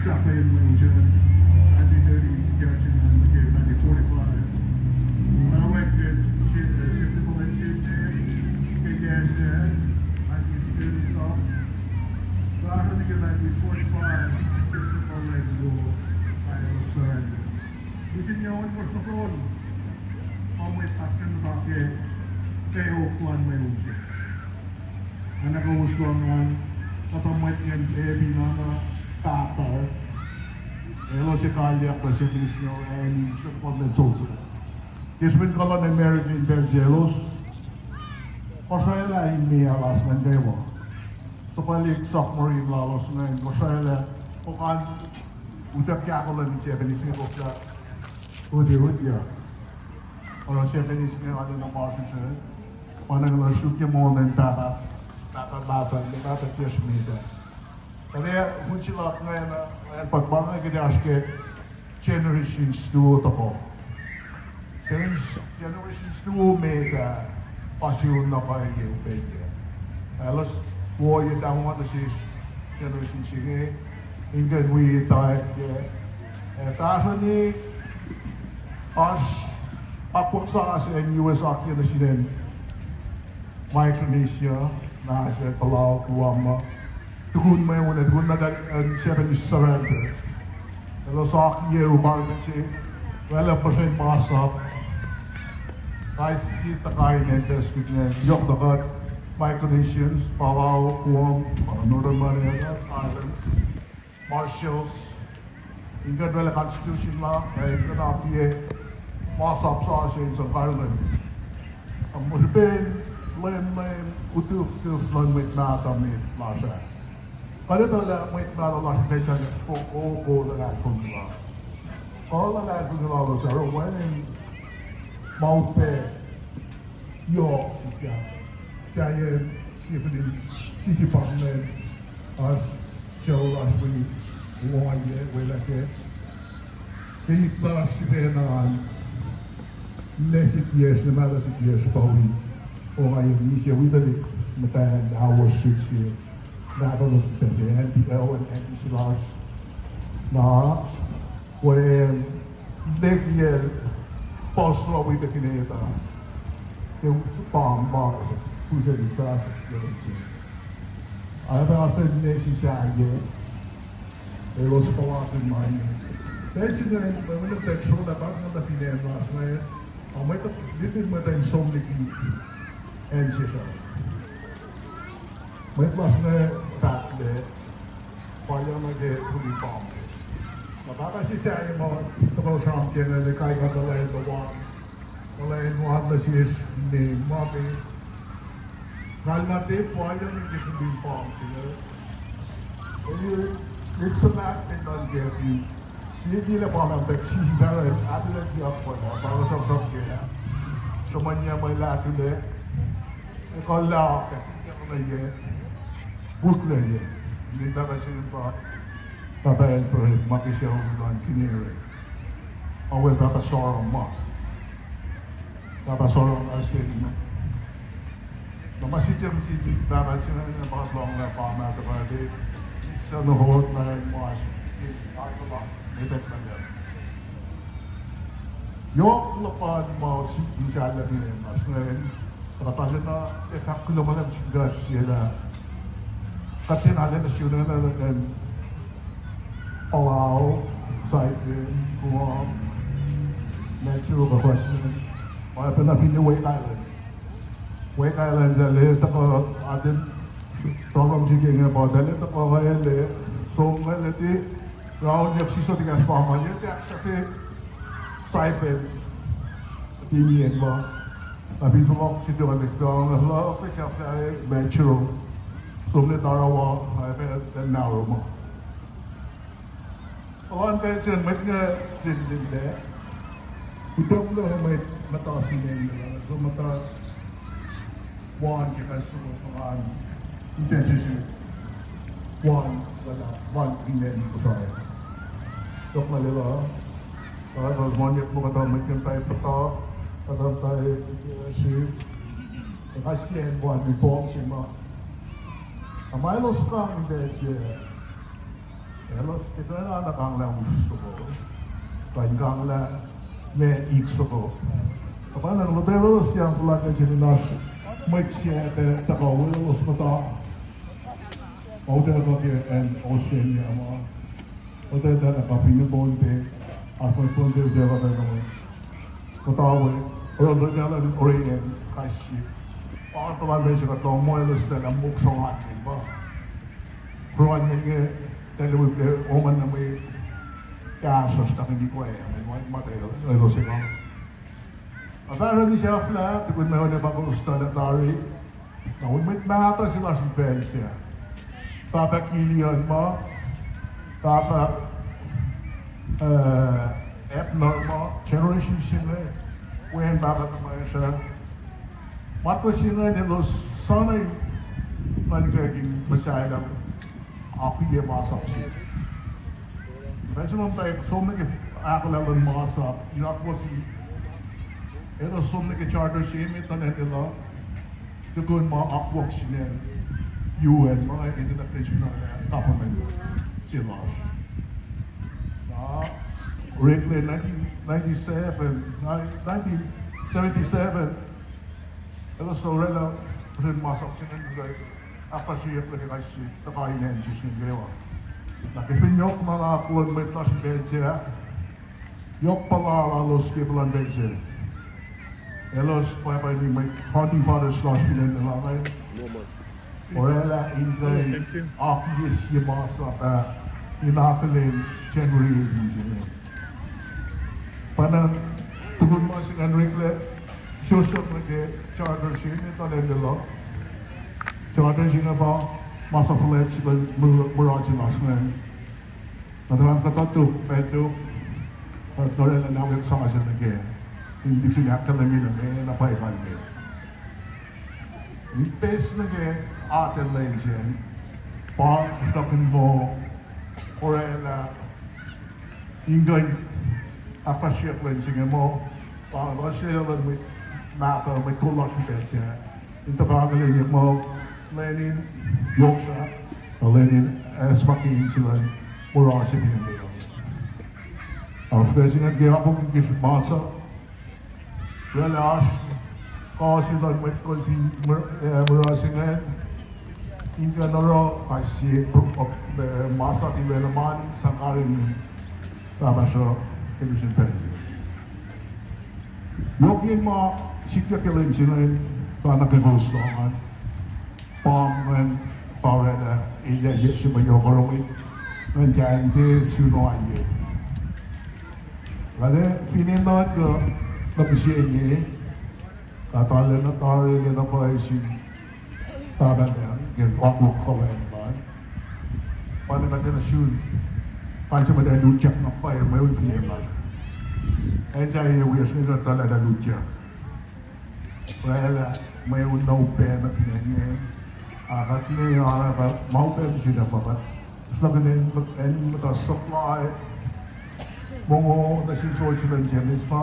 sahflah in mwe on se ingacn, nineteen thirty, ke nineteen forty-five. Na wacngihn September nineteen, ke kahs nineteen thirty sa. Fahsruh nuh ke nineteen forty-five, September nineteen, Lusen yac ohnkohsr nohfohn, pa mwet lasr inge muhta ke kweok luhn mwe on se. Oacna kowos lohng an, kuhtuh mwet ingacn epi na na pahpah, elos ekuhllah kuh se mihsenge, ac in sruhmuhn solse. Ke srihpen kuh luhn America in pacl selos, puhsrwaclah in meac lasr ingacn kwewa. Suhpwaclihk submarine lalos ingacn puhsrwaclah, okan utuck ahkolah in Japanese inge koflah uti utia. Oruh Japanese inge arulacna ma se se, pa inge elos sruokyac moul in pahpah, pahpah, pahpah, pahpah ke srihmita. Kuht ac, finsrak ingacn, ac pa ma inge kuht ac oasr ke generations luo toko. Generations luo met ah, pa sun na pwacye upac. Elos wo ye tama nuh sesr generation se inge, in kuh in wi etwacack, ac fahsrweni oasr akwuck sasuc acn U S akiyac nuh sin acn Micronesia, na se Palau, Guam, tukun mwe on, tukun na Japanese surrender. Elos akiyac environment se, oraclah puhsren masap. Kais sie tuhka in acn Pacific inge, yohk na kuht Micronesians, Palau, Guam, Northern Mariana Islands, Marshalls, in kuh in oraclah constitution la, ac in kuh in akiyac masap sasuc in sang Ireland. Ac mwe srihpen lwen, lwen utufkihf luhn mwet mahtuh met lasr ah. Kuht etuh lah mwet mahtuh lasr uh sahyac fokoko luhlahlfongi la. Kuh luhlahlfongi lalos uh oruh wacngihn ma upac yohk sikyak. Sahyac sifilin sisipamen oasr sucu lasr wi ohiyac welah kac. Ke ip lasr sifacna an, lwen sikyak, lwen mahtuh sikyak pa wi ohiyac, misac wi tuhlihk muhtwacn ahwos sikyak. Mahtuh lasr sifacna, anti, uh, anti lasr. Na, kwen, lwekiyac, puhs la wi tuhlihk ineta. Ke pam ma, pihsen ip lasr, ac pa oasr ne sisahyac. Elos puhlakihn ma inge. Pacl se inge, mwe, mwe nuhtak srolah pa inge nuh fin acn lasr inge, a mwet, lihpin mwet in som liki acn sesr. Mwet lasr inge pahtlac, palyang nuh ke tuli pam. Na pahpah se sahyac ma tuhkuh sramsram ke inge, kain kuhtuh lwen luhn, kuhtuh lwen luhn nuh sesr me ma ke Kalmac tiac palyang ke tuli pam se inge. Ip se pahtlac nuh ke, sie kila pa inge, pac sisi pahluh, ahtuhlah kiyuck pa inge, pa inge sramsram ke, sruhmuhnyuc mwe lah tulac, ekuhllah, ekuhllah, puklah, ninac pahpah se pa, pahpah Alfred, ma ke sucu luhn Kinere. Awe pahpah Sara ma. Pahpah Sorom Asen. Na ma sikyak sin pahpah se inge pa lohng lah pa ma tuhkuh ke, sel nuh hot na in mas ke akwuck, metak na. Yohk luhpan ma sikyak in sahlah fin acn lasr inge. Tuhkuh pacl na, ac fahk kuloh ma luhlahp sin God ke lah kuht tiacna lwelah sun na nuh ke Palau, Saipan, Guam, Majuro, kuh Washington. Oacyacpac na finne Wake Island. Wake Island, eltahl tuhkuh, atacn problem se ke inge pa, eltahl tuhkuh ngwele, som ngwele, ti round yap siso ti kahs pa ma, ya ti ahksahfye Saipan, ti nien ma. Na fin fohlohk siti an, nga luhngse sahflah Majuro. Som nuh Tarawa, Saipan, Nauru ma. Oan pacl se mwet inge lin, lin lac. Utucklac mwet muhta fin acn, so muhta wan ke kahs suwohs an, intention wan, lala, wan fin acn Kosrae. Tok ma lwelah, uh, mani muh kuhtuh mwet ke muhta, kuhtuh muhta, uh, se, kais sie acn wan reform se ma. Na ma elos kang in pacl se, elos ke srwaclah na kanglah us soko, kuh in kanglah ma ik soko. Kuh pa na lotwelos yang puhla ke se in oasr mwet se pac tuhkuh welos muhta. Otwelah ke acn Australia ma. Otwelah na pa fin Pohnpei, oasr mwet Pohnpei otwelah pa na muhta we, oruh lotwelah in Oregon, kais sie. Pa puhlan pacl se kuht lohng muh elos lwelah mok srongan in pa. Srongan inge, tahl wik le oman na mwe kahsruhsr tuhkweni koya, ma ma elos ekuh. Apparently sahflah, tukun ma oacna pa kowos tuh lah tari. Na wi mwet mahtuh se lasr in pacl se. Pahpah Kilian ma, Pahpah, uh, Abner ma, generation se inge, wen pahpah tuhmwacsr ah. Matwac se inge elos sana nuhnkuh in muhsahllah, akiyac masap se. Pacl se ma muhtwacwacack som nuh ke ahkolah luhn masap, in akwucki. Elos som nuh ke charter se emet nuh acn Elah. Tukun ma akwuck sin acn U N ma, international government se lasr. Na oreklac nineteen ninety-seven, nineteen seventy-seven, elos orwaclah puhsren masap se inge, ahkfahsryeyucklac ke kais sie tuhka in acn se inge kwewa. Na ke fin yohk nuhnak luhn mwet lasr in pacl se ah, yohk puhla lalos ke puhlan pacl se. Elos pwacpa in mwet founding fathers lasr fin acn Elah inge. Orwaclah in kuh in akiyac sie masap ah, in akihlen January eighteen se inge. Pa na tukun ma se ingacn oreklac, sosok nuh ke charter se inge tuh lwen Elah. Charter se inge pa masap fuhlwact se luhn mura se lasr ingacn. Na tuh kuhtuh tok, pacl tok, kuht orwaclah na wek sasuc nuh kac. In lihksreni ahkkahlwemye nuh ke na pwacye kalmac. Ipeis nuh ke atacn lwen se, pa srackna muh orwaclah in kuh in ahkfahsryeyuck lwen se inge muh, pa lasr se luhn mwet mahtuh, mwet kol lasr in pacl se, in tuhfahna lwen inge muh, lwen in yohk srah, lwen in acsmakihn se luhn mura se fin acn Elah. Oasr pacl se ingacn ke akwuck in kihsrihk masap, orwaclah oasr kuh se luhn mwet kol fin mura se ingacn, in kuh in oruh kais sie masap in orwaclah mani sang karihngihn pahpah sruh ke misin pacl. Yohk in ma sikyak ke lwen se ingacn, pa nuh ke kowos lohng an, pa ingacn pa orwaclah elyah ye se ma yohk oruh mwet ingacn kain tiac sun ohiyac. Lale finne nuhnkuh nuh mihsenge, kuht arulacna tari lacna pwacye sin Pahpah Lucng ke akwuck kuhlwacng lal. Pa na kuht tiacna sun, pa se ma tiac lutiyuck na pwacye mweun fin acn lasr. Acn sahyac wiyacsr inge tuh lacna lutiyuck. Orwaclah mweun na upac nuh fin acn inge. A kuht ne oruh pa ma upac mihsenge pa kuht sruhkihn acn muhta supply mongo nuh sin soldier luhn James ma.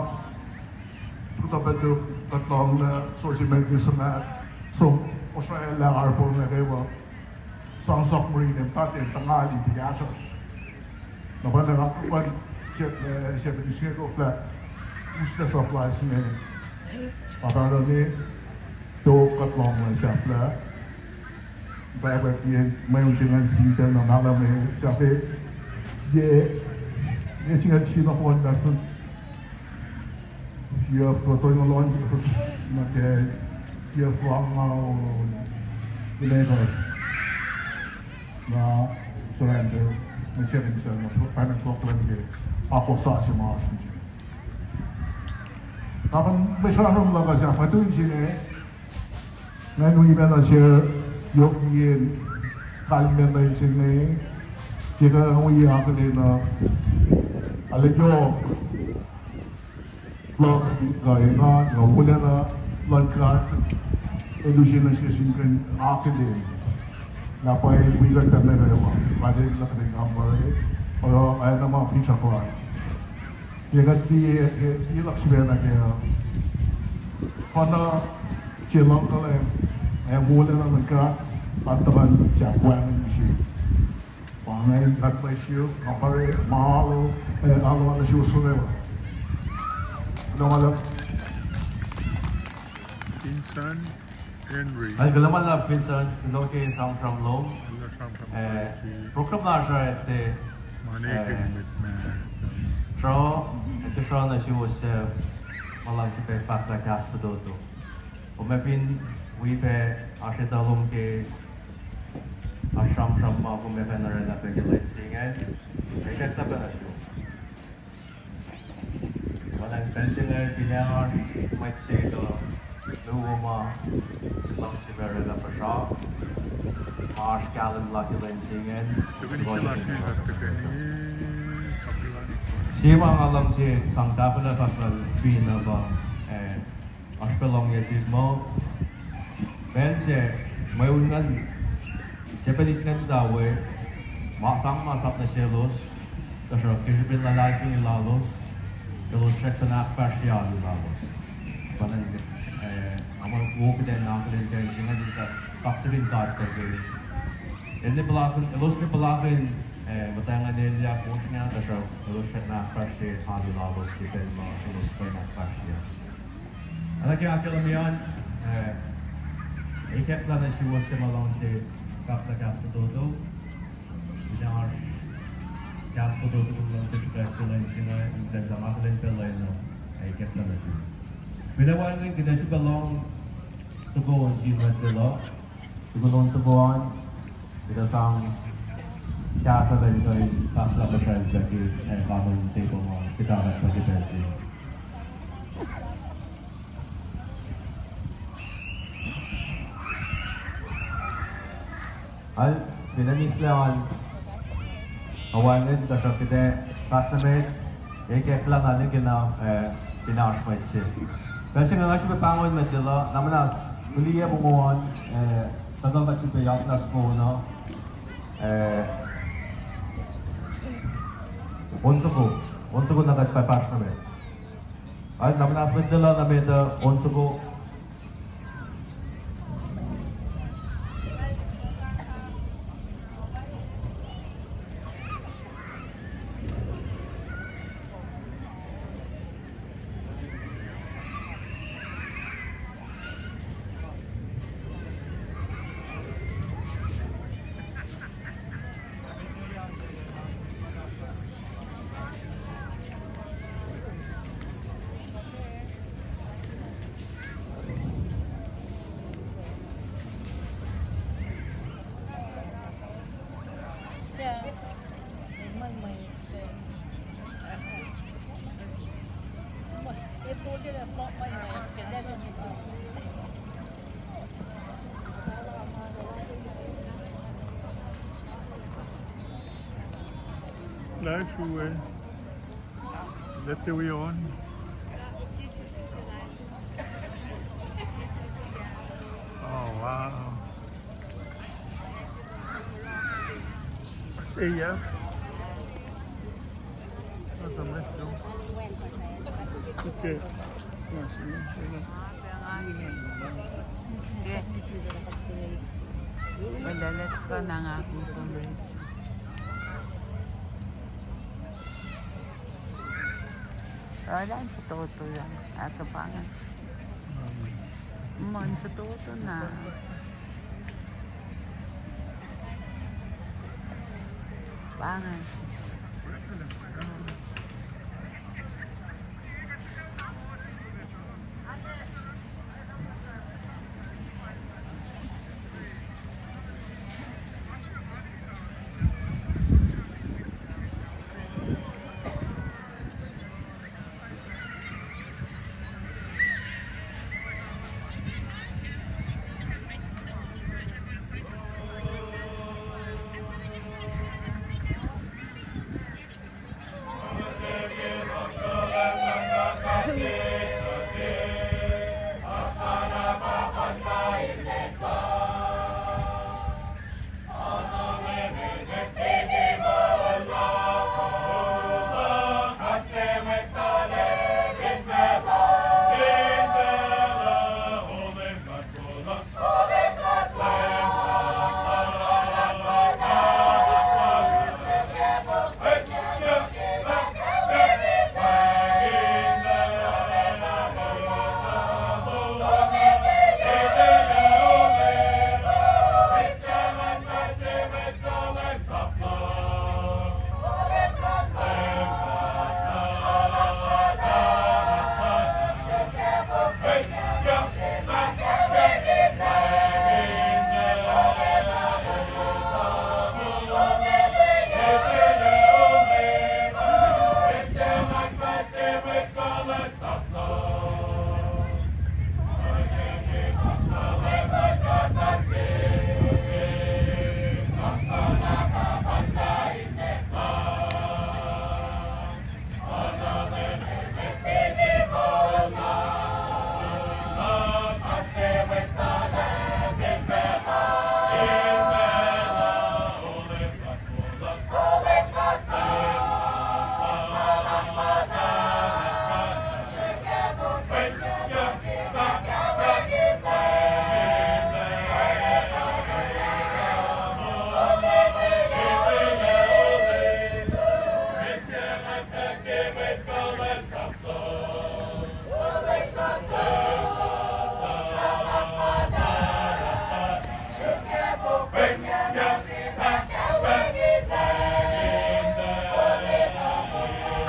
Kuhtuh pac tok kuht lohng na sosi met ke suhmaht, som osraelah arpon nuh kwewa, sang submarine in patin tangali ti kahsruhsr. Na pa na kuhpan se, eh, se pa inge koflah, us na supply se inge. Pa pa na ni tok kuht lohng na sahflah. Pwacpwack ke mweun se ingacn, sifilpac na mahlwem sahflah. Ye, ye singucul sie nohfohn, na sun Siofok tolngoul ohnkohsr, nuh ke siofok angngaul limekohsr, na surrender, na seven seven, pacna kuh kuhlwacng ke akwuck sasuc ma oasr. Nga pa mwe sramsram luhk uh sahflah tuh inge, nga wi pacna se yohk in kalmacn se inge, ke nga wi akihlen uh, arlac yohk luhk kuh engan, nga wolacna luhn God, elusen nuh sesr in kuh in akihlen. Na pwacye wi kuht pacna kwewa, kuht in luhkuhn in kampare, oruh oacna ma finsrak lal. Ke kuht liye, ke liye luhk sifacna ke, uh, pacna se luhngkuhlacng, ac wolacna luhn God, kuht tuhkuh in sahp wacngihn mihsenge. Pa inge, God bless you. Kampare, ma alo, eh, alo nuh suwos forever. Kuloh ma luhlahp. Vincent Henry. Ac kuloh ma luhlahp Vincent, kuloh ke sramsram lom. Kuloh sramsram. Eh, program lasr uh tiac, ma ne ke, eh, met ma, sro, ac tiac sro nuh suwos suc ma luhngse pac fahklah kahs fototo. Kom ac fin wi pac oasr etuh lom ke oasr sramsram ma kom ac fah orwaclah pac ke lwen se ingacn, ikacklah pac nuh sum. Wacngihn pacl se inge, finne oasr mwet se kuh luo ma luhngse pac orwaclah puhsra, ma oasr kahlwem la ke lwen se ingacn, sie ma nga luhngse sang tahfwelah fahk lal Fina pa, eh, oasr pac lohngyac sihk muh, pacl se mweun ingacn, Japanese ingacn tuh we, ma sang masap nuh selos, tuhsruhk ke srihpen luhlahlfongi lalos, elos srackna ahkfahsrye alu lalos. Pa ingacn, eh, nga muh wo kuht in akihlen pacl se ingacn in kaksakihn God pac ke el ne puhlakihn, elos ne puhlakihn, eh, muhtwacngahn elyah kosrna, tuhsruhk elos srackna ahkfahsrye alu lalos ke pacl ma elos kuh in ahkfahsrye. Oacna ke ahkkahlwemye an, eh, ikacklah nuh suwos suc ma luhngse fahklah kahs fototo. Finne oasr kahs fototo kom luhngse srihpac ke lwen se inge, in kuh in sang akihlen pac lwen uh, ac ikacklah nuh sum. Finne wacngihn kuht ac sifilpac lohng soko on sin mwet luhk. Tukun on soko an, kuht ac sang kahsruh lwen kuh in fahklah puhsracl pac ke, eh, common table ma kuht ahkfahsrye pac ke. Al, finne mihslac an, wacngihn tuhsruhk kuht ac fahsr nuh met, ikacklah na lihkena, eh, finne oasr mwet se. Pacl se inge nga sifilpac pahngon mwet luhk, na muhnahs, fihliyac mongo an, eh, tuhkuh kuht sifilpac yakna soko na, eh, on soko, on soko na kuht fahsr nuh met. Al, na muhnahs mwet luhk, na met uh on soko. Live, Ruel. Let the way on. Oh, wow. Hey, yeah. That's a mess, though. Okay. Ke, well, let's go na nga kum som raise. Oruh in fototo lah. Atuh pa inge. Muh in fototo na. Pa inge.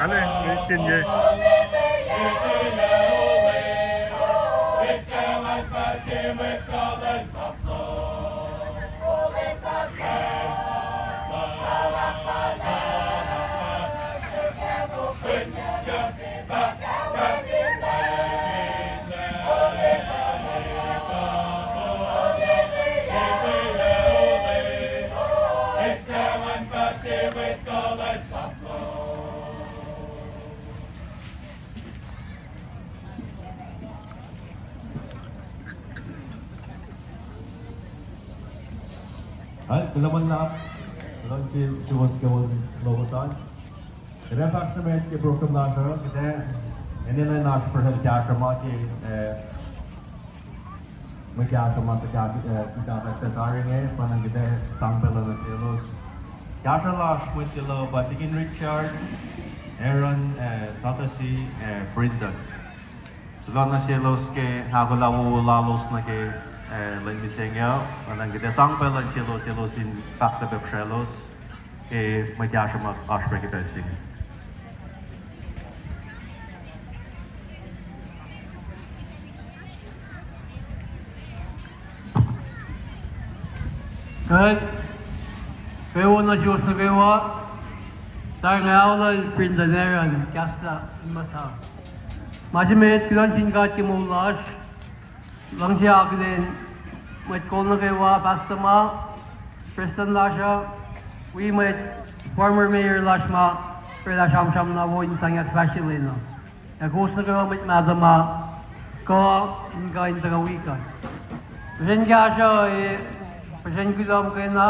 Ale, itin ye. Kuloh ma luhlahp, kuloh nuh sin suwos ke won lowos an. Kuht ac fahsr nuh met ke program lasr uh, kuht ac enenuh in oasr fihsrwacsr kahsruh ma ke, eh, mwe kahsruh ma kuht ac, eh, kuht ac fahsr tari inge, pa na kuht ac sang pacl uh nuh selos. Kahsruh lasr mwet ke loh pa Deacon Richard, Aaron, eh, Tatasi, eh, Brinda. Kuloh nuh selos ke ahkolah wowo lalos nuh ke, eh, lwen mihsenge uh, pa na kuht ac sang pacl uh nuh selos, selos in fahk pac pihsraclos ke mwe kahsruh ma oasr pac ke pacl se inge. Kuht, kwewa nuh suwos nuh kwewa, tari nga aolal Brinda Neran, kahslah in muhta. Ma se met, kuloh nuh sin God ke moul lasr, luhngse akihlen mwet kol nuh kwewa, pastor ma, prestuhn lasr uh, wi mwet former mayor lasr ma oraclah sramsram na wo in sang ahkfahsryelah na. Ac kowos nuh kwewa mwet mahtuh ma kuh in kuh in tuhkuh wi kuht. Puhsren kahsruh, eh, puhsren kuloh muhkwena,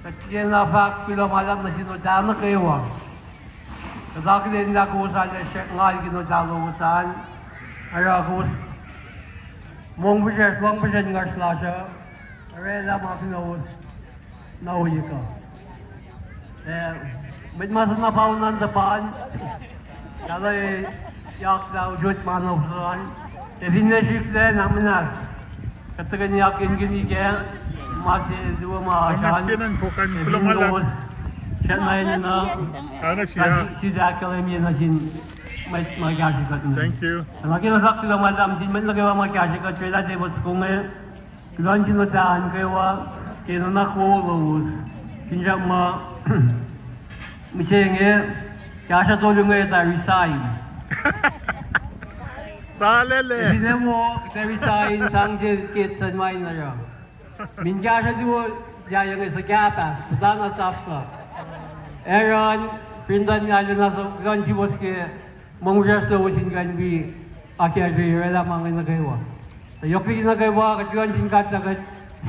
kuht kena fahk kuloh ma luhlahp nuh sin eltahl nuh kwewa. Kuht akihlen lah kowos arlac srackna ngal ke eltahl lowos an. Oruh kowos mongfihsrwacsr, luhngfihsrwacsr in oasr lasr uh, orwaclah ma kunowos na ohiyac uh. Eh, mwet ma suhna pauna tuhpan, tahllah yak lah usot ma na ofsan, ac finne srihklac na muhnahs, kuht tuhkweni akihlen kac, ma se luo ma oasr an, ac fin kowos sracna enenuh, sita ahkkahlwemye nuh sin mwet ma kahsrwe kuht inge. Nga ke na fahk kuloh ma luhlahp nuh sin mwet nuh kwewa ma kahsrwe kuht, oraclah tepuh soko inge. Kuloh nuh sin Leum nuh kwewa ke nuhnak wowo lowos. Finsrak muh mihsenge, kahsruh tolu inge tuh resign. Salele. Finne wo, kuht resign, sang sel Kate Sangma in oruh. Min kahsruh luo, yac inge suhkahpahs, puhla na sahflah. Aaron, Brendan, yac na suhflah, kuloh nuh suwos ke mongfihsrwacsr lowos in kuh in wi akacsruhi, oraclah ma inge nuh kwewa. Yohk liki nuh kwewa, kuht kuloh nuh sin God lah kuht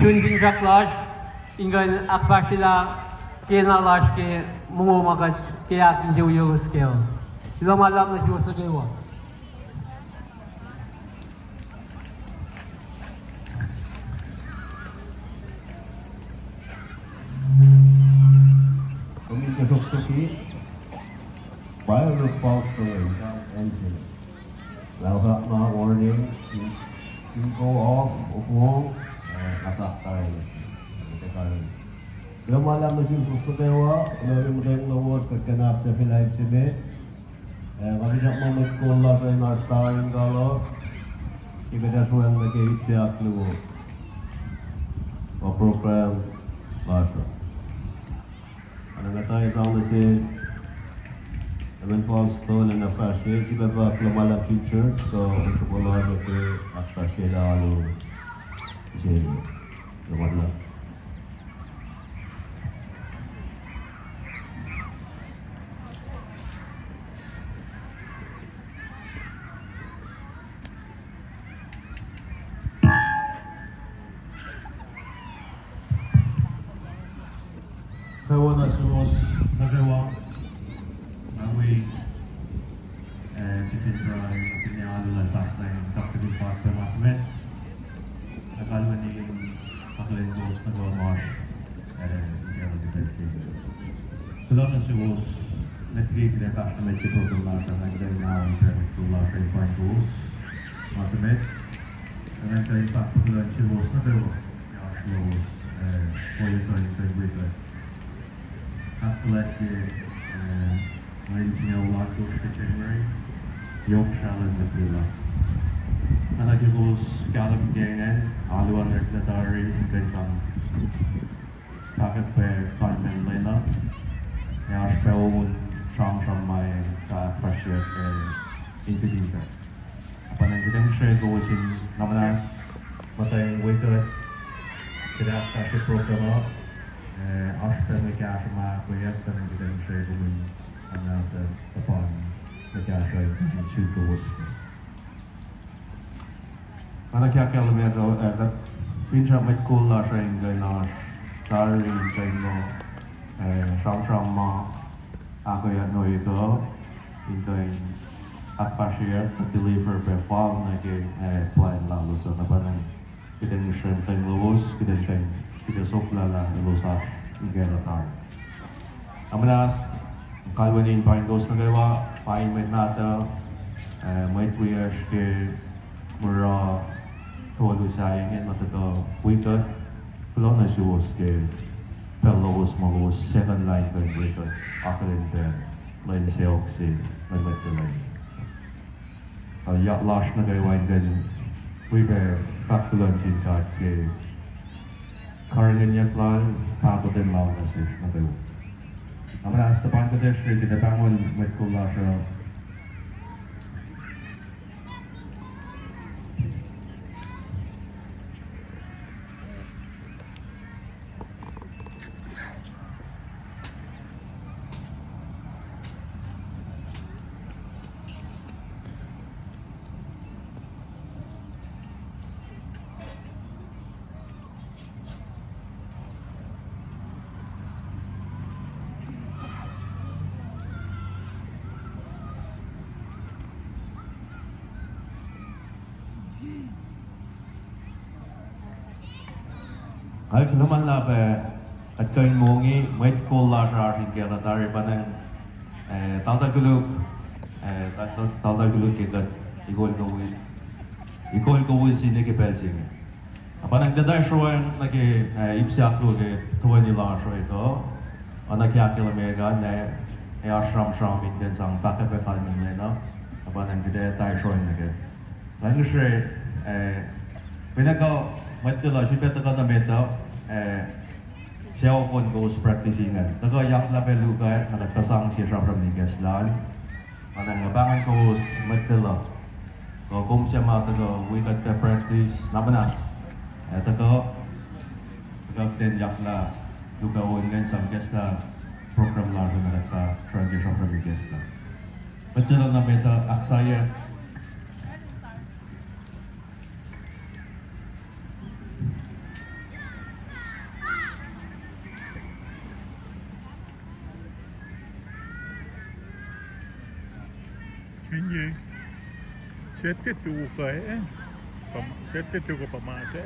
sun finsrak lasr in kuh in ahkfahsryelah kena lasr ke mongo ma kuht ke ahkinsewowoyaclos kac. Kuloh ma luhlahp nuh suwos nuh kwewa. Kom in kosok soki, Pastor Fausto Ensign. Lahlfahk ma warning, in, in go off, of wrong, eh, lahlfahk tail. Kuloh ma luhlahp nuh sin kowos nuh kwewa, kuloh ke muhtweng lowos, kuht kuhnahoslah fin acn se met. Eh, nga finsrak muh mwet kol lasr uh in oasr tari in kuloh, ke kuht ac sruhmuhn nuh ke ip se ahkluo, uh, program lasr uh. Oacna nga tuh sang nuh sel Reverend Pastor, oacna fahsr se, sifilpac kuloh ma luhlahp sin church, kuh srihpac lasr uh ke ahkfahsryelah alu se. Kuloh ma luhlahp. Pacl wo na suwohs nuh kwewa, na wi, eh, kihsen pruhe, kihtin alu lal Pastor in kaksakihn fahk pac ma se met. Nga kalweni in akihlen kowos nuh kwewa ma oasr, eh, in kacl ke pacl se. Kuloh nuh suwos, met liki kuht ac fahsr nuh met ke program lasr uh, nga kuh in alu pac mwet kol lasr uh in paing kowos ma se met. Nga kuh in fahk kuloh nuh suwos nuh kwewa, oasr lowos, eh, ohiyac kuh in kuh in wi kuht. Ahkfuhlwactye, eh, mwe insewowo lasr ke January, yohk srah luhn mwet Lelu. Nga nuh ke kowos kahlwem ke ingacn, alu an oreklac tari in kuh in sang fahkwack pac kalmacn lwen uh, ac oasr pac on sramsram ma kuh ahkfahsryeyuck, eh, in kihtin pac. Pa ingacn kuht ac srihke kowos in nuhnak muhtweng wi kuht, kuht ahkfahsrye program uh, eh, oasr pac mwe kahsruh ma ahkoeyuck, pa ingacn kuht ac srihke kom in nuhnak muhtweng tuhpan mwe kahsruh in suk kowos. Nga nuh ke ahkkahlwemye kuh, eh, kuht finsrak mwet kol lasr uh in kuh in oasr tari in kuh in muh, eh, sramsram ma ahkoeyuck nuh ekuh, in kuh in ahkfahsryeyuck kuh deliver pac fal nuh ke, eh, plwacn lalos uh, na pa ingacn kuht ac srihke in muhtweng lowos, kuht ac srihke in, kuht ac soklah lah elos oasr in kuh in tari. Nga muhnahs, kalweni in paing kowos nuh kwewa, paing mwet mahtuh, eh, mwet wiyacsr ke mura tolu sahyac inge ma tuhkuh wi kuht. Kuloh nuh suwos ke pacl lowos ma kowos second line kuh in wi kuht akihlen pac lwen sacohk se luhn mwet tuhlan. Ac yak lasr nuh kwewa in kuh in wi pac fahk kuloh nuh sin God ke karihngihnyuck lal, pahkotwen lal nuh sesr nuh kwewa. Nga muhnahs, tuhpan kuht ac srihke, kuht ac pahngon mwet kol lasr uh. Nga luhman lah pac kuht kuh in mongi, mwet kol lasr oasr in ke kuht tari pa nacng, eh, taltal koluk, eh, tal-, tal-, taltal koluk ke kuht ikol kowos, ikol kowos inge ke pacl se inge. Na pa nacng kuht ac sroacng nuh ke, eh, ip se ahkluo ke toeni lasr uh etuh, oacna ke ahkkahlwemye kuh na, ac oasr sramsram in kuh in sang fahkwack pac kalmacn lwen uh, na pa nacng kuht ac tiac sroacng nuh ke. Nga ngihsre, eh, finne kuh mwet tuhkuh, srihpac tuhkuh nuh met uh, eh, suc on kowos practice ingacn. Tuhkuh yaklah pac luhk ah, na kuht fah sang sie sramsram in ikacslah an. Nga nacng nga pahngon kowos mwet tuhkuh. Kuh kom suc ma tuhkuh wi kuht pac practice, na muhnahs. Eh, tuhkuh, tuhkuh ten yaklah luhk ah on ingacn sang ikacslah program lasr uh, na kuht fah sruhngke sramsram in ikacslah. Mwet tuhkuh nuh met uh, ahksahyac. Finne, sette tuka, eh? Pam-, sette tuka pa ma se.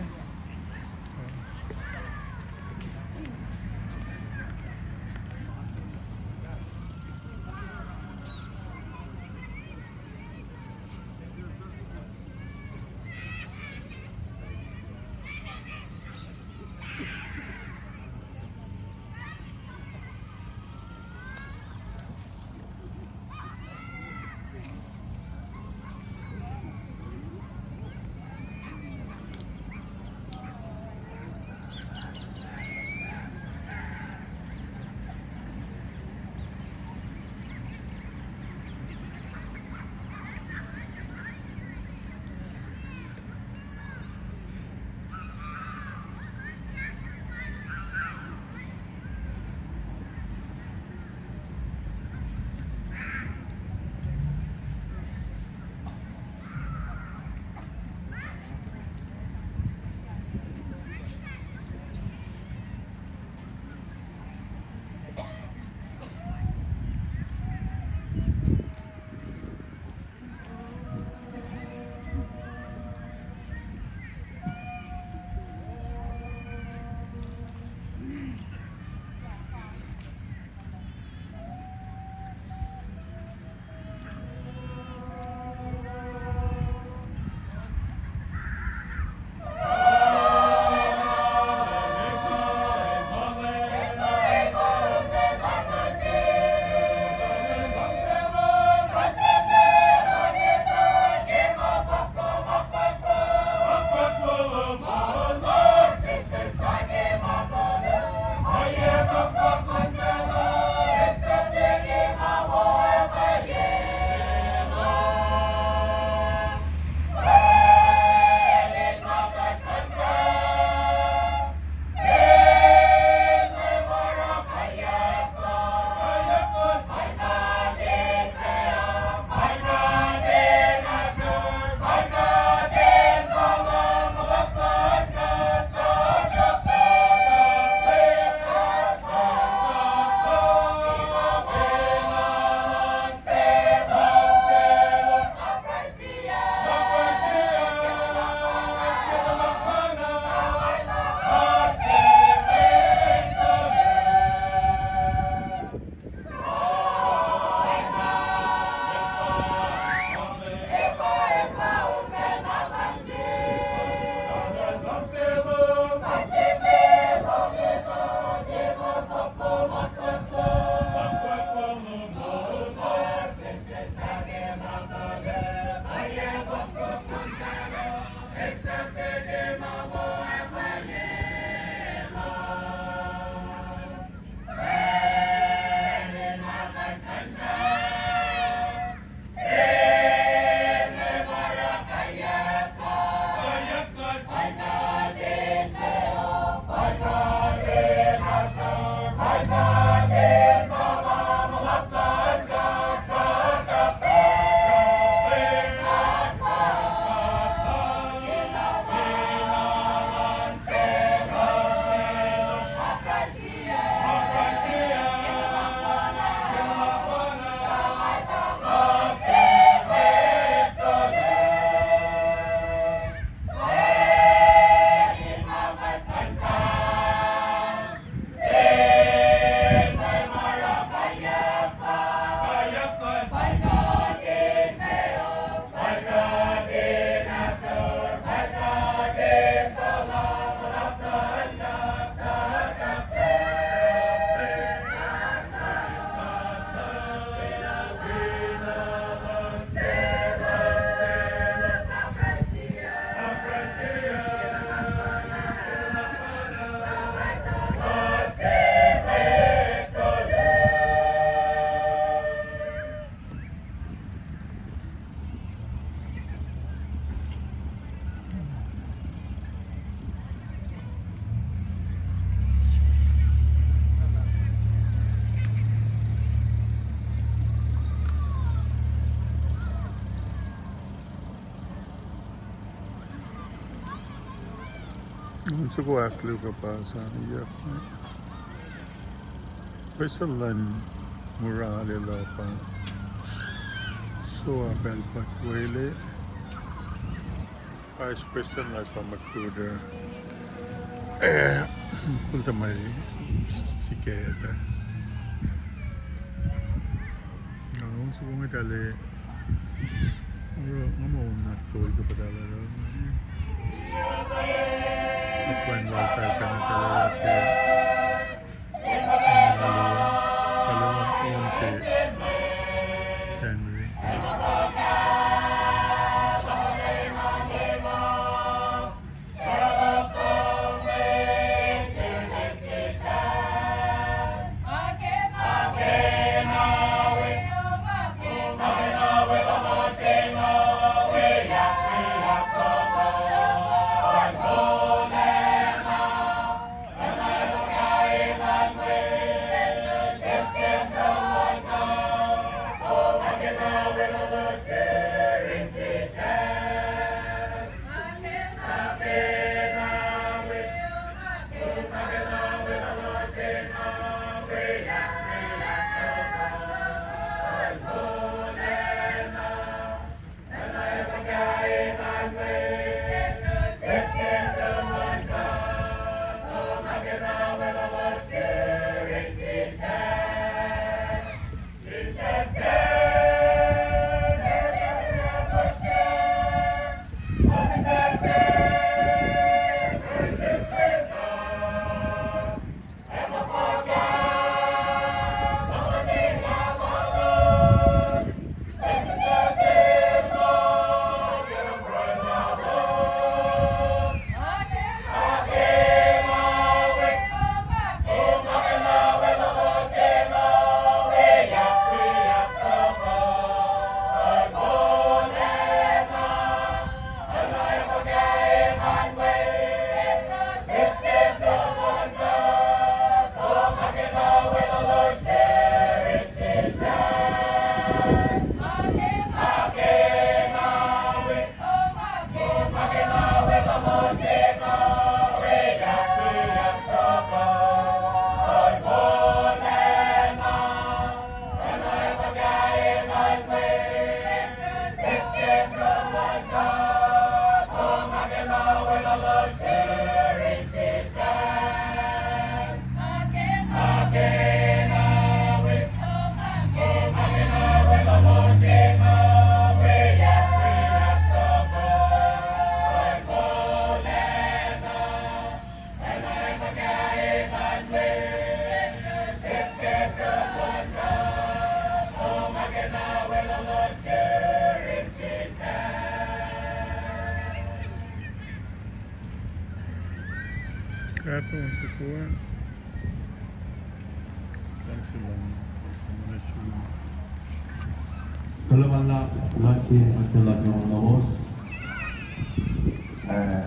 Soko ahkluo kuhpahsr an iyuck. Prestuhn luhn Murale luhpan. Soa pacl pahtwele. Vice President luhpan Magruder. Eh, kulta ma siketa. Nga on soko ngetale. Oro nga ma on na tol ke patala. Akwan lal pastor ngetale ke. Kalua, kalua on ke Sacnri. Kuloh ma luhlahp sin mwet luhn Leum lowos. Eh,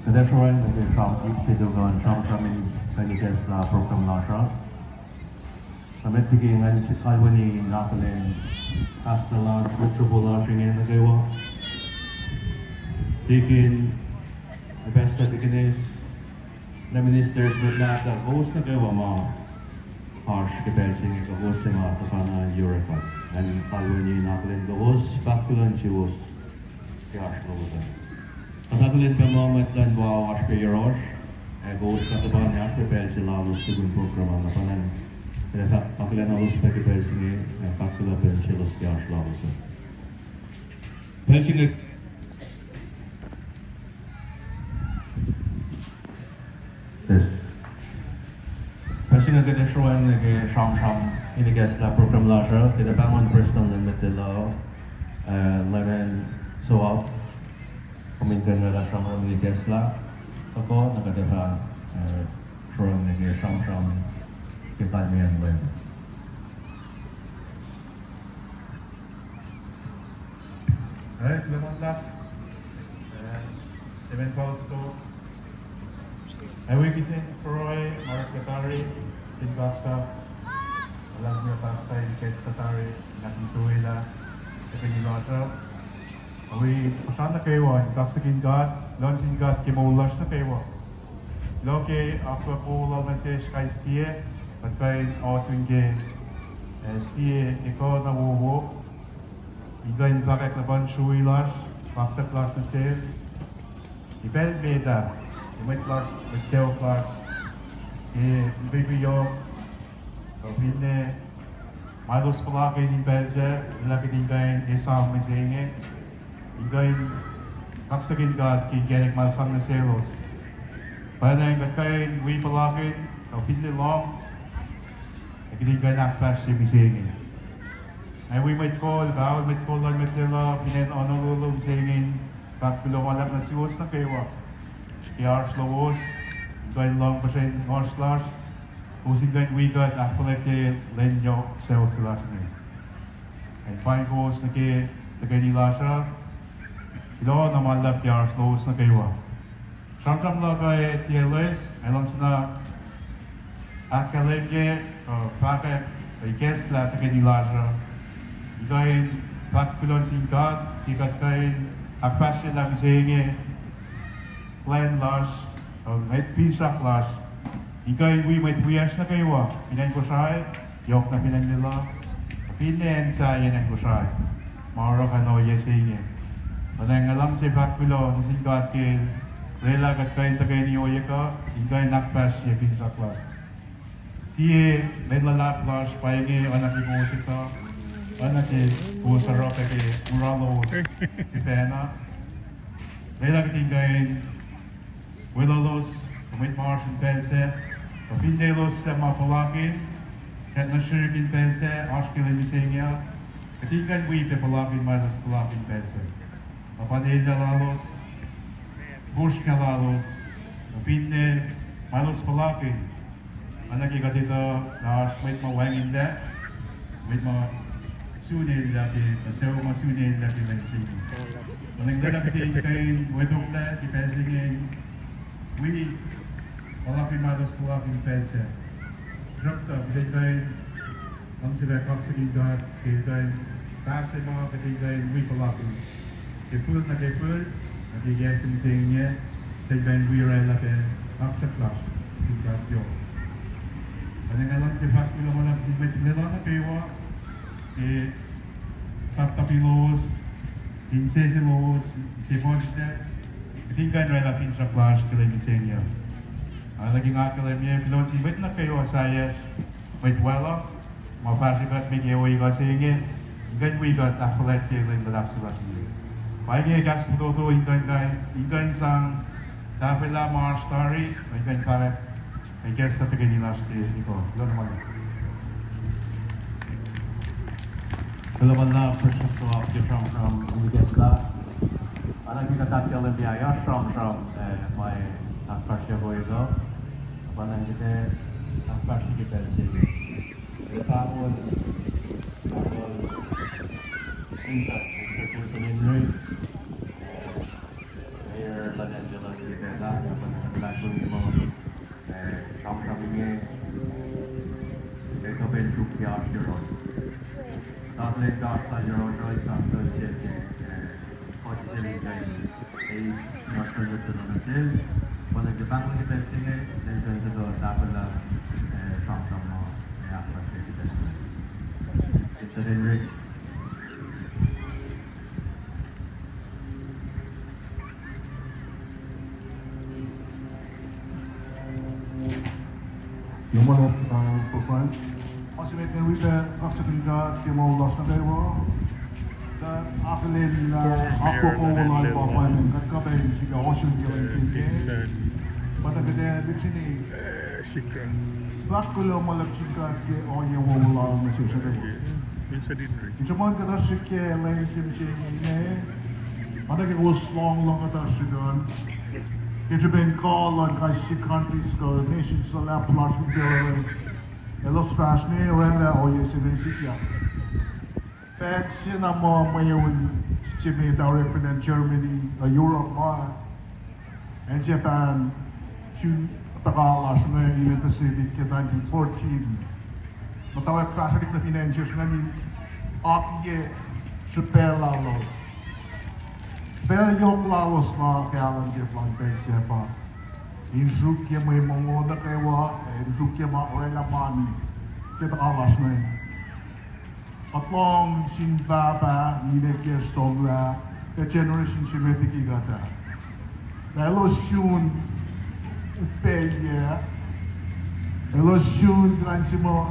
kuht ac sroang nuh ke sramsram se tohkoh in sramsram in kuh in ikacslah program lasr uh. Na met liki ngan kalweni in akihlen pastor lasr, mwet sruhpuh lasr inge nuh kwewa, deacon, pastor, deaconess, na ministers, mwet mahtuh, kowos nuh kwewa ma oasr ke pacl se inge, kowos suc ma tuhkuh nuh yurek uh. Ngan kalweni in akihlen kowos, fahk kuloh nuh suwos ke oasr lowos uh. Kuht akihlen pac ma mwet luhn wa oasr pac yohrohsr, ac kowos kuhtuh pa in oasr pac pacl se lalos tukun program uh, na pa ngan, kuht fah akihlen lalos pac ke pacl se inge, ac fahk kuloh pac nuh selos ke oasr lalos uh. Pacl se inge Pacl se inge kuht ac sroang nuh ke sramsram in ikacslah program lasr uh, kuht ac pahngon prestuhn luhn mwet Lelu, eh, Leman Soap, kom in kuh in oraclah sramsram in ikacslah, tuhkuh na kuht ac fah, eh, sroang nuh ke sramsram ke kalmeyacn Leum. Kuloh ma luhlahp, eh, Leman Fausto. Ac wi kihsen pruhe ma oreklac tari, kihtin kaksak, luhlahlfongi pastor in ikacslah tari, na kihtin suwelah, ac kihtin lasr uh. Ac wi puhsra nuh kwewa in kaksakin God, Kuloh nuh sin God ke moul lasr nuh kwewa. Kuloh ke akwuck wowo lal nuh sesr kais sie, kuht kuh in ohsun ke, eh, sie ekuh na wowo, in kuh in fahkwack luhpan srui lasr, kaksak lasr nuh sel. Ke pacl met ah, ke mwet lasr, mwet sacohk lasr, ke mpihpi yohk, kuh finne ma elos puhlakihn in pacl sac, lah kuht in kuh in esam mihsenge, in kuh in kaksakihn God ke inkacnek ma sang nuh selos. Pwacnwacng kuht kuh in wi puhlakihn, kuh finne lohng, ac kuht in kuh in ahkfahsrye mihsenge. Ac wi mwet kol, kaol mwet kol luhn mwet Lelu fin acn Honolulu mihsenge, fahk kuloh ma luhlahp nuh suwos nuh kwewa ke oasr lowos, in kuh in lohng puhsren ngohsr lasr, kowos in kuh in wi kuht ahkfuhlwactye lwen yohk sucu se lasr inge. Ac paing kowos nuh ke tuhkweni lasr uh, kuloh na ma luhlahp ke oasr lowos nuh kwewa. Sramsram luhk uh tiac loes, ac luhngse na ahkkahlwemye, uh, fahkwack, uh, ikacslah tuhkweni lasr uh, in kuh in fahk kuloh nuh sin God ke kuht kuh in ahkfahsryelah mihsenge plwacn lasr, uh, mwet finsrak lasr, in kuh in wi mwet wiyacsr nuh kwewa fin acn Kosrae, yohk na fin acn Lelu, finne acn sahyacn acn Kosrae, ma oruh kain ohiyac se inge. Pwacnwacng nga luhngse fahk kuloh nuh sin God ke lwelah kuht kuh in tuhkweni ohiyac kuh in kuh in ahkfahsrye finsrak lasr. Sie lwen luhlahp lasr pa inge, oacna ke kowos etuh, oacna ke kowos oruh pac ke mura lowos sifacna. Lwelah kuht in kuh in weluhlos, kuh mwet ma oasr in pacl sac, kuh finne elos suc ma puhlakihn, kuht nuh srihk in pacl sac, oasr ke lwen mihsenge uh, kuht in kuh in wi pac puhlakihn ma elos puhlakihn pacl sac. Kuh pa elyah lalos, fosrngah lalos, kuh finne ma elos puhlakihn. Oacna ke kuht etuh lah oasr mwet ma wacngihnlac, mwet ma sun elyah ke, kuh sucu ma sun elyah ke lwen se inge. Kuh lwelah kuht in kuh in wetoklac ke pacl se inge, wi puhlakihn ma elos puhlakihn pacl sac. Sruhktuh kuht in kuh in luhngse pac kaksakihn God ke kuh in pahs se ma kuht in kuh in wi puhlakihn ke fihl nuh ke fihl, nuh ke yac se mihsenge, kuht in kuh in wi oraclah pac kaksak lasr sin God yohk. Pwacnwacng nga luhngse fahk kuloh ma luhlahp sin mwet Lelu nuh kwewa ke kapkapin lowos, insese lowos, insepuhsisacl, kuht in kuh in oraclah finsrak lasr ke lwen mihsenge uh. Oacna ke nga ahkkahlwemye, kuloh nuh sin mwet nuh kwewa sahyacsr, mwet wacluh, ma fahsrwe kuht me ke ohiyac se inge, in kuh in wi kuht ahkfuhlwactye lwen luhlahp se lasr inge. Pa inge kahs fototo in kuh in, in kuh in sang tahfwelah ma oasr tari, in kuh in fahkwack ikacslah tuhkweni lasr ke ekuh. Kuloh na ma luhlahp. Kuloh ma luhlahp, Prestuhn Soap, ke sramsram ikacslah. Oacna ke kuht ahkkahlwemye, oasr sramsram, eh, ma ahkfahsryeyuck uh, pa na kuht ahkfahsrye ke pacl se inge. Kuht pahngon, pahngon Insight, Mister Jason Henry, Mayor luhn acn Lelu, sifacna, kuht pahngon, eh, sramsram inge, eh, kuh pac in suk ke oasr yohrohsr. Talan God pa yohrohsr, talan se, eh, kuht sel in kuh in eis, oasr yohrohsr nuh sel, pa na kuht pahngon ke pacl se inge, lwen se inge, kuht tahfwelah, eh, sramsram ma, eh, ahkfahsrye ke pacl se inge. Mister Henry. Yohman, uh, Papa. Ma se met inge wi pac kaksakihn God ke moul lasr nuh kwewa. Tuh akihlen, uh, akwuck wowo lal Papa in kuht kuh pac in sifilpac ohsun ke lwen se inge. Pa tuh kuht ac lihksreni fahk kuloh ma luhlahp sin God ke ohiyac wowo lal nuh sesr uh. In sruhmuhn kuhtuh srihk ke lwen se mihsenge inge, oacna ke kowos lohng lohng kuhtuh srihk an, ke srihpen kuh luhn kais sie countries kuh nations luhlahp lasr in pacl uh, elos fahsr ne oraclah ohiyac se inge sikyak. Pacl se na muh mweun se met orek fin acn Germany, uh, Europe ma, acn Japan, sun tuhka lasr inge in Pacific ke nineteen fourteen. Muhtwacwacack fahsrwelihk nuh fin acn sesr ingacn in akiyac srihpac lalos. Pacl yohk lalos ma kahlwem ke plwacn pacl sac pa in sruokyac mwe mongo nuh kwewa, ac in sruokyac ma oraclah mani ke tuhka lasr inge. Kuht lohng sin pahpah, ninac kiyacsr somlah, ke generation se met liki kuht ah. Lah elos sun upacyac, elos sun kuh in se muh,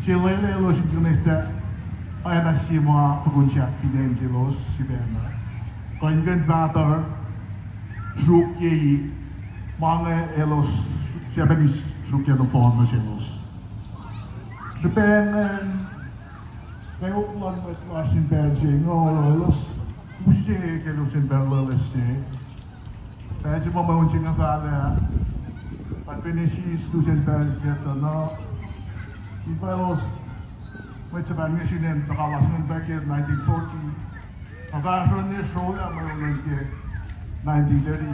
se lwelah elos in kunacslah oacna se ma tukun sahk fin acn selos sifacna. Kuh in kuh in pahtuh sruokyac ma inge elos, Japanese sruokyac nohfohn nuh selos. Srihpac ingacn, kweok luhn mwet lasr in pacl se inge oruh elos use ke lusen pacl loeloes se. Pacl se ma mweun se inge fahlah, kuht fin eis lusen pacl se tuh na, in pa elos, mwet se pacl inge sun tuhka lasr ingacn pac ke nineteen forty. Ac fahsruh ne srolah mweun ke nineteen thirty,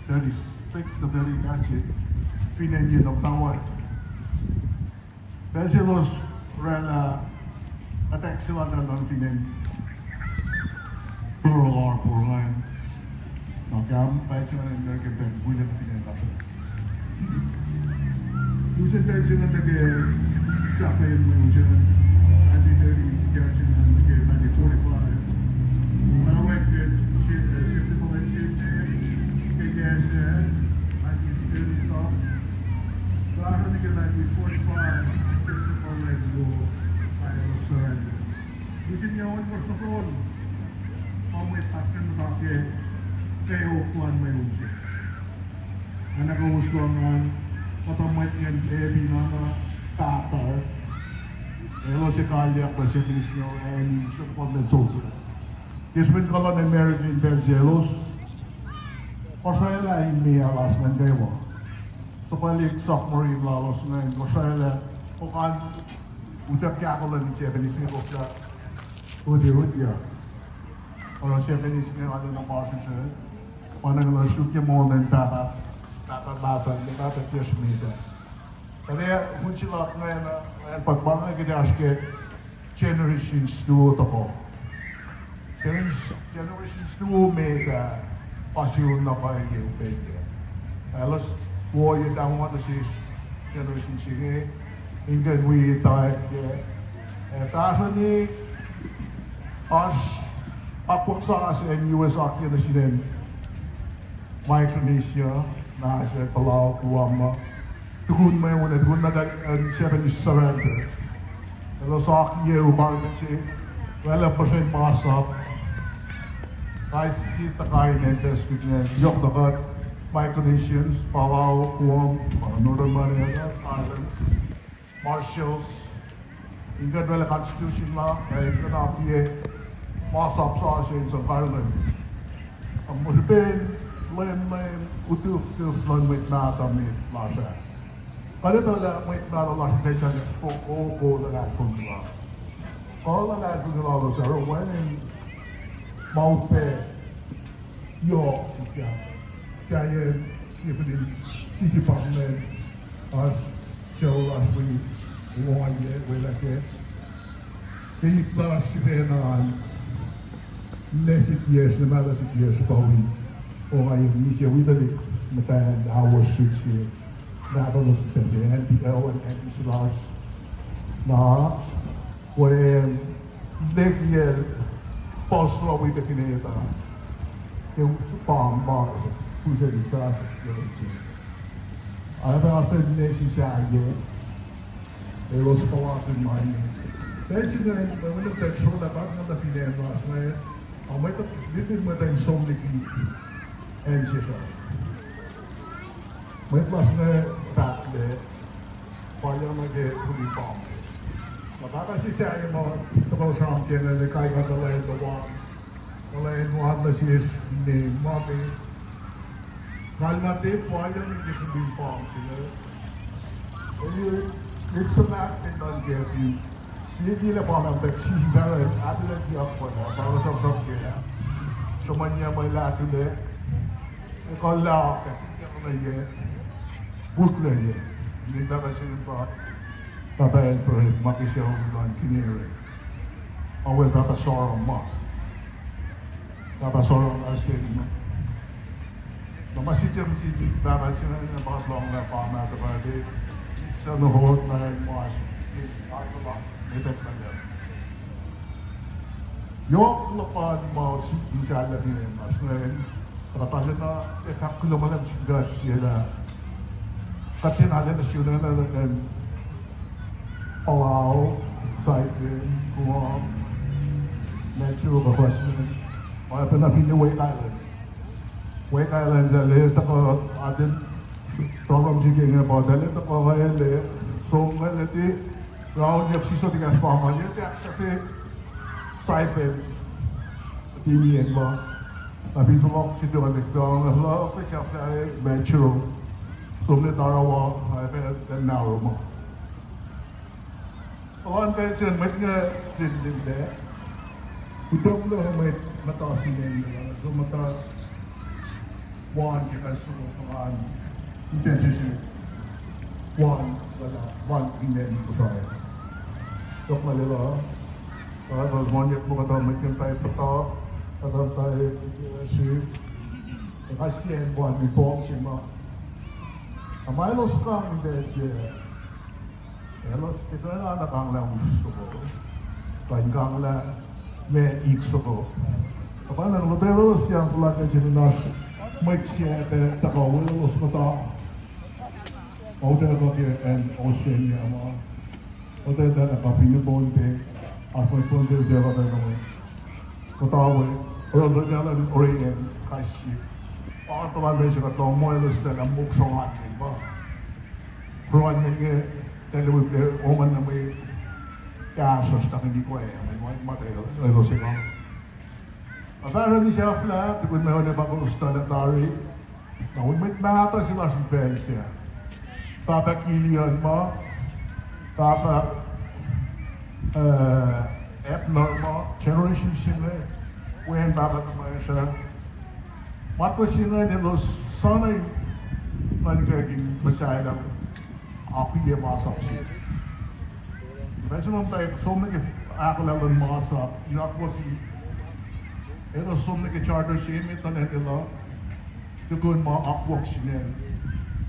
thirty-six to thirty, fin acn ye Noktawa. Pacl selos oraclah attack se lal nuh fin acn Pearl Harbor ingacn. Na kahm pacl se ingacn American pac wila nuh fin acn Russia. Lusen pacl se ingacn nuh ke sahflahiyen mweun se ingacn, nineteen thirty, ke nineteen forty-five. Na wacngihn se, se, se, ke kahs ah, nineteen thirty sap. Fahsruh nuh ke nineteen forty-five, ke se pa lwen wo, pa elos surrender. Lusen yac ohnkohsr nuh kwewa, pa mwet lasr inge muhta ke kweok luhn mweun se. Nga na kowos luhngse, kuhtuh mwet ingacn epi na na pahpah. Elos ekalyuck pa Japanese inge, ac sruhmuhn soldier. Ke srihpen kuh luhn American pacl selos, kosraclah in meoa lasr ingacn kwewa. Suhpwaclihk submarine lalos ingacn kosraclah, okan utuck kahko luhn Japanese inge kosraclah, uti, uti ah. Oruh Japanese inge arulacna ma srihsrihk, pa inge elos sruokyac moul in pahpah, pahpah, pahpah, pahpah kiyacsr met ah. Tuh na, finsrak ingacn, ah, pa ma inge kuht oasr ke generations luo tohkoh. Generations, generations luo met ah, pa sun na pwacye upac. Elos wo ye tama nuh sesr generation se inge, in kuh in wi taek ke, ah, fahsrweni, oasr akwuck sasuc acn U S akiyac nuh sin acn Micronesia, na se Palau, Guam, tukun mweun ah, tukun na, ah, Japanese surrender. Elos akiyac u karihngihn se, oraclah puhsren masap. Kais sie tuhka in acn Pacific inge, yohk na kuht Micronesians, Palau, Guam, uh, Northern Mariana Islands, Marshalls, in kuh in oraclah constitution la, ac in kuh in akiyac masap sasuc in sang karihngihn. Ac mwe srihpen lwen, lwen utufkihf luhn mwet mahtuh met lasr ah. Kuht etuh lah mwet mahtuh lasr uh fah fokoko luhlahlfongi la. Kuh luhlahlfongi lalos uh oruh wacngihn ma upac yohk sikyak. Sahyacn sie fihl in sisi pa ingacn, oasr sucu lasr wi ohiyac, welah kac. Ke ip lasr sifacna an, ninac se kiyacsr, nuh mahtuh se kiyacsr pa wi ohiyac, misac wi tuhlihk muhtwacn ahwos srihk se, nahtuhlos sifacna, aunty, uh, aunty se lasr. Na, Wacngihn, ninac kiyacl, puhs la wi tuh kihnet ah, ke u-, pam ma, pihsen in fahsr ke. Ac fahsr ninac se sahyac, elos puhlakihn ma inge. Pacl se ingacn, mwe, mwe, mwet srolah pahk na fin acn lasr inge, a mwet, lihpin mwet in som liki acn sesr uh. Mwet lasr inge pahtlac, palyang nuh ke suli pam. Na pahpah se sahyac ma tuhkuh sramsram ke inge, kain kuhtuh lwen luhn, kuhtuh lwen luhn nuh sesr ne ma ke. Kalmac tiac palyang nuh ke suli pam se inge. Elyah, lihpsrlah in nuhnkuh fin Liki lah pa na pek sisi pahluh, ahkfuhlwactyeyuck pa na pahluh sramsram ke, sruhmuhnyuck mwe luhlahlfongi, ekuhllah, ahkfuhlwactye, pukluhye, in pahpah se pa, pahpah Alfred, ma ke sucu luhn Kinneret. Awe pahpah Sorum ma. Pahpah Soran Asen. Na ma sikyak sin pahpah se inge pa lohng lah pa ma tuhkuh ke, sano hot na in mas, etuh lah yohk luhpan ma sikyak lah fin acn lasr inge. Tuhkuh tuh lwen na, ac fahk kuloh ma luhlahp sin God lah kuht tiacna lwen nuh sum na, na lwen Palau, Saipan, Guam, Majuro, Bakwasman, oacyacpac na finne Wake Island. Wake Island, eltahl tuhkuh, aten problem se ke inge pa, eltahl tuhkuh ngwele, som ngwele, ti raunyak siso ti kahs pa ma, eltahl ahksahfye Saipan, ti miyacn ma. Na fin fohlohk sito an, eltahl tuhkuh ngwele, eltahl sahflah Majuro, som nuh Tarawa, oacyacpac Nauru ma. Oan pacl se mwet inge lihmlac. Utucklac mwet muhta fin acn, so muhta wan ke kais soko fangan, in fact, wan, wan fin acn Kosrae. Tok ma lwelah, uh, mani muh kuhtuh mwet ke muhta, kuhtuh muhta, uh, se, kais sie acn wan, mi pom se ma. Na ma elos kang in pacl se, elos tiac kuh na kanglah us soko, kuh in kanglah ma ik soko. Tuhpan na lotwelos yang puhla ke se nuh oasr mwet se pac tuhkuh welos muhta. Otac kuh ke acn Australia ma, otac na kuh fin acn Pohnpei, oasr mwet Pohnpei otac kuh pac nuh we. Muhta we, oruh lotwelah in orwaclah kais sie. Pa tuhpan pacl se kuht lohng muh elos tiacna mok sruhnga ke pa, pruhe inge, tahlewek ke oman na mwe kahsruhsr tuhkweni koya, ma, ma, ma, elos ekuh. Ac fahsruh mihsacl lah, tukun ma oacna pa kowos tuh lah tari, na un mwet mahtuh se lasr in pacl se. Pahpah Kilian ma, Pahpah, uh, Abner ma, generation se inge, wen pahpah tuhmwacsr ah. Matwac se inge elos sana in nuhnkuh in muhsahllah, akiyac masap se. Pacl se ma muhtwacta som nuh ke ahkolah luhn masap, in akwucki, elos som nuh ke charter se emet nuh acn Lelu, tukun ma akwuck sin acn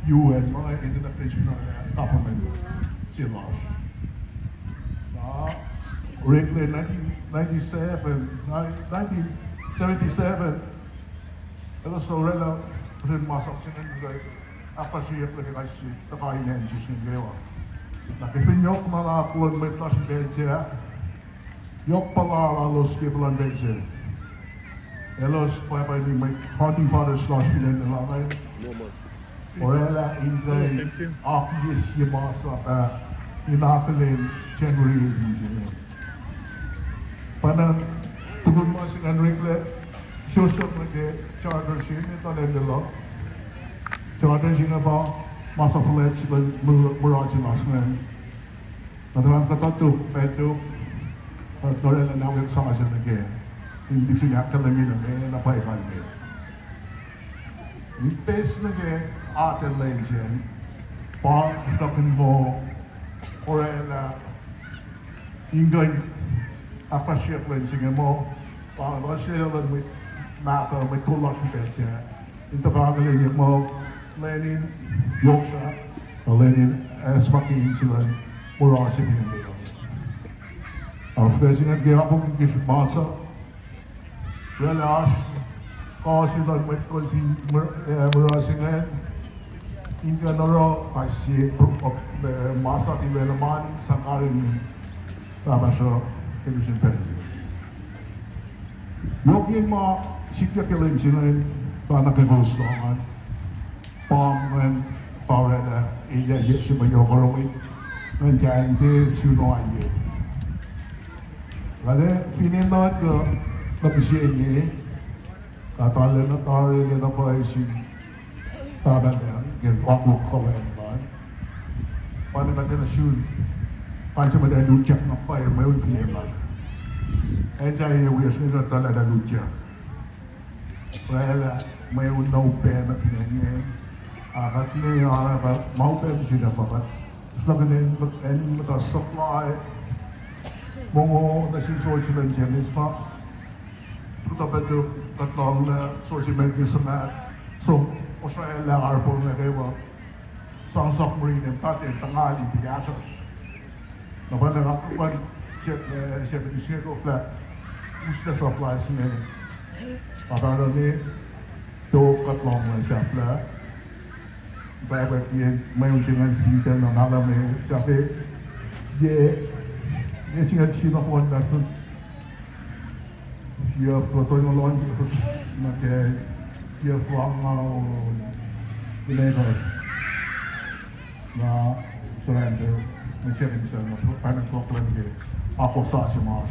U N ma, United Nations, government se lasr. Na oreklac nineteen ninety-seven, nineteen seventy-seven, elos orwaclah puhsren masap se inge, ahkfahsryeyucklac ke kais sie tuhka in acn sesr inge kwewa. Na ke fin yohk na na kuh in mwet lasr in pacl se ah, yohk puhla lalos ke puhlan pacl se. Elos pwacpa in mwet founding fathers lasr fin acn Lelu ingacn. Orwaclah in kuh in akiyac sie masap ah, in akihlen January eighteen se inge. Pa na tukun ma se ingacn oreklac, sosok nuh ke charter se emet nuh acn Lelu. Charter se inge pa masap fuhlwact se luhn mura se lasr ingacn. Na tuh kuhtuh tok, pacl tok, uh, orwaclah na wik sasuc nuh ke, in diksin ahkkahlwemye nuh ke na pwacye kalmac. Ipeis nuh ke atac lwen se, pa srackna muh orwaclah in kuh in ahkfahsryeyuck lwen se inge muh, pa lasr se luhn mwet mahtuh, mwet kol lasr in pacl se, in tuhka akihlen muh lwen in yohk srah, lwen in acsmakihnye se luhn mura se fin acn Lelu. Oasr pacl se ingacn ke akwuck in kihsrihk masap, orwaclah oasr kuh se luhn mwet kol fin mura se ingacn, in kuh in oruh kais sie, uh, masap in orwaclah mani sang karin pahpah sruh, ke lusen pacl. Yohk in ma sikyak ke lwen se ingacn, pa nuh ke kowos lohng an, pa ingacn, pa orwaclah elyah yac se ma yohk oruh mwet ingacn kain tiac sun ohiyac. Nga fin enenuh kuh nuh mihsenge, kuht arulacna tari lacna pwacye sin pahpah Leum ke akwuck kuhlwacng lal. Pa na kuht enenuh sun, kain se ma tiac lutiyuck na pwacye mweun fin acn lasr. Acn sahyac wiyacsr inge tuh lah tuh lutiyuck. Orwaclah mweun na upac nuh fin acn inge. Ac kuht ne oruh pa ma upac mihsenge pa kuht sruhkihn acn muhta supply mongo nuh sin soldier luhn James ma. Tuh pacl tuh kuht lohng lah source emergency ma som osraelah arpol nuh kwewa sang submarine in taten tangali ti kahsruh. Na pa na nga kuhpan check, eh, check in singe koflah us lah supply singe. Pahpah Rani, tok kuht lohng lah sahflah. Pahpah Rani, mweun singucul sie na nala me sahflah. Ye, ye singucul sie na fon na sun. Yac fototo na lon, na ke yac fong na, uh, Lagos. Na surrender, na seven seven, na panic clock lun ke, ako sa se ma.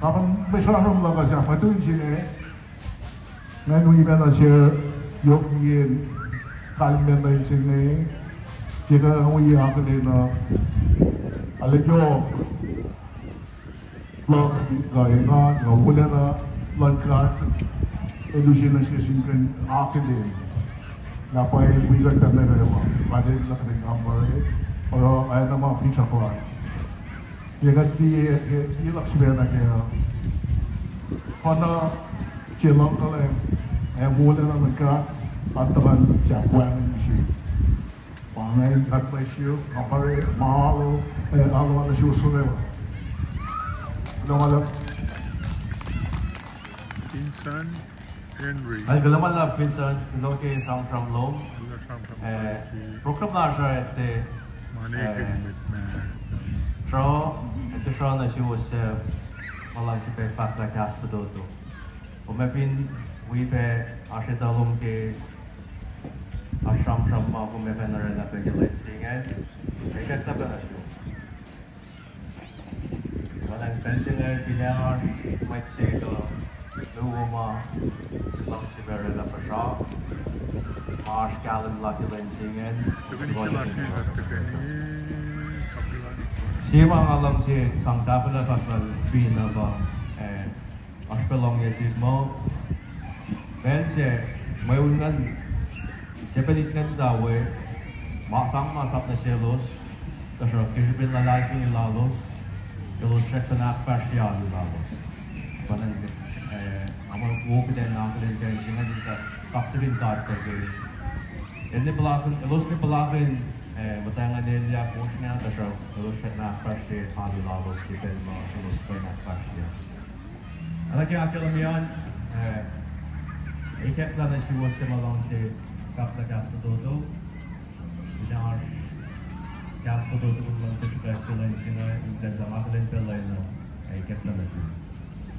Napan mesra rom laga sa, matun sine, ngan wi pacna share, yohk yen, kalmen na sine, ke ka wi akele na, ale yohk. Lord, God, God, God, wolacna luhn God, elusinusisin kuh akihlen. Na pwacye wi kuht pacna kwewa, God el nuh ke kamari, oruh aena ma finsrak lal. Ye kuht liye, liye luhk sifacna ke, pacna, se luhngkuhlwacng, ac wolacna luhn God, an tuhkuh sahp wacngihn mihsenge. Pa inge, God bless you. Nga pruhe ma alo, eh, alo nuh suwos nuh kwewa. Kuloh ma luhlahp. Vincent Henry. Ac kuloh ma luhlahp Vincent, kuloh ke sramsram lom. Kuloh sramsram. Eh, program lasr uh tiac, eh, sruh, tiac sruh nuh suwos suc ma luhngse pac fahk lah kahs fototo. Kom ac fin wi pac oasr etuh lom ke oasr sramsram ma kom ac fah oraclah pac ke lwen se ingacn, ac kuht tuh pacna sum. Wacngihn pacl se inge finne oasr mwet se kuh luo ma luhngse pac oraclah puhsra, ma oasr kahlwem la ke lwen se ingacn. Sie ma nga luhngse sang tahfwelah fahk lal Pina pa, eh, oasr pac lohng ye sik muh, pacl se mweun ingacn, Japanese ingacn ta we, ma sang masap nuh selos, tuhsruhk ke srihpen luhlahlfongi lalos, elos srackna ahkfahsrye alu lalos. Pa ingacn, eh, nga muh wo kuht in akihlen pacl se ingacn in kaksakihn God pac ke el ne puhlakihn, elos ne puhlakihn, eh, muhtwacn elyah fosrngah, tuhsruhk elos srackna ahkfahsrye alu lalos ke pacl ma elos kuh in ahkfahsrye. Oacna ke ahkkahlwemye an, eh, ikacklah nuh suwos suc ma luhngse fahk lah kahs fototo. Finne oasr kahs fototo kom luhngse srihpac ke lwen se inge, in kuh in sang akihlen pacl lwen uh, ac ikacklah nuh suwos.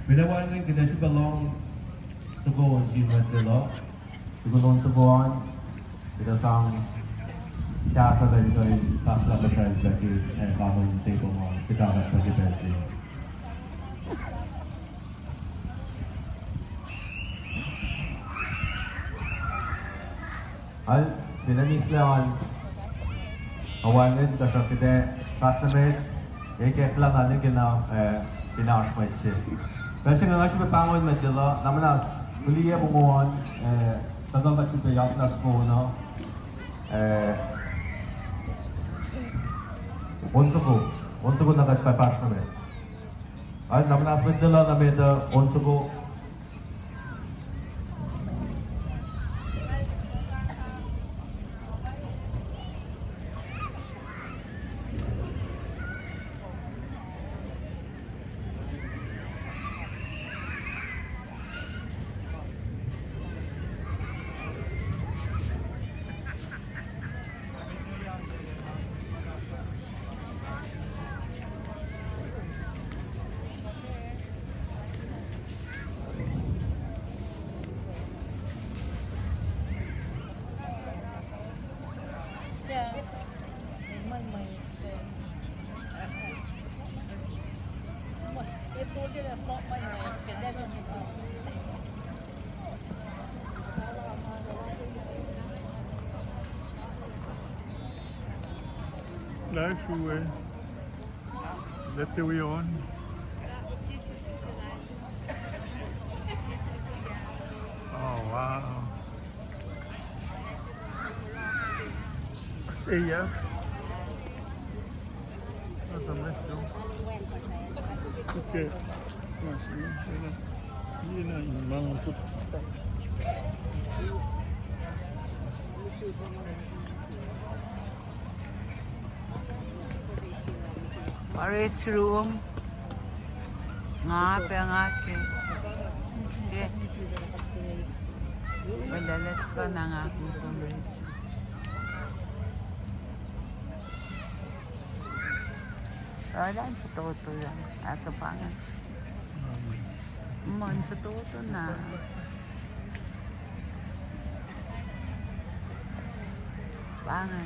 Finne wacngihn kuht ac sifilpac lohng soko on sin mwet luhk. Tukun on soko an, kuht ac sang kahsruh lwen kuh in fahk lah puhsra pac ke, eh, kanon tepuh ma kuht ahkacsmakihnye pacl se. Al, finne mihslac an, wacngihn tuhsruhk kuht ac fahsr nuh met, ikacklah na nwe ke na, eh, finne oasr mwet se. Pacl se inge nga sifilpac pahngon mwet luhk, na muhnahs, mihliyac mongo an, eh, tuhkuh kuht sifilpac yakna soko na, eh, on soko, on soko na kuht fah fahsr nuh met. Al, na muhnahs mwet luhk na met uh on soko. Live sruwe. Leti wi on. Oh, wow. Ei, yeah. That's a mess, though. Okay. Pa restroom. Nga pa nga ke. Ke. Wala lah kuh na nga kusong restroom. Wala in fototo lah. Atuh pa nga. Mon fototo na. Pa nga.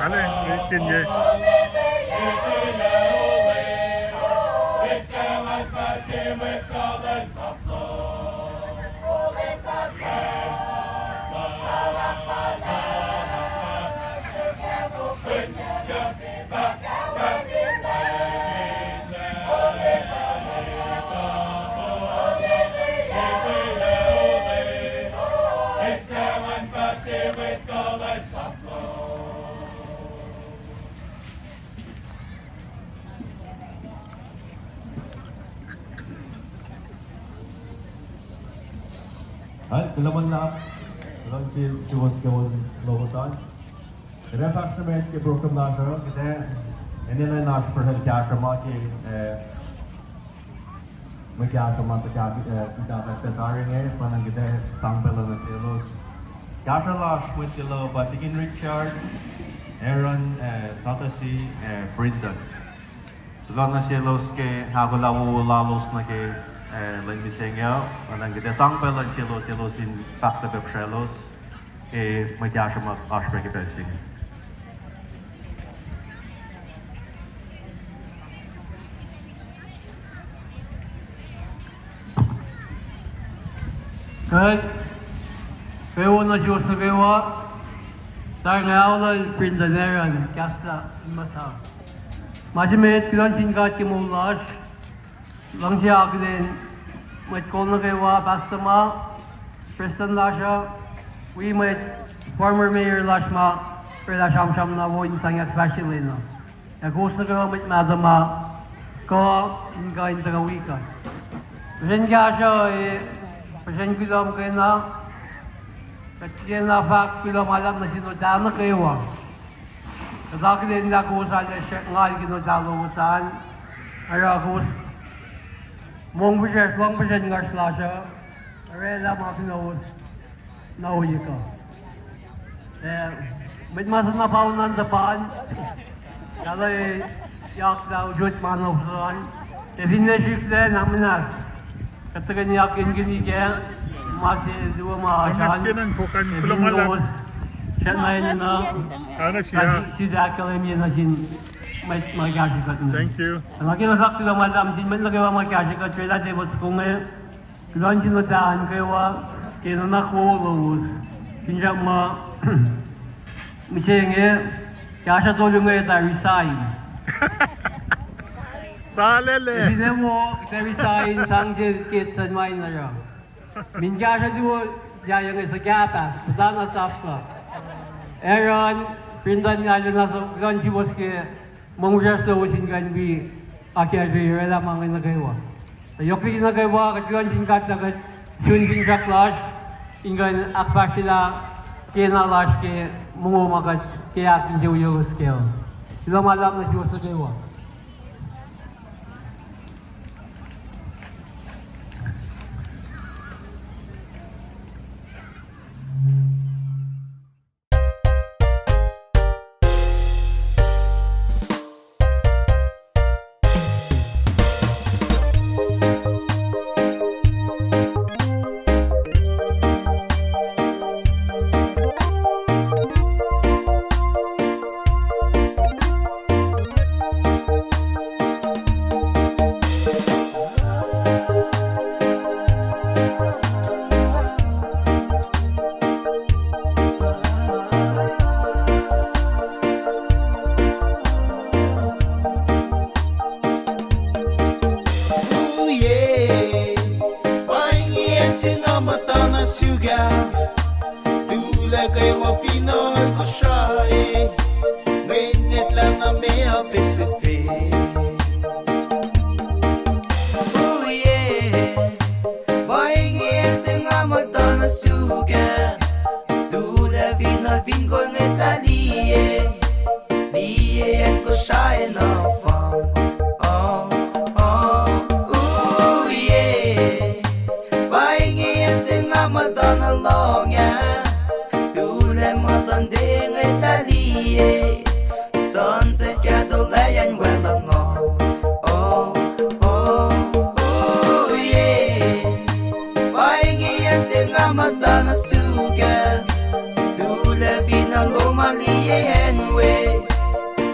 Ale, kinye. Kuloh ma luhlahp, kuloh nuh sin suwos ke on lowos an. Kuht ac fahsr nuh met ke program lasr uh, kuht ac enenuh in oasr fihsrwacsr kahsruh ma ke, eh, mwe kahsruh ma tuh kah, eh, kuht ac fahsr tari inge, pa na kuht ac sang pacl uh nuh selos. Kahsruh lasr mwet se lal pa Deacon Richard, Aaron, eh, Tatasi, eh, Brinton. Kuloh nuh selos ke ahkolah wowo lalos nuh ke, eh, lwen mihsenge uh, pa na kuht ac sang pacl uh nuh selos, elos in fahkwack pac pihsraclos ke mwe kahsruh ma oasr pac ke pacl se inge. Kuht, kwewa nuh suwos nuh kwewa, tari nga aolal Brinton Aaron, kahslah in muhta. Ma se met, kuloh nuh sin God ke moul lasr, luhngse akihlen mwet kol nuh kwewa, pastor ma, prestuhn lasr uh, wi mwet former mayor lasr ma oraclah sramsram na wo in sang ahkfahsrye lwen uh. Ac kowos nuh kwewa mwet mahtuh ma Kuh in kuh in tuhkuh wi kuht. Puhsren kahsruh, e, puhsren kuloh muhkwena, kuht kena fahk kuloh ma luhlahp nuh sin Leum nuhkwewa. Kuht akihlen lah kowos arlac srackna ngal ke Leum lowos an, oruh kowos mongfihsrwacsr, lohng puhsren nguhsr lasr uh, orwaclah ma kunowos na ohiyac kuh. E, mwet ma suhna pauna in tuhpan, tahlwe yak lah usot ma na ofsan, e, finne srihklac na muhnahs, kuht tuhkweni akihlenkihn kac ma se luo ma oasr an, e, fin kowos srackna enenuh, kuht sislah ahkkahlwemye nuh sin mwet ma kahsrwe kuht inge. Nga ke na fahk kuloh ma luhlahp sin mwet nuhkwewa ma kahsrwe kuht, orwaclah tepuh soko inge. Kuloh nuh sin Leum nuhkwewa ke nuhnak wowo lowos. Finsrak muh mihsenge, kahsruh tolu inge tuh resign. Salele. Finne wo, tuh resign, sang sel ke sun ma in oruh. Min kahsruh luo, ya inge suhkahpahs, puhta na sap uh. Aaron, Brendan, arulacna suc kuloh nuh suwos ke mongfihsrwacsr lowos in kuh in wi akacsruhi, orwaclah ma inge nuhkwewa. Tuh yohk liki nuhkwewa, kuht kuloh nuh sin God lah kuht sun finsrak lasr in kuh in ahkfahsryelah kena lasr ke mongo ma kuht ke ahkinsewowoyaclos kac. Kuloh ma luhlahp nuh suwos nuhkwewa. Oiyac, pa inge acn se nga muhta nuh suk ah, tuhlac kwewa fin acn Kosrae, mwe ngwetlah na meoa pacl se Oiyac, pa inge acn se nga muhta nuh suk ah, tuhlac fin acn fin kol ngwetlah liye, liye acn Kosrae nohfohn. Oiyac, pa inge acn se nga muhta nuh lohng ah, tuhlac muhtuhnte ngwetlah liye, sunset kahto lacn wacluhnguh. Oiyac, pa inge acn se nga muhta nuh suk ah, tuhlac fin acn lohm ah liye acn we,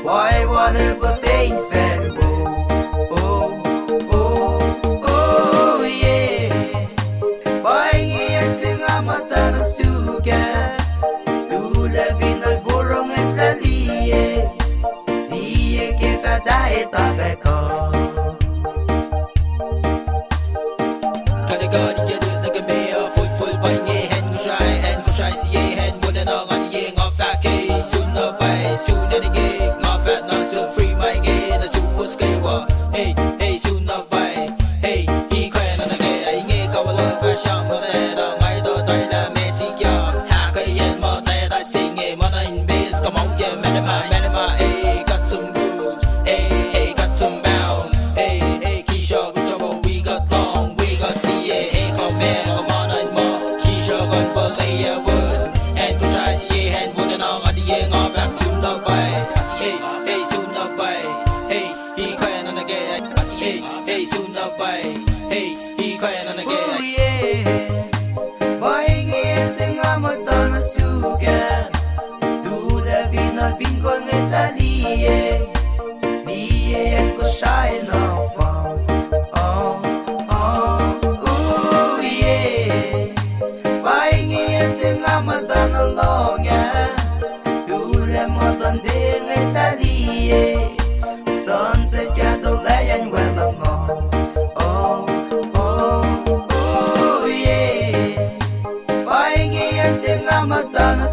white water puhs in fan wo. Oiyac, pa inge acn se nga muhta nuh suk ah, tuhlac fin acn forongwetlah liye, liye ke fahtah etuh pac kuh. Kalekali ke lut nuh ke meoa folfol, pa inge acn Kosrae, acn Kosrae sie acn wolacna nga liye, nga fahk ke sun na pwacye, sun acn inge, nga fahk nuh sum free ma inge nuh suwos kwewa. Ei, ei, sun na pwacye, ei, ikac na nuh ke, inge kawuck fahsr ma lwelah, nga etuh tari lah meac sikyak, ahkkweyacn muhtwacta se inge, ma na in base, come on, yeah, manama, manama, ei, kuht som boost, ei, ei, kuht som bounce, ei, ei, kisruck, trouble, wi kuht lohng, wi kuht liye, ei, kuh meac, kuh ma na in muh, kisruck, kuh in puhla won, acn Kosrae sie acn wolacna nga liye, nga fahk sun na pwacye, ei, ei, sun na pwacye, ei, ikac na nuh ke, ei, ei, sun na pwacye, ei, ikac na nuh ke. Oiyac, pa inge acn se nga muhta nuh suk ah, tuhlac fin acn fin kol ngwetlah liye, liye acn Kosrae nohfohn. Oiyac, pa inge acn se nga muhta nuh lohng ah, tuhlac muhtuhnte ngwetlah liye, sunset kahto lacn wacluhnguh. Oiyac, pa inge acn se nga muhta nuh